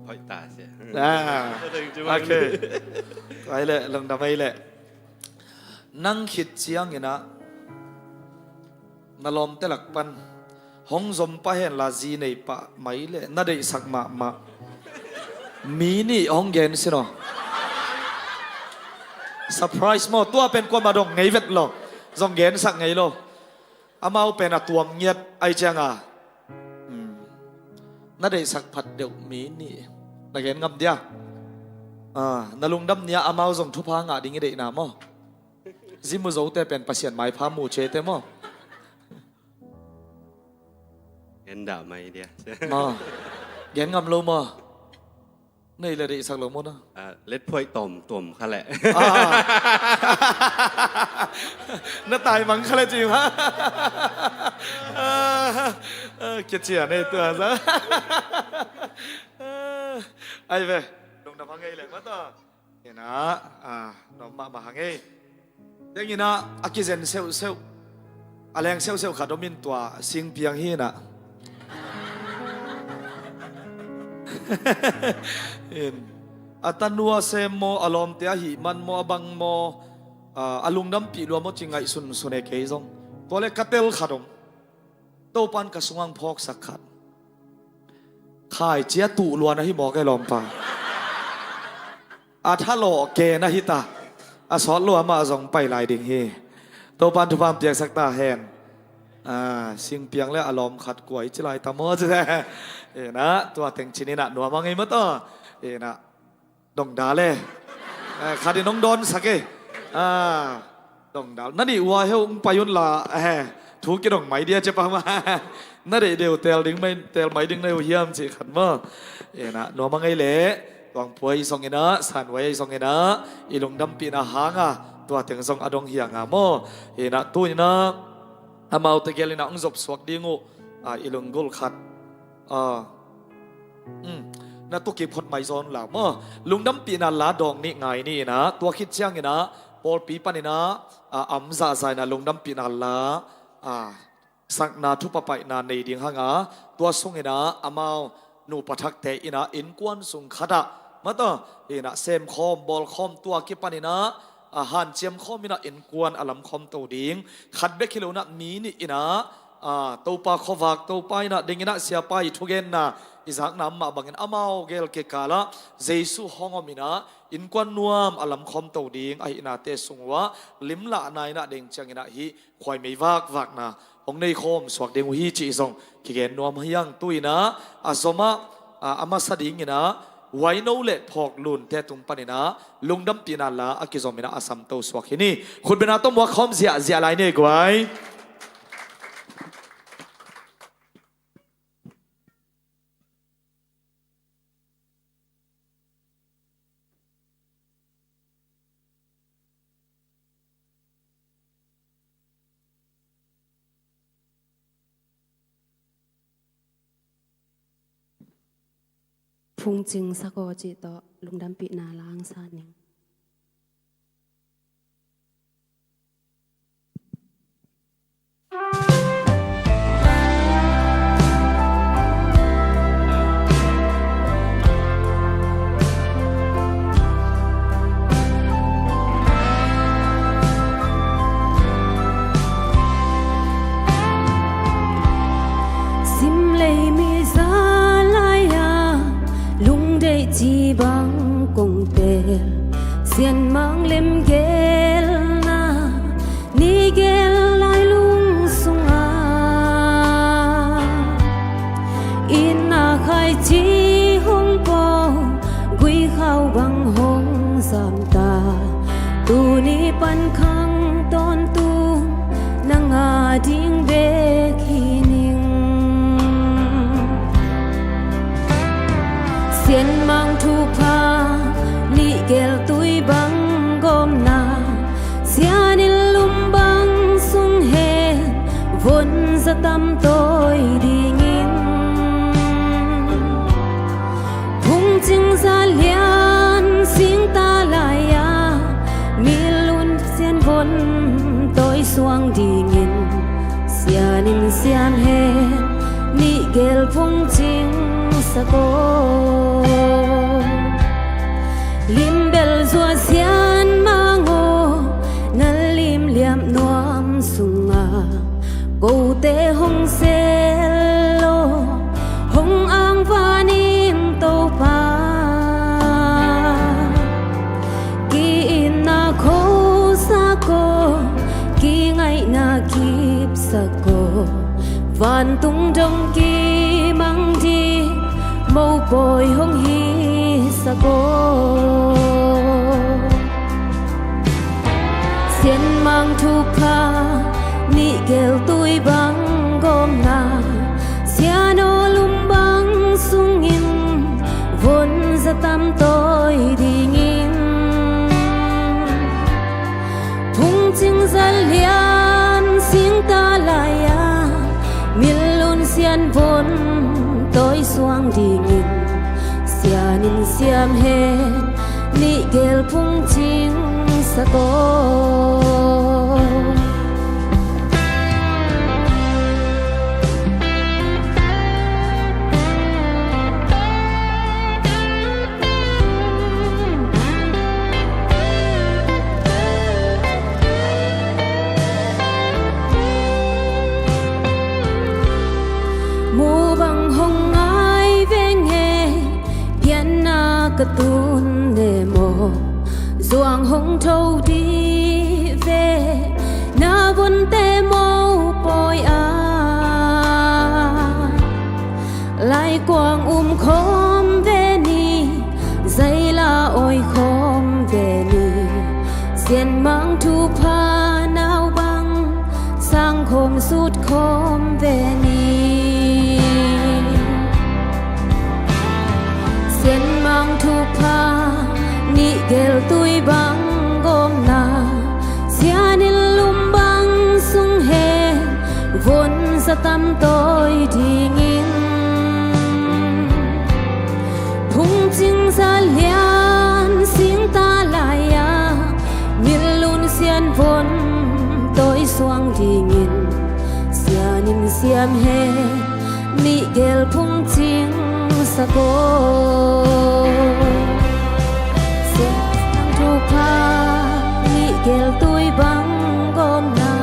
Hoih ta sia. Ah, okay. Tua hi leh, lungdam ei leh. Nang khit ciangin ah na lawmte lak pan hong zom pah hen la, zi nei pah mai leh na deihsak mahmah mi nih hong gen sin aw. Surprise maw, tua pen kuamah dong ngei vet lo. Zong gensak ngei lo. Amau pen a tuam ngiat ai cianga, hmm, na deihsak phat deuh mi nih na gen ngam dia? Ah, na lungdam ni-a amau zong thupha ngah ding i deihna maw? Zimu zote pen Pasian maipha mu cete maw? Gen dah mai dia. Maw? Gen ngam lo maw? Nei le deihsak lo maw na? Ah, letphuaih tawm, tawm kha leh. Ah. Na taimang kha leh ci ma. Ah, ah, kician ei tua za. Ah, ai ve, lungdam hang ei leh mata. Ina, ah, nuam mahmah hang ei. Tengina a kizen seuhseuh, a leng seuhseuh khat om in, tua singpiang hi ina. In, a tanu a sem maw, a lawmte a hih man maw, a bang maw, a, a lungdampih lua maw ci ngaihsun sun e kei zong. Tua le ka tel khat om. Topan ka sungah phawksak khat. Khaici a tuh luan ahi mawk e lawmpa. A thalawh ken ahi ta. A sawt lua mah zong pai lai ding hi. Topan thupha piaksak ta hen. Ah, singpiang le a lawm khat kua i ci lai ta maw ci le. Ina, tua teng cin ina nuam a ngei mataw. Ina. Dongdal e. Eh, khat in hong dawnsak e. Ah, dongdal. Na nih ua heu hong pai un la, eh, thu kidong mai dia cia pa ma. Na deih deuh teel ding mai, teel mai ding na uh hiam cih khat maw? Ina, nuam a ngei leh, Tuangpua i zong ina, Sanwai i zong ina, i lungdampihna hanga, tua teng zong a dong hi a nga maw? Ina, tu ina, amau tegel ina hong zop suak ding uh, ah, i lunggulh khat. Ah. Um. Na tu kip hot mai zawn la maw? Lungdampihna la dawng nih ngai ni ina, tua khit ciang ina, pawlpi pan ina, ah, am zahzah ina lungdampihna la, ah, sakna thupha paihna nei ding hanga, tua sung ina, amau nupa thakte ina, innkuan sung khatah, mata, ina, semkhawm, bawlkhawm, tua kipan ina, a hanciam khawm ina innkuan a lamkhawm to ding. Khat bek hi lo ina mi nih ina, a, Topa khuavak, Topa ina ding ina siapa i thugenna i zakna mah bangin amau gel kikala Jesu hong om ina innkuan nuam a lamkhawm to ding ahi inate sung uah limlahna ina ding ciang ina hih khuaimei vakvakna hong nei khawm suak ding uh hi cih zong kigen nuam hiang tu ina a zomah, a, a masa ding ina Huaino le Phawk Lunte tung pan ina lungdampihna la a kizom ina a samto suak hi ni. Khutbena tawh muak khawm ziahziah lai ni guai. Phungcing sak aw cih tawh lungdampihna la hong sa ning. Simlei mi za lai-a lungdeih ci bang kong tel, sianmang lemgelna ni gel lai lung sunga, inn a khaici hong pawh, guikhau bang hong zamta, tuni pan khang tawntung na ngai ding bek hi ning. Sianmang thupha nih gel tui bang gawmna, sian in lum bang sung hen von za tam tawi dingin. Phungcing za lian singta lai-a milun sian von tawi suang dingin, sian in siam hen nih gel phungcing sak aw. Limbel zuah sianmang aw, na limliam nuam sungah kote hong sel aw, hong angvan in Topa. Ki-itna khosak aw, kingaihna kipsak aw, vantung dong kimang ding mopawi hong hisak aw. Sianmang thupha nih gel tui bang gawmna, sian aw lum bang sungin von za tam tawi dingin. Phungcing za lian singta lai-a milun sian von tawi suang dingin, sian in siam hen nih gel phungcing sak aw. Mu bang hong ngai veng e, pianna ka tun ne maw? Zuang hong tho dih ve, na vonte mopawi a. Laikuang um khawm ve ni, zaila awi khawm ve ni. Sianmang thupha nau bang sang khawm sut khawm ve ni. Sianmang thupha nih gel tui bang gawmna, sian in lum bang sung hen von za tam tawi dingin. Phungcing za lian singta lai-a milun sian von tawi suang dingin, sian in siam hen nih gel phungcing sak aw. Sianmang thupha nih gel tui bang gawmna,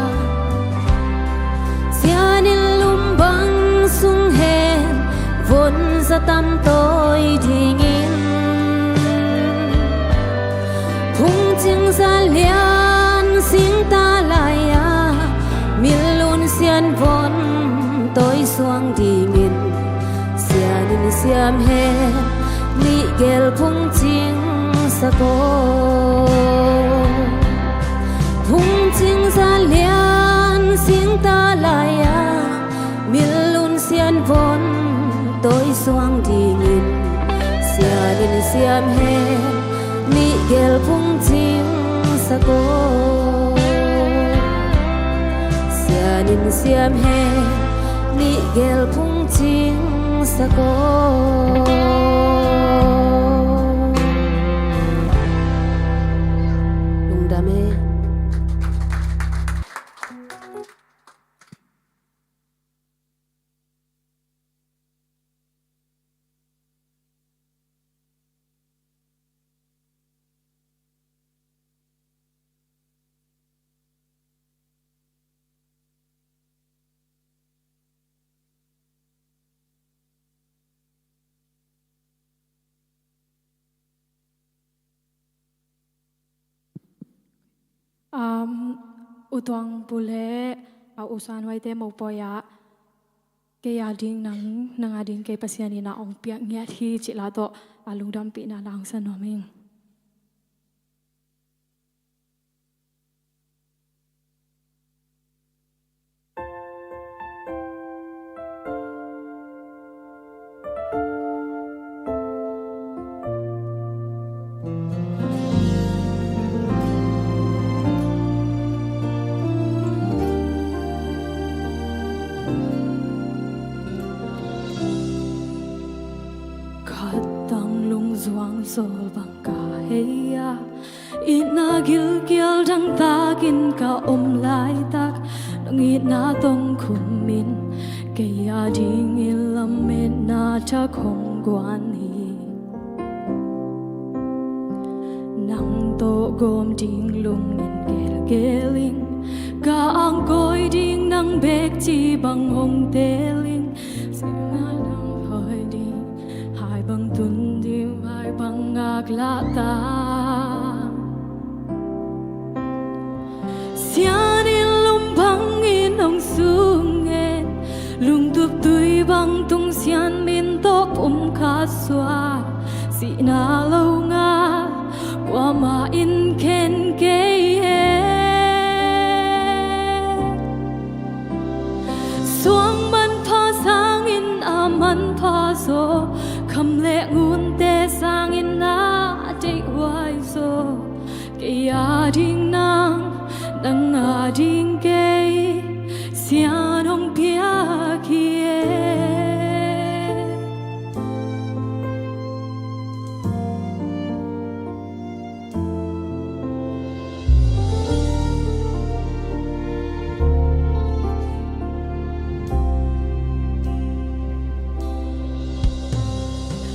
sian in lum bang sung hen von za tam tawi dingin. Phungcing za lian singta lai-a milun sian von tawi suang dingin, sian in siam hen nih gel phungcing sak aw. Phungcing za lian singta lai-a milun sian von tawi suang dingin, sian in siam hen nih gel phungcing sak aw. Sian in siam hen nih gel phungcing sak aw. Lungdam e. Um, U Tuang Pu le, uh, U San Huaite mopawi ah, kei a ding nang, nang a ding kei Pasian in a ong piak ngiat hi cih la tawh, a lungdampihna la ong sa nuam ing. Sawl bang ka hei a, itna gilkial dangtakin ka om laitak, nang itna tong khumin kei a dingin lametna thak hong guan hi. Nang tawh gawm ding lungin gelgel ing, ka angkawi ding nang bek ci bang hong tel ing. Sihna nang hoi ding hai bang tun ding, hai bang ngak lata. Sian in lum bangin hong sung hen, lungtup tui bang tung Sian min tawh pum khat suak. Sihna lo ngah kuamah in khen kei hen. Suang manpha sangin a manpha zaw, kham le ngunte sangin a deihhuai zaw. Kei a ding nang, nang a ding kei, Sian hong piak hi e.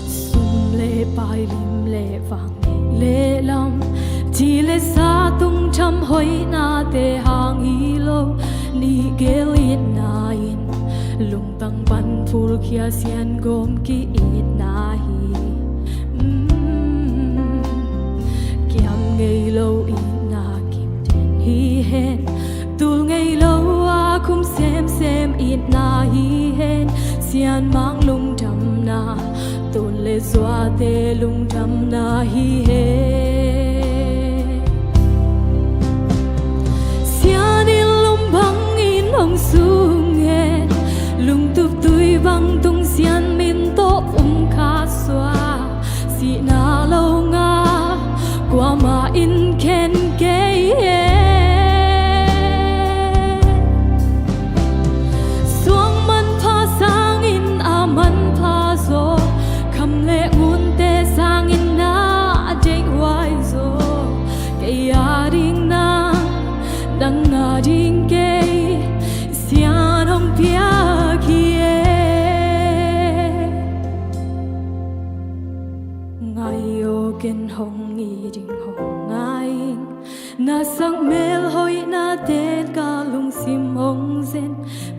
Sum le pai, lim le vang, neih le lam, ci le sa, tungtham hoihnate hang hi lo, nih gel itna in lungtang pan phulkhia, Sian gawm ki-itna hi. Mm. Kiam ngei lo itna kipten hi hen, tul ngei lo a khum semsem itna hi hen. Sian mang lungdamna, tul le zuate lungdamna hi hen. Sian in lum bangin hong sung hen, lungtup tui bang tung Sian min tawh pum khat suak. Sihna lo ngah kuamah in khen kei e. Suang manpha sangin a manpha zaw, kham le ngunte sangin a deihhuai zaw. Kei a ding nang, nang a ding kei, Sian hong piak hi e. Ngai aw, ken hong it ding hong ngai ing. Na sak melhoihnate'n ka lungsim hong zen.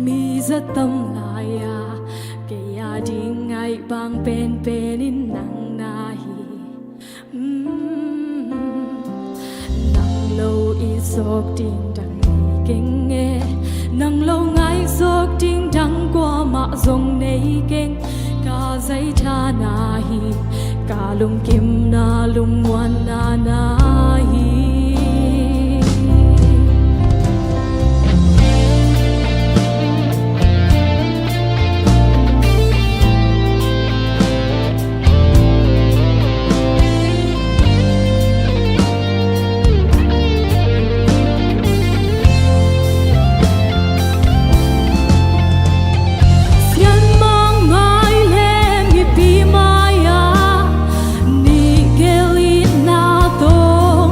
Mi za tam lai-a kei a ding ngaih bang penpen in nang na hi. Mm. Nang lo it zawk ding dang nei keng e, nang lo ngaih zawk ding dang kuamah zong nei keng. Ka zaithana hi, ka lungkimna lungmuanna na hi. Sian mang mai le mipi mai-ah nih gel itna tawh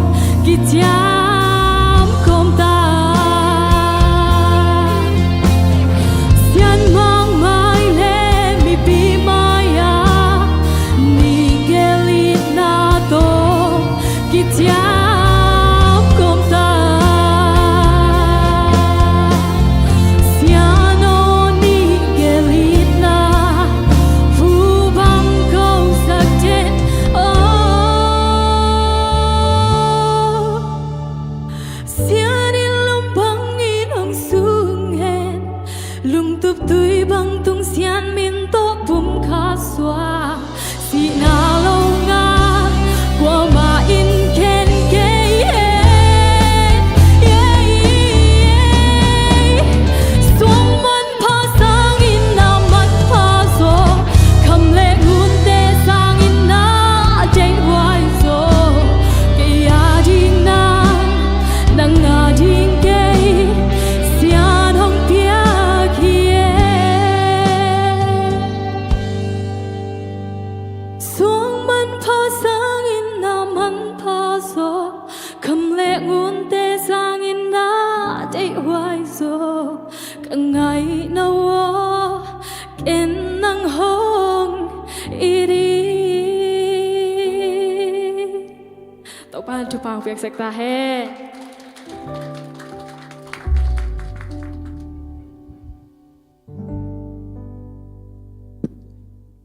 Hong piaksak ta hen.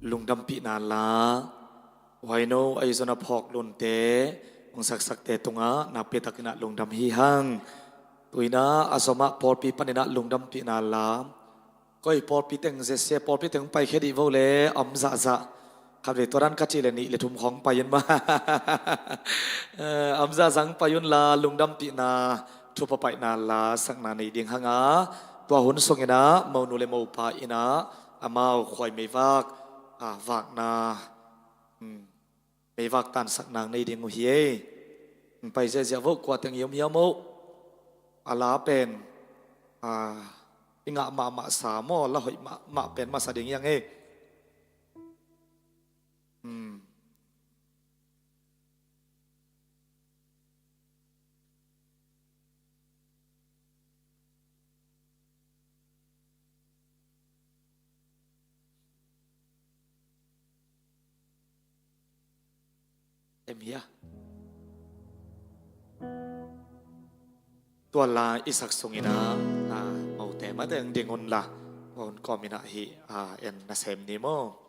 Lungdampihna la, huaino ahi zong a phawk lunte hong saksakte tungah nakpi takin ah lungdam hi hang. Tu-in ah a zom ah pawlpi panin ah lungdampihna la. Koi pawlpi teng, Z C A pawlpi teng pai khia dih vo le, om zahzah. Khatvei tua dan ka cih le nih le thum khawng pai un mah. Eh, om zahzah pai un la, lungdampihna thupha paihna la sakna nei ding hang a, tua hun sungin ah monu le mopa in ah amau khuai meivak, ah, vakna, hmm, meivak tansak nang nei ding uh hi ei. Pai ziahziah vo, kua teng i om hiam o. A la pen, ah, i ngah mahmah sa maw, la hoih mahmah pen masa ding hiang ei. Hmm. Em hia. Tua la i sak sungin ah, ah, mote mateng ding un la. Tua hun kawmin ah hih, ah, en nasem ni maw.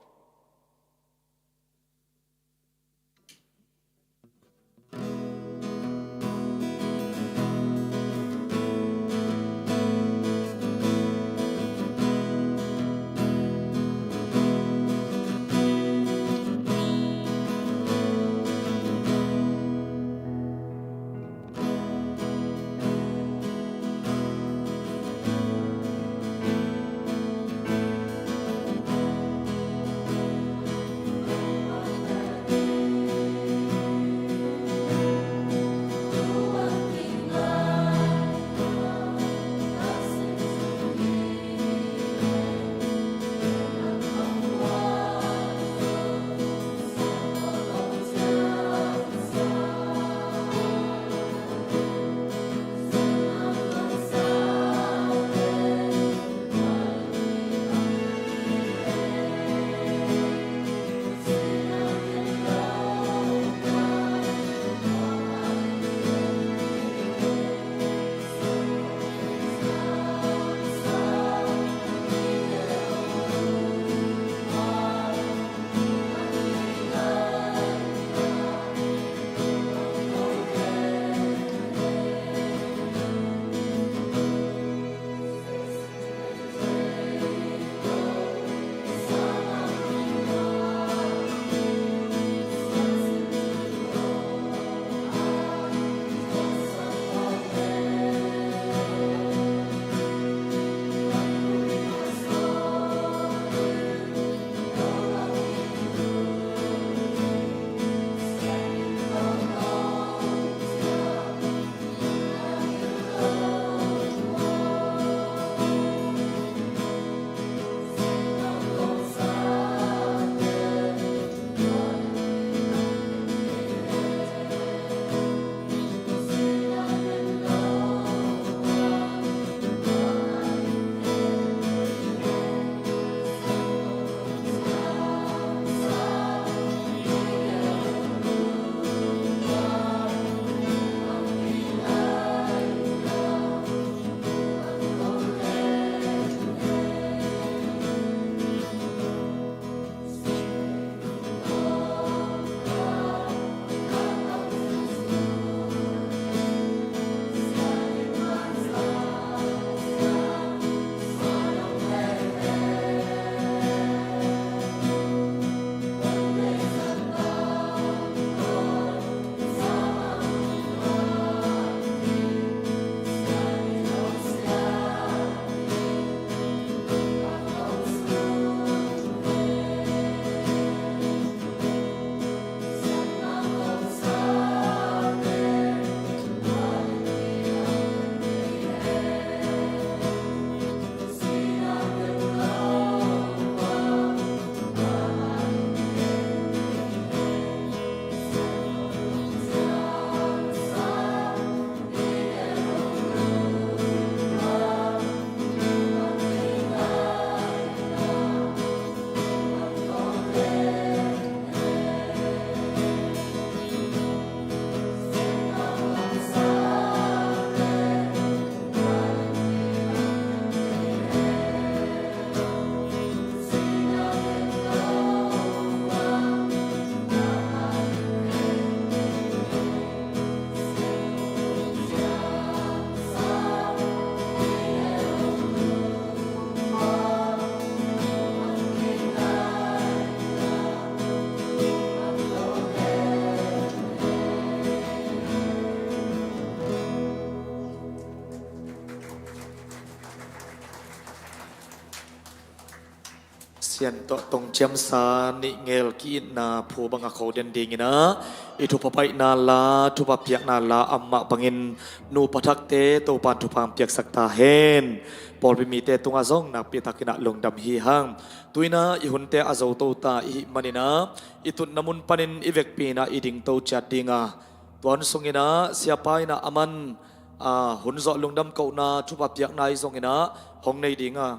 Sian tawh tong ciamsa nih ngel ki-itna phu banga kho den dinginah i thupha paihna la, thupha piakna la amah bangin nupa thakte Topan thupha piaksak ta hen. Pawlpi mite tungah zong nakpi takinah lungdam hi hang. Tuinah i hunte a zo to ta i hih maninah i tutna mun panin i vekpi inah i dingto ciat dinga, tua hun sunginah siapa inah aman, a, hun zawh lungdam kohna thupha piakna i zonginah hong nei dinga.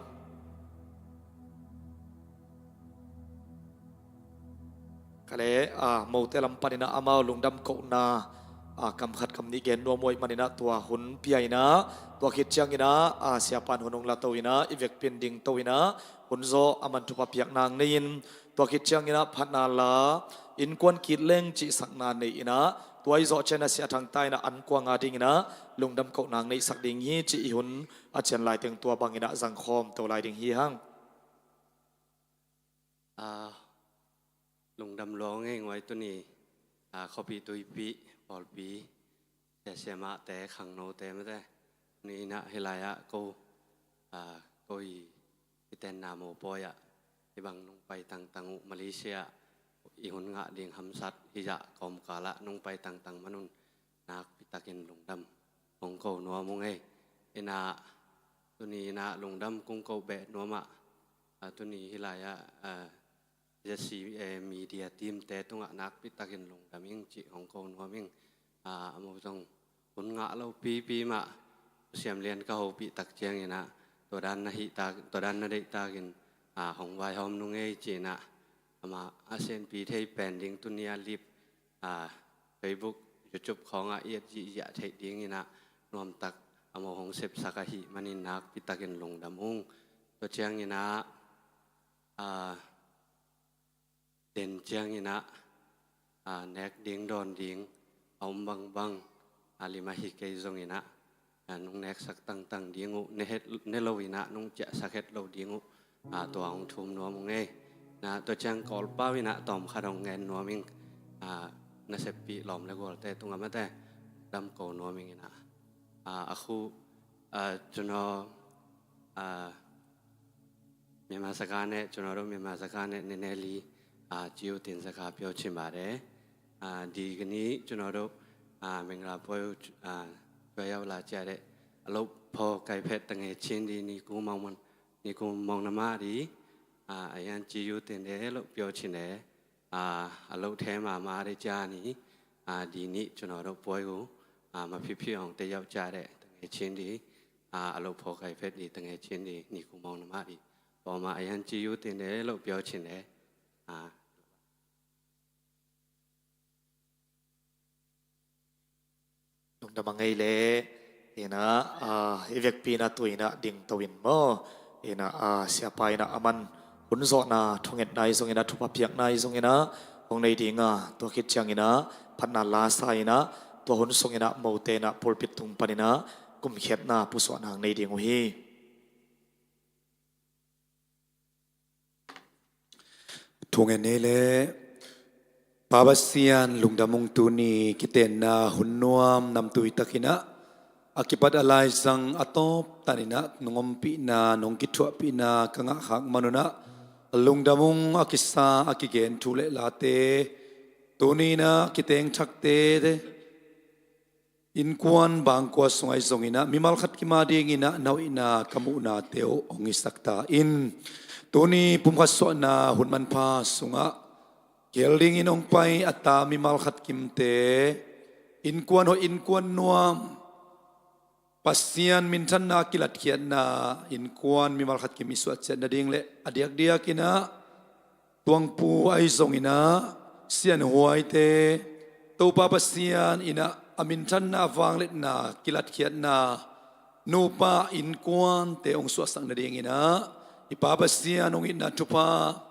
Kale, a, mote lam paninah amau lungdam kohna, a, kam khat kam nih gen nuam uh ahih maninah tua hun pia inah, tua khit cianginah, a, siapan hun hong la to inah i vekpi in dingto inah hun zawh aman thupha piakna hong nei in, tua khit cianginah phatna la, innkuan kitleng cihsakna nei inah, tua i zawh cianah siathang ta inah an kuanga dinginah lungdam kohna hong neihsak ding hi cih i hun a cian laiteng tua banginah zangkhawm to lai ding hi hang. A, lungdam lua ngei nguai tuni, a, khuapi tuipi, pawlpi, siasia mahte, khangnote mate, tuni inah hih lai-ah ko, a, ko i, i tenna mopawi ah hih bang nong pai tangtang uh Malaysia i hun ngah ding hamsat hih zah kawmkalah nong pai tangtang manun nakpi takin lungdam hong ko nuam uh ngei. Inah tuni inah lungdam kong ko beh nuamah, a, tuni hih lai-ah, a, ZCA media team te tungah nakpi takin lungdam ing cih hong ko nuam ing. A, amau zong hun ngah lo pipi mah Siam Lian ka hopih tak cianginah tua dan na hih tak, tua dan na deih takin, a, hong vaihawm nung ei cinah amah a sianpi thei pen ding tuni a lip, a, Facebook, YouTube khawngah i et zihziah theih dinginah nuamtak amau hong sepsak ahih manin nakpi takin lungdam ung. Tua cianginah, a, den cianginah, a, nek ding dawn ding a om bangbang, a, lim ahi kei zonginah, a, nong neksak tangtang ding uh, ne het, ne lo inah nong ciahsak het lo ding uh, a, tua hong thum nuam uh ngei. Na tua ciang Kawlpau inah tawm khat hong ngen nuam ing, a, na seppih lawm le gualte tungah mate dam ko nuam ing inah, a, a khu, a, cuno, a, မြန်မာစကားနဲ့ ကျွန်တော်တို့ မြန်မာစကားနဲ့ နည်းနည်းလေး အာ ကျေးဇူးတင်စကားပြောချင်ပါတယ်။ အာ ဒီကနေ့ ကျွန်တော်တို့ အာ မင်္ဂလာပွဲကို အာ ကြွရောက်လာကြတဲ့ အလုပ်ဖော်ကိုင်ဖက် သူငယ်ချင်းတွေ ညီအစ်ကိုမောင်မ- ညီအစ်ကိုမောင်နှမတွေ အာ အရမ်းကျေးဇူးတင်တယ်လို့ ပြောချင်တယ်။ အာ အလုပ်ထဲမှာ မအားတဲ့ကြားနေ၊ အာ ဒီနေ့ ကျွန်တော်တို့ပွဲကို အာ မဖြစ်ဖြစ်အောင် တက်ရောက်ကြတဲ့ သူငယ်ချင်းတွေ၊ အာ အလုပ်ဖော်ကိုင်ဖက်တွေ၊ သူငယ်ချင်းတွေ၊ ညီအစ်ကိုမောင်နှမတွေ ပေါ်မှာ အရမ်းကျေးဇူးတင်တယ်လို့ ပြောချင်တယ်။ အာ Lungdam a ngei le. Inah, a, i vekpi inah tu inah dingto in maw. Inah, a, siapa inah aman hun zawhna thungetna i zonginah, thupha piakna i zonginah hong nei dinga, tua khit cianginah phatna lasa inah tua hun sunginah mote inah pulpit tung paninah kumkhiatna pusuahna hong nei ding uh hi. Thungen ei le. Pa Pasian lungdam ung, tuni kitenna hun nuam namtui takinah a kipat a laizang a tawp taninah nong ompihna, nong kithuahpihna ka ngahkhak manunah lungdam ung. A kisa a kigen thu le late tuni inah kiteng thakte innkuan bangkua sungah i zonginah mimal khat kim a dinginah na hoihna ka muhnate uh hong hisak ta in. Tuni pumkhat suahna hun manpha sungah kihel dingin hong pai a ta mimal khat kimte innkuan hoih, innkuan nuam, Pasian minthanna kilatkhiatna innkuan mimal khat kim i suahciat nading le a diakdiakinah tuangpu ahi zonginah sianhuaite, Topa Pasian inah a minthanna, vangliatna kilatkhiatna nupa innkuante hong suahsak nadinginah i Pa Pasian hong itna thupha,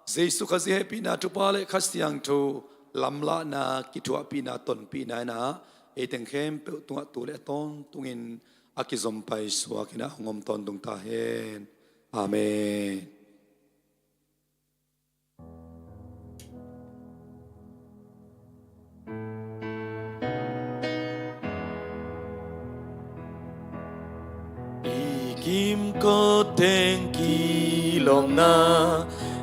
Jesu Khazih hehpihna thupha le Kha Siangtho lamlahna, kithuahpihna, tonpihna inah eiteng khempeuh tungah tu le a tawntungin a kizom paisuakinah hong om tawntung ta hen. Amen. I kimkot teng kilawmna,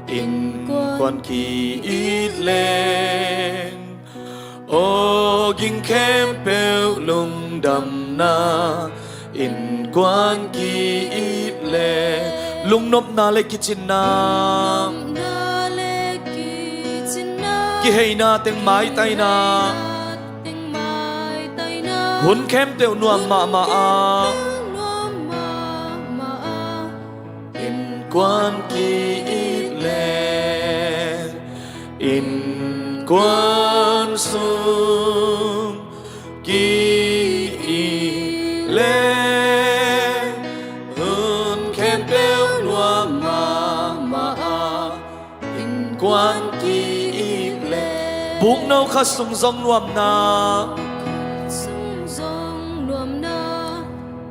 Innkuan ki-it leng, aw ging khempeuh lungdamna, innkuan ki-it leng. Lungnopna le kicinna, kiheina teng maitaina, hun khempeuh nuam mahmah ah, innkuan ki-it leng, innkuan sung ki-it leng, hun khempeuh nuam mahmah ah, innkuan ki-it leng. Bukno khat sung zong nuamna,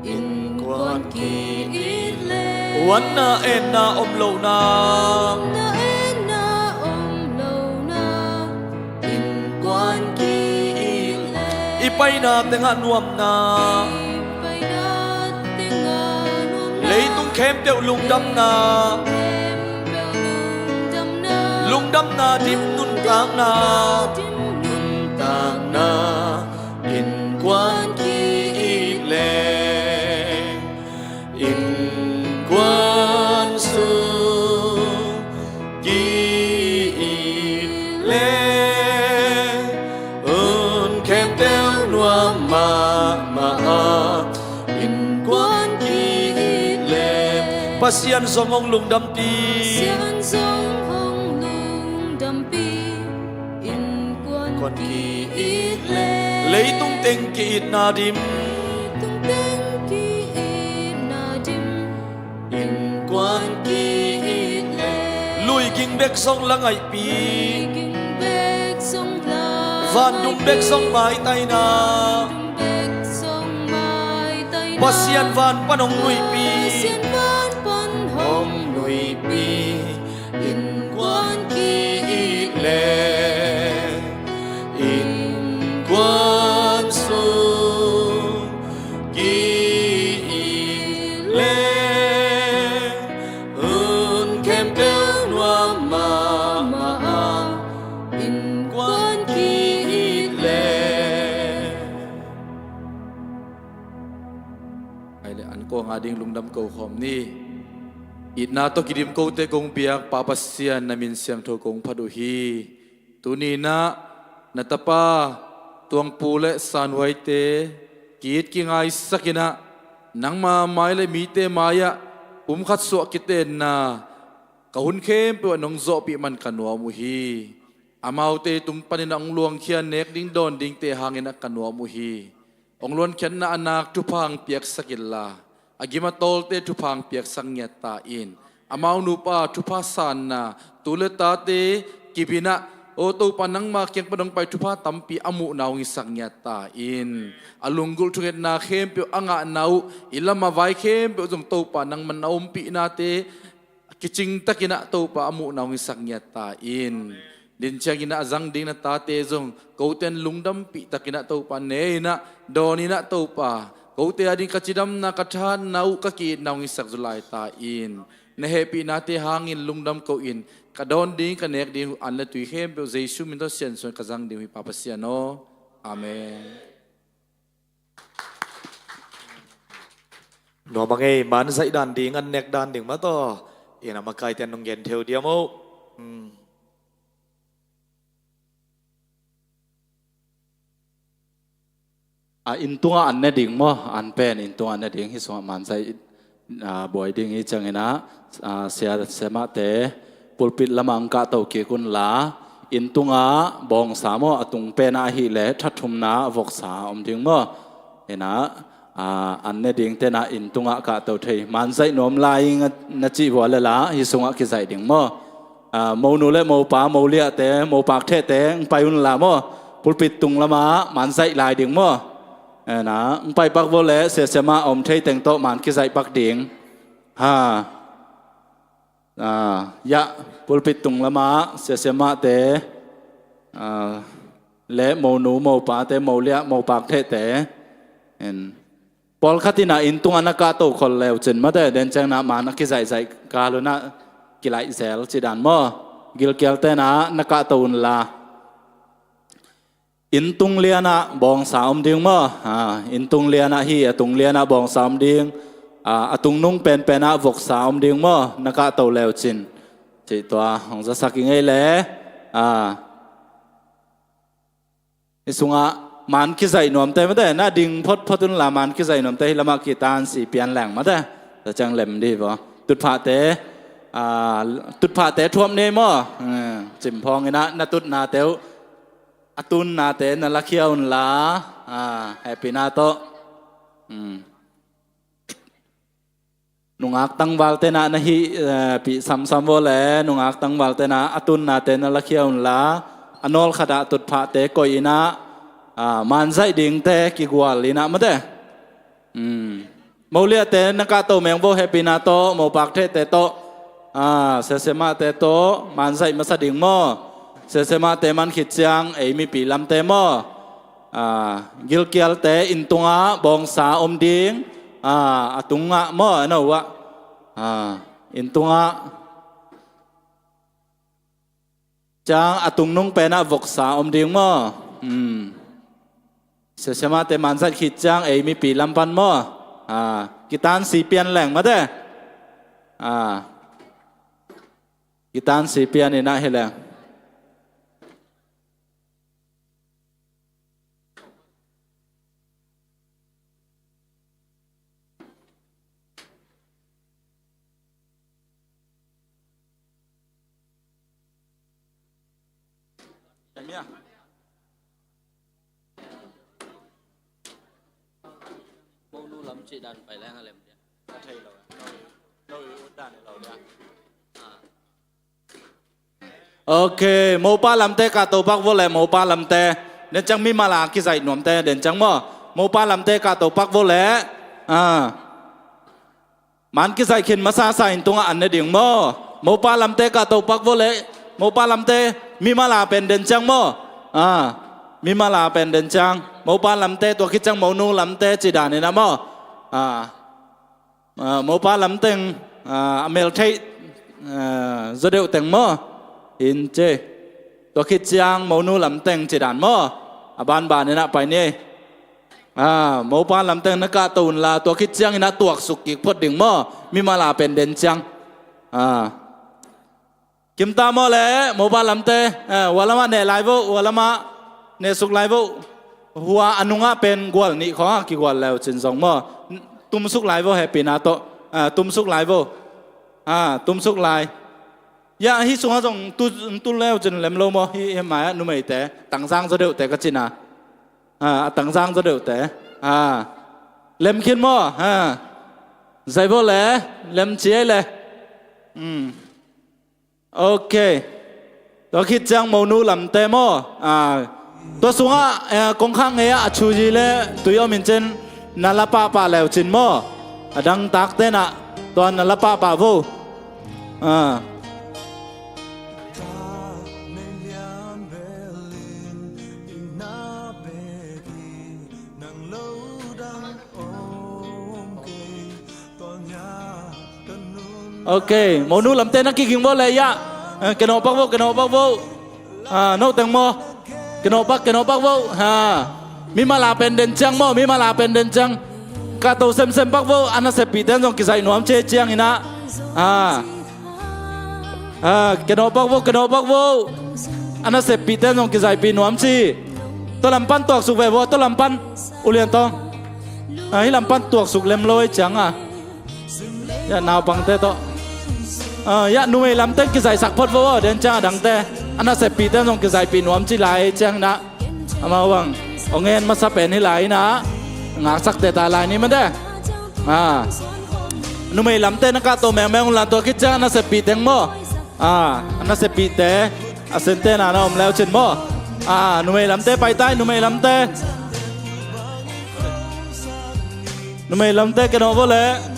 innkuan ki-it leng. Wanna enna om lohna, innkuan ki-it leng. I paina tengah nuamna, leitung khempeuh lungdamna, lungdamna dim nuntakna, nuntakna, innkuan ki-it leng, innkuan sung ki-it leng, hun khempeuh nuam mahmah ah, innkuan ki-it leng. Pasian zong hong lungdampih, innkuan ki-it leng. Leitung teng ki-itna dim, innkuan ki-it leng. Lui ging bek zong la ngaihpih, vandum bek zong maitaina, Pasian van pan hong nuihpih, hong nuihpih, innkuan ki-it leng, innkuan sung ki-it leng, hun khempeuh nuam mahmah ah, innkuan ki-it leng. Ai le, an kong a ding lungdam ko khawm ni. Itna tawh kidim kote kong biak Pa Pasian, na min siangtho kong phat uh hi. Tuni-in ah na tapa Tuangpu le Sanhuaite ki-it kingaisak in ah, nangma mai le mite mai-ah pumkhat suah kitenna, ka hun khempeuh ah nong zawhpih man ka nuam uh hi. Amaute tung panin ah hong luangkhia nek ding dawn dingte hangin ah ka nuam uh hi. Hong luankhiatna a nak thupha hong piaksak inla, a gim a tawlte thupha hong piaksak ngiat ta in. Amau nupa thupha sanna, tu le tate kip in ah, aw Topa, nangma kiang pan hong pai thupha tampi a muhna hong hisak ngiat ta in. A lunggulh thungetna khempeuh a ngahna uh, i lam a vai khempeuh zong Topa, nangman a ompihnate kicingtakin ah Topa a muhna hong hisak ngiat ta in. Din ciangin ah a zang ding na tate zong kote in lungdampih takin ah Topa ne in ah, dawn in ah Topa, kote a ding ka cidamna, ka thahatna uh, ka ki-itna hong hisak zaw lai ta in. Na hehpihnate hangin lungdam ko-in, ka dawn ding, ka nek ding uh an le tui khempeuh Jesu min tawh siansuan ka zang ding uh hi Pa Pasian aw. Amen. Nuam a ngei, man zaih dan ding, an nek dan ding mah tawh, ina makaite an nung gen theu diam aw. Hmm. A, inn tungah an ne ding maw? An pen inn tungah an ne ding, hih sungah man zaih, a, buai ding hi ciangin ah, a, sia, siamahte pulpit lamah ang kahto kik unla, inn tungah bawngsa maw, a tung penah ahih leh thathumna a voksa om ding maw? Inah, a, an ne dingte nah inn tungah kahto thei. Man zaih nuam lai ing a, na cih vua le la, hih sungah kizaih ding maw? A, monu le mopa, moliahte, mopak thehte, ang pai unla maw? Pulpit tung lamah man zaih lai ding maw? Inah, ang pai pak vua le, sia siamah om thei teng tawh man kizaih pak ding. Ha. A, yah, pulpit tung lamah sia siamahte, a, le monu mopate, moliah mopak thehte, en, pawlkhat inah inn tungah na kahto khol leu cin mate, den ciang nah man a kizaihzaih kal unah kilaih zel ci dan maw. Gilkial tenah na kahto unla, inn tung lianah bawngsa om ding maw. Ah, inn tung lianah hi, a tung lianah bawngsa om ding. Ah, a tungnung penpenah voksa om ding maw, na kahto leucin. Cih tua hong zasak i ngei le. Ah, hi sungah man kizaih nuamte mate, na ding photphot unla man kizaih nuamte hi lamah kitan si pian leng mate. Tua ciang lem dih vaw. Tutphahte, ah, tutphahte thuap ni maw. Hmm, cimphawng inah na tutnate uh, a tunnate na lakhia unla, ah, hehpihna tawh. Hmm. Nungak tangval tenah na hih, eh, pih samsam vaw le, nungak tangval tenah a tunnate na lakhia unla, a nawlkhatah tutphahte koih inah, ah, manzaih dingte kigual inah mate. Hmm. Moliate na kahto meng vaw, hehpihna tawh, mopakthehte tawh, ah, siasemahte tawh manzaih masa ding maw. Siasemahte man khit ciang ei mipi lamte maw. Ah, gilkialte inn tungah bawngsa om ding. Ah, a tungah maw, a no ah. Ah, inn tungah. Ciang a tungnung penah voksa om ding maw. Hmm. Siasemahte manzaih khit ciang ei mipi lam pan maw. Ah, kitan si pian leng mate. Ah, kitan si pian inah hi leng. Monu lam cih dan pai leng a lem dia. Ka thei lo. Lo i ut dan lo dia. Ah. Ok, mopa lamte kahto pak vaw le, mopa lamte. Den ciang mimal a kizaih nuamte den ciang maw. Mopa lamte kahto pak vaw le. Ah. Man kizaih khin masasa inn tungah an ne ding maw. Mopa lamte kahto pak vaw le. Mopa lamte mimal a pen den ciang maw. Ah. Mimal a pen den ciang. Mopa lamte tua khit ciang monu lamte ci dan inah maw. Ah. Ah, mopa lamteng, ah, a meltheih, ah, zaw deuh teng maw. Inn ci. Tua khit ciang monu lamteng ci dan maw. A banban inah pai ni. Ah, mopa lamteng na kahto unla, tua khit ciang inah tuaksuk kik phot ding maw. Mimal a pen den ciang. Ah. Kimta maw le, mopa lamte, eh, hua lamah neh lai vo, hua lamah nehsuk lai vo. Hua a nungah pen gual nih khawng a kigual leu cin zong maw. Tumsuk lai vo, hehpihna tawh. Ah, tumsuk lai vo. Ah, tumsuk lai. Ya, hih sungah zong tu, tu leu cin lem lo maw, hih, hih mai ah numeite. Tangzang zaw deuhte ka cina. Ah, a tangzang zaw deuhte. Ah. Lem khin maw. Ah. Zai vo le, lem ciai le. Hmm. Ok. Tua khit ciang monu lamte maw. Ah, tua sungah, eh, kongkhak ngei ah a thuyi le tui om in cin na la pahpah leu cin maw. A dangtak tenah tua na la pahpah vo. Ah. Ok, monu lamte na kiging vo le ya. Eh, kenawh pak vo, kenawh pak vo. Ah, no teng maw. Kenawh pak, kenawh pak vo. Ha. Mimal a pen den ciang maw, mimal a pen den ciang. Kahto semsem pak vo, a naseppihte zong kizaih nuam ci ciang inah. Ah. Ah, kenawh pak vo, kenawh pak vo. A naseppihte zong kizaihpih nuam ci. Tua lam pan tuaksuk ve vo, tua lam pan. Ulian tawng. Ah, hih lam pan tuaksuk lem lo ei ciang a. Ya naupangte tawh. Ah, ya numei lamte kizaihsak phot vo, den ciang a dangte. A naseppihte zong kizaihpih nuam ci lai ciang inah. Amau bang. Ong en masa pen hi lai inah. Ngaksak teta lai ni mate. Ah. Numei lamte na kahto mengmeng unla tua khit ciang a naseppih teng maw. Ah, a naseppihte. A sente na na om leu cin maw. Ah, numei lamte paitai, numei lamte. Numei lamte kenawh vo le.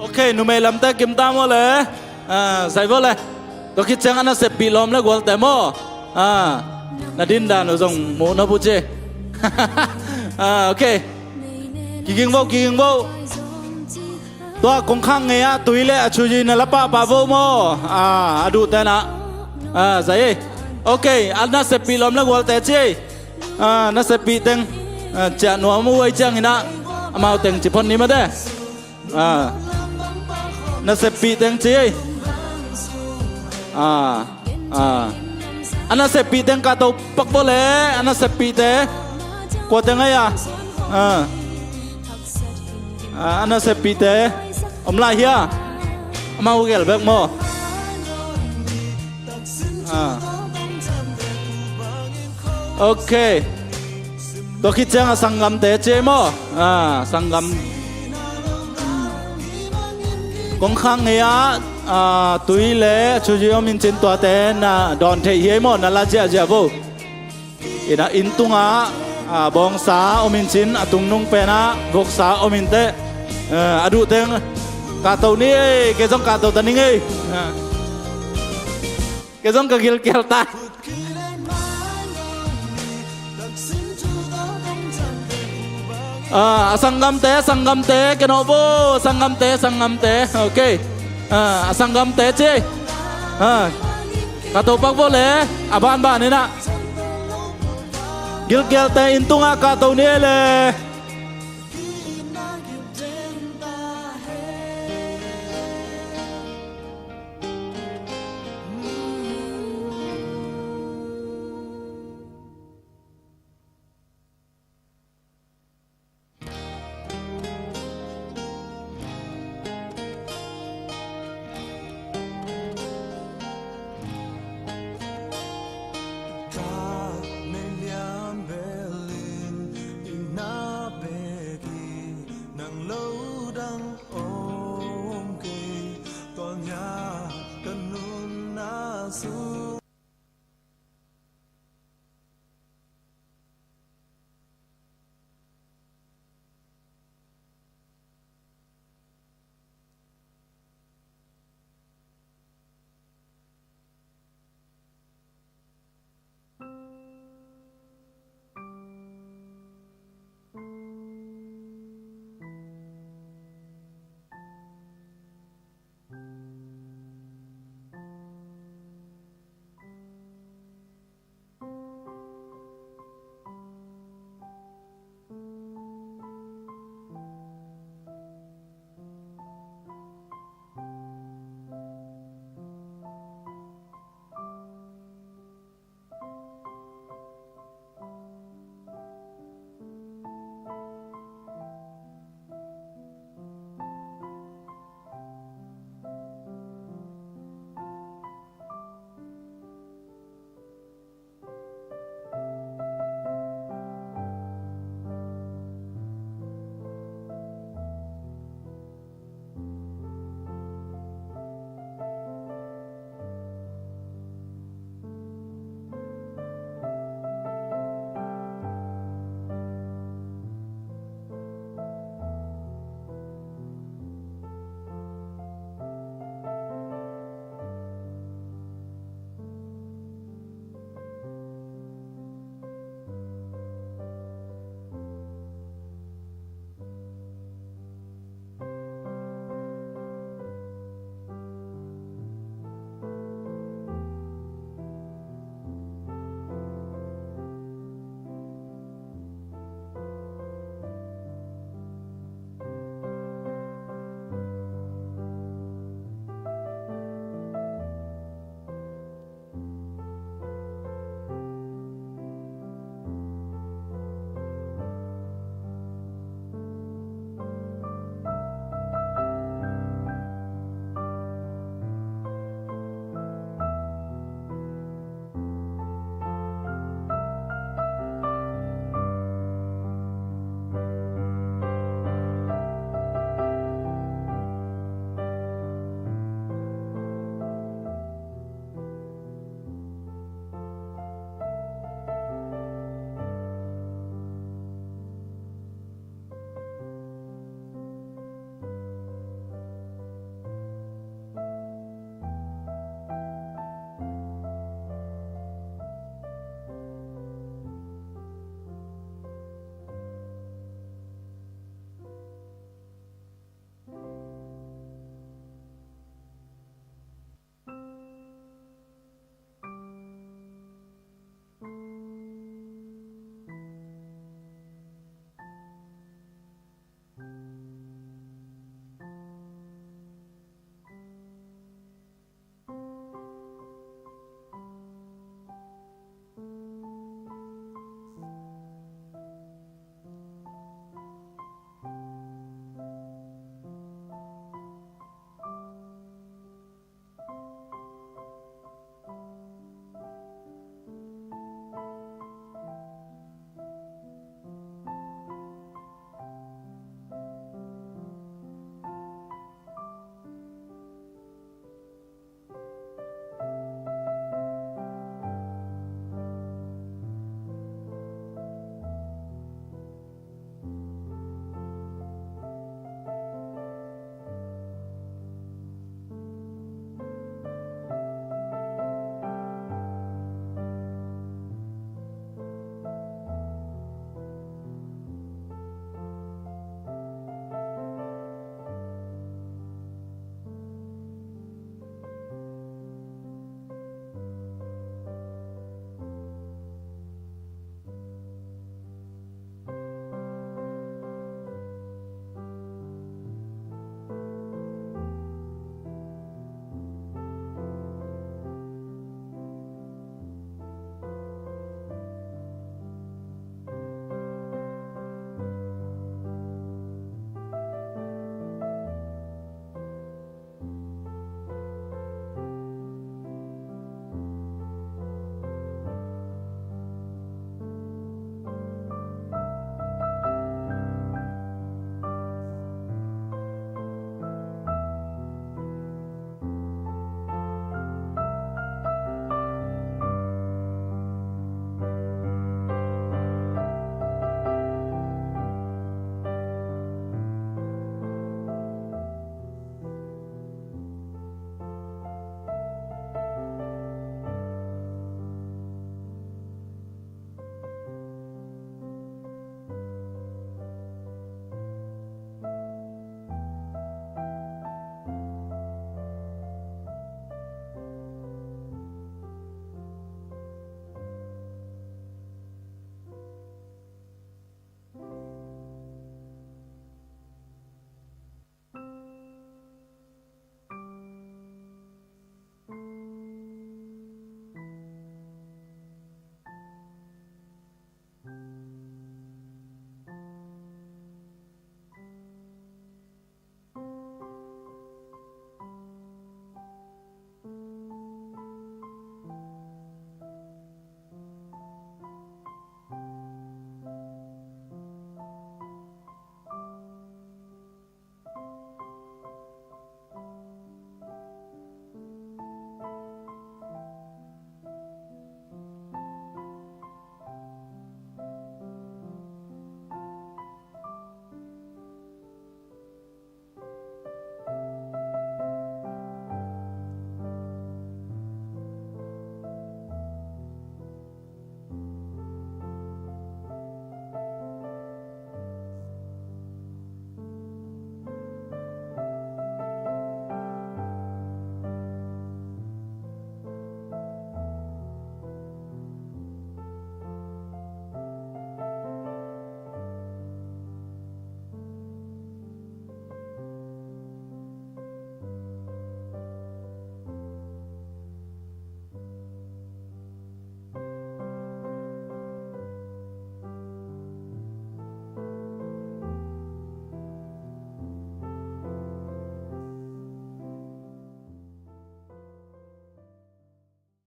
Ok, Ok, numei lamte kim ta maw le. Ah, zai vo le. Tua khit ciang a naseppih lawm le gualte maw. Ah, na dindan uh zong muh na bu ci. Ah, ok. Kiging vo, kiging vo. Tua kongkhak ngei ah tui le a chuyi na la pahpah vo maw. Ah, a duh tenah. Ah, zai ei. Ok, a naseppih lawm le gualte ci ei. Ah, naseppih teng. Ah, ciah nuam uh ei cianginah. Amau teng ci phon ni mate. Ah, naseppih teng ci ei. Ah, ah. A naseppih teng kahto pak vo le, a naseppihte. Kua teng ei a. Ah. Ah, a naseppihte. Om lai hia. Amau gel bek maw. Ah. Ok. Tua khit ciang a sanggamte ci ei maw. Ah, sanggam. Kongkhak ngei ah, ah, tui le a chuyi om in cin tuate na dawn theih hi ei maw, na la ziahziah vo. Ina inn tungah, ah, bawngsa om in cin a tungnung penah voksa om in teh. Ah, a duh teng kahto ni ei, kei zong kahto ta ning ei. Ah. Kei zong ka gilkial ta. Ah, a sanggamte, a sanggamte, kei nawh vo, a sanggamte, a sanggamte. Ok. Ah, a sanggamte ci. Ah, kahto pak vo le, a banban inah. Gilkialte inn tungah kahto ni ei le.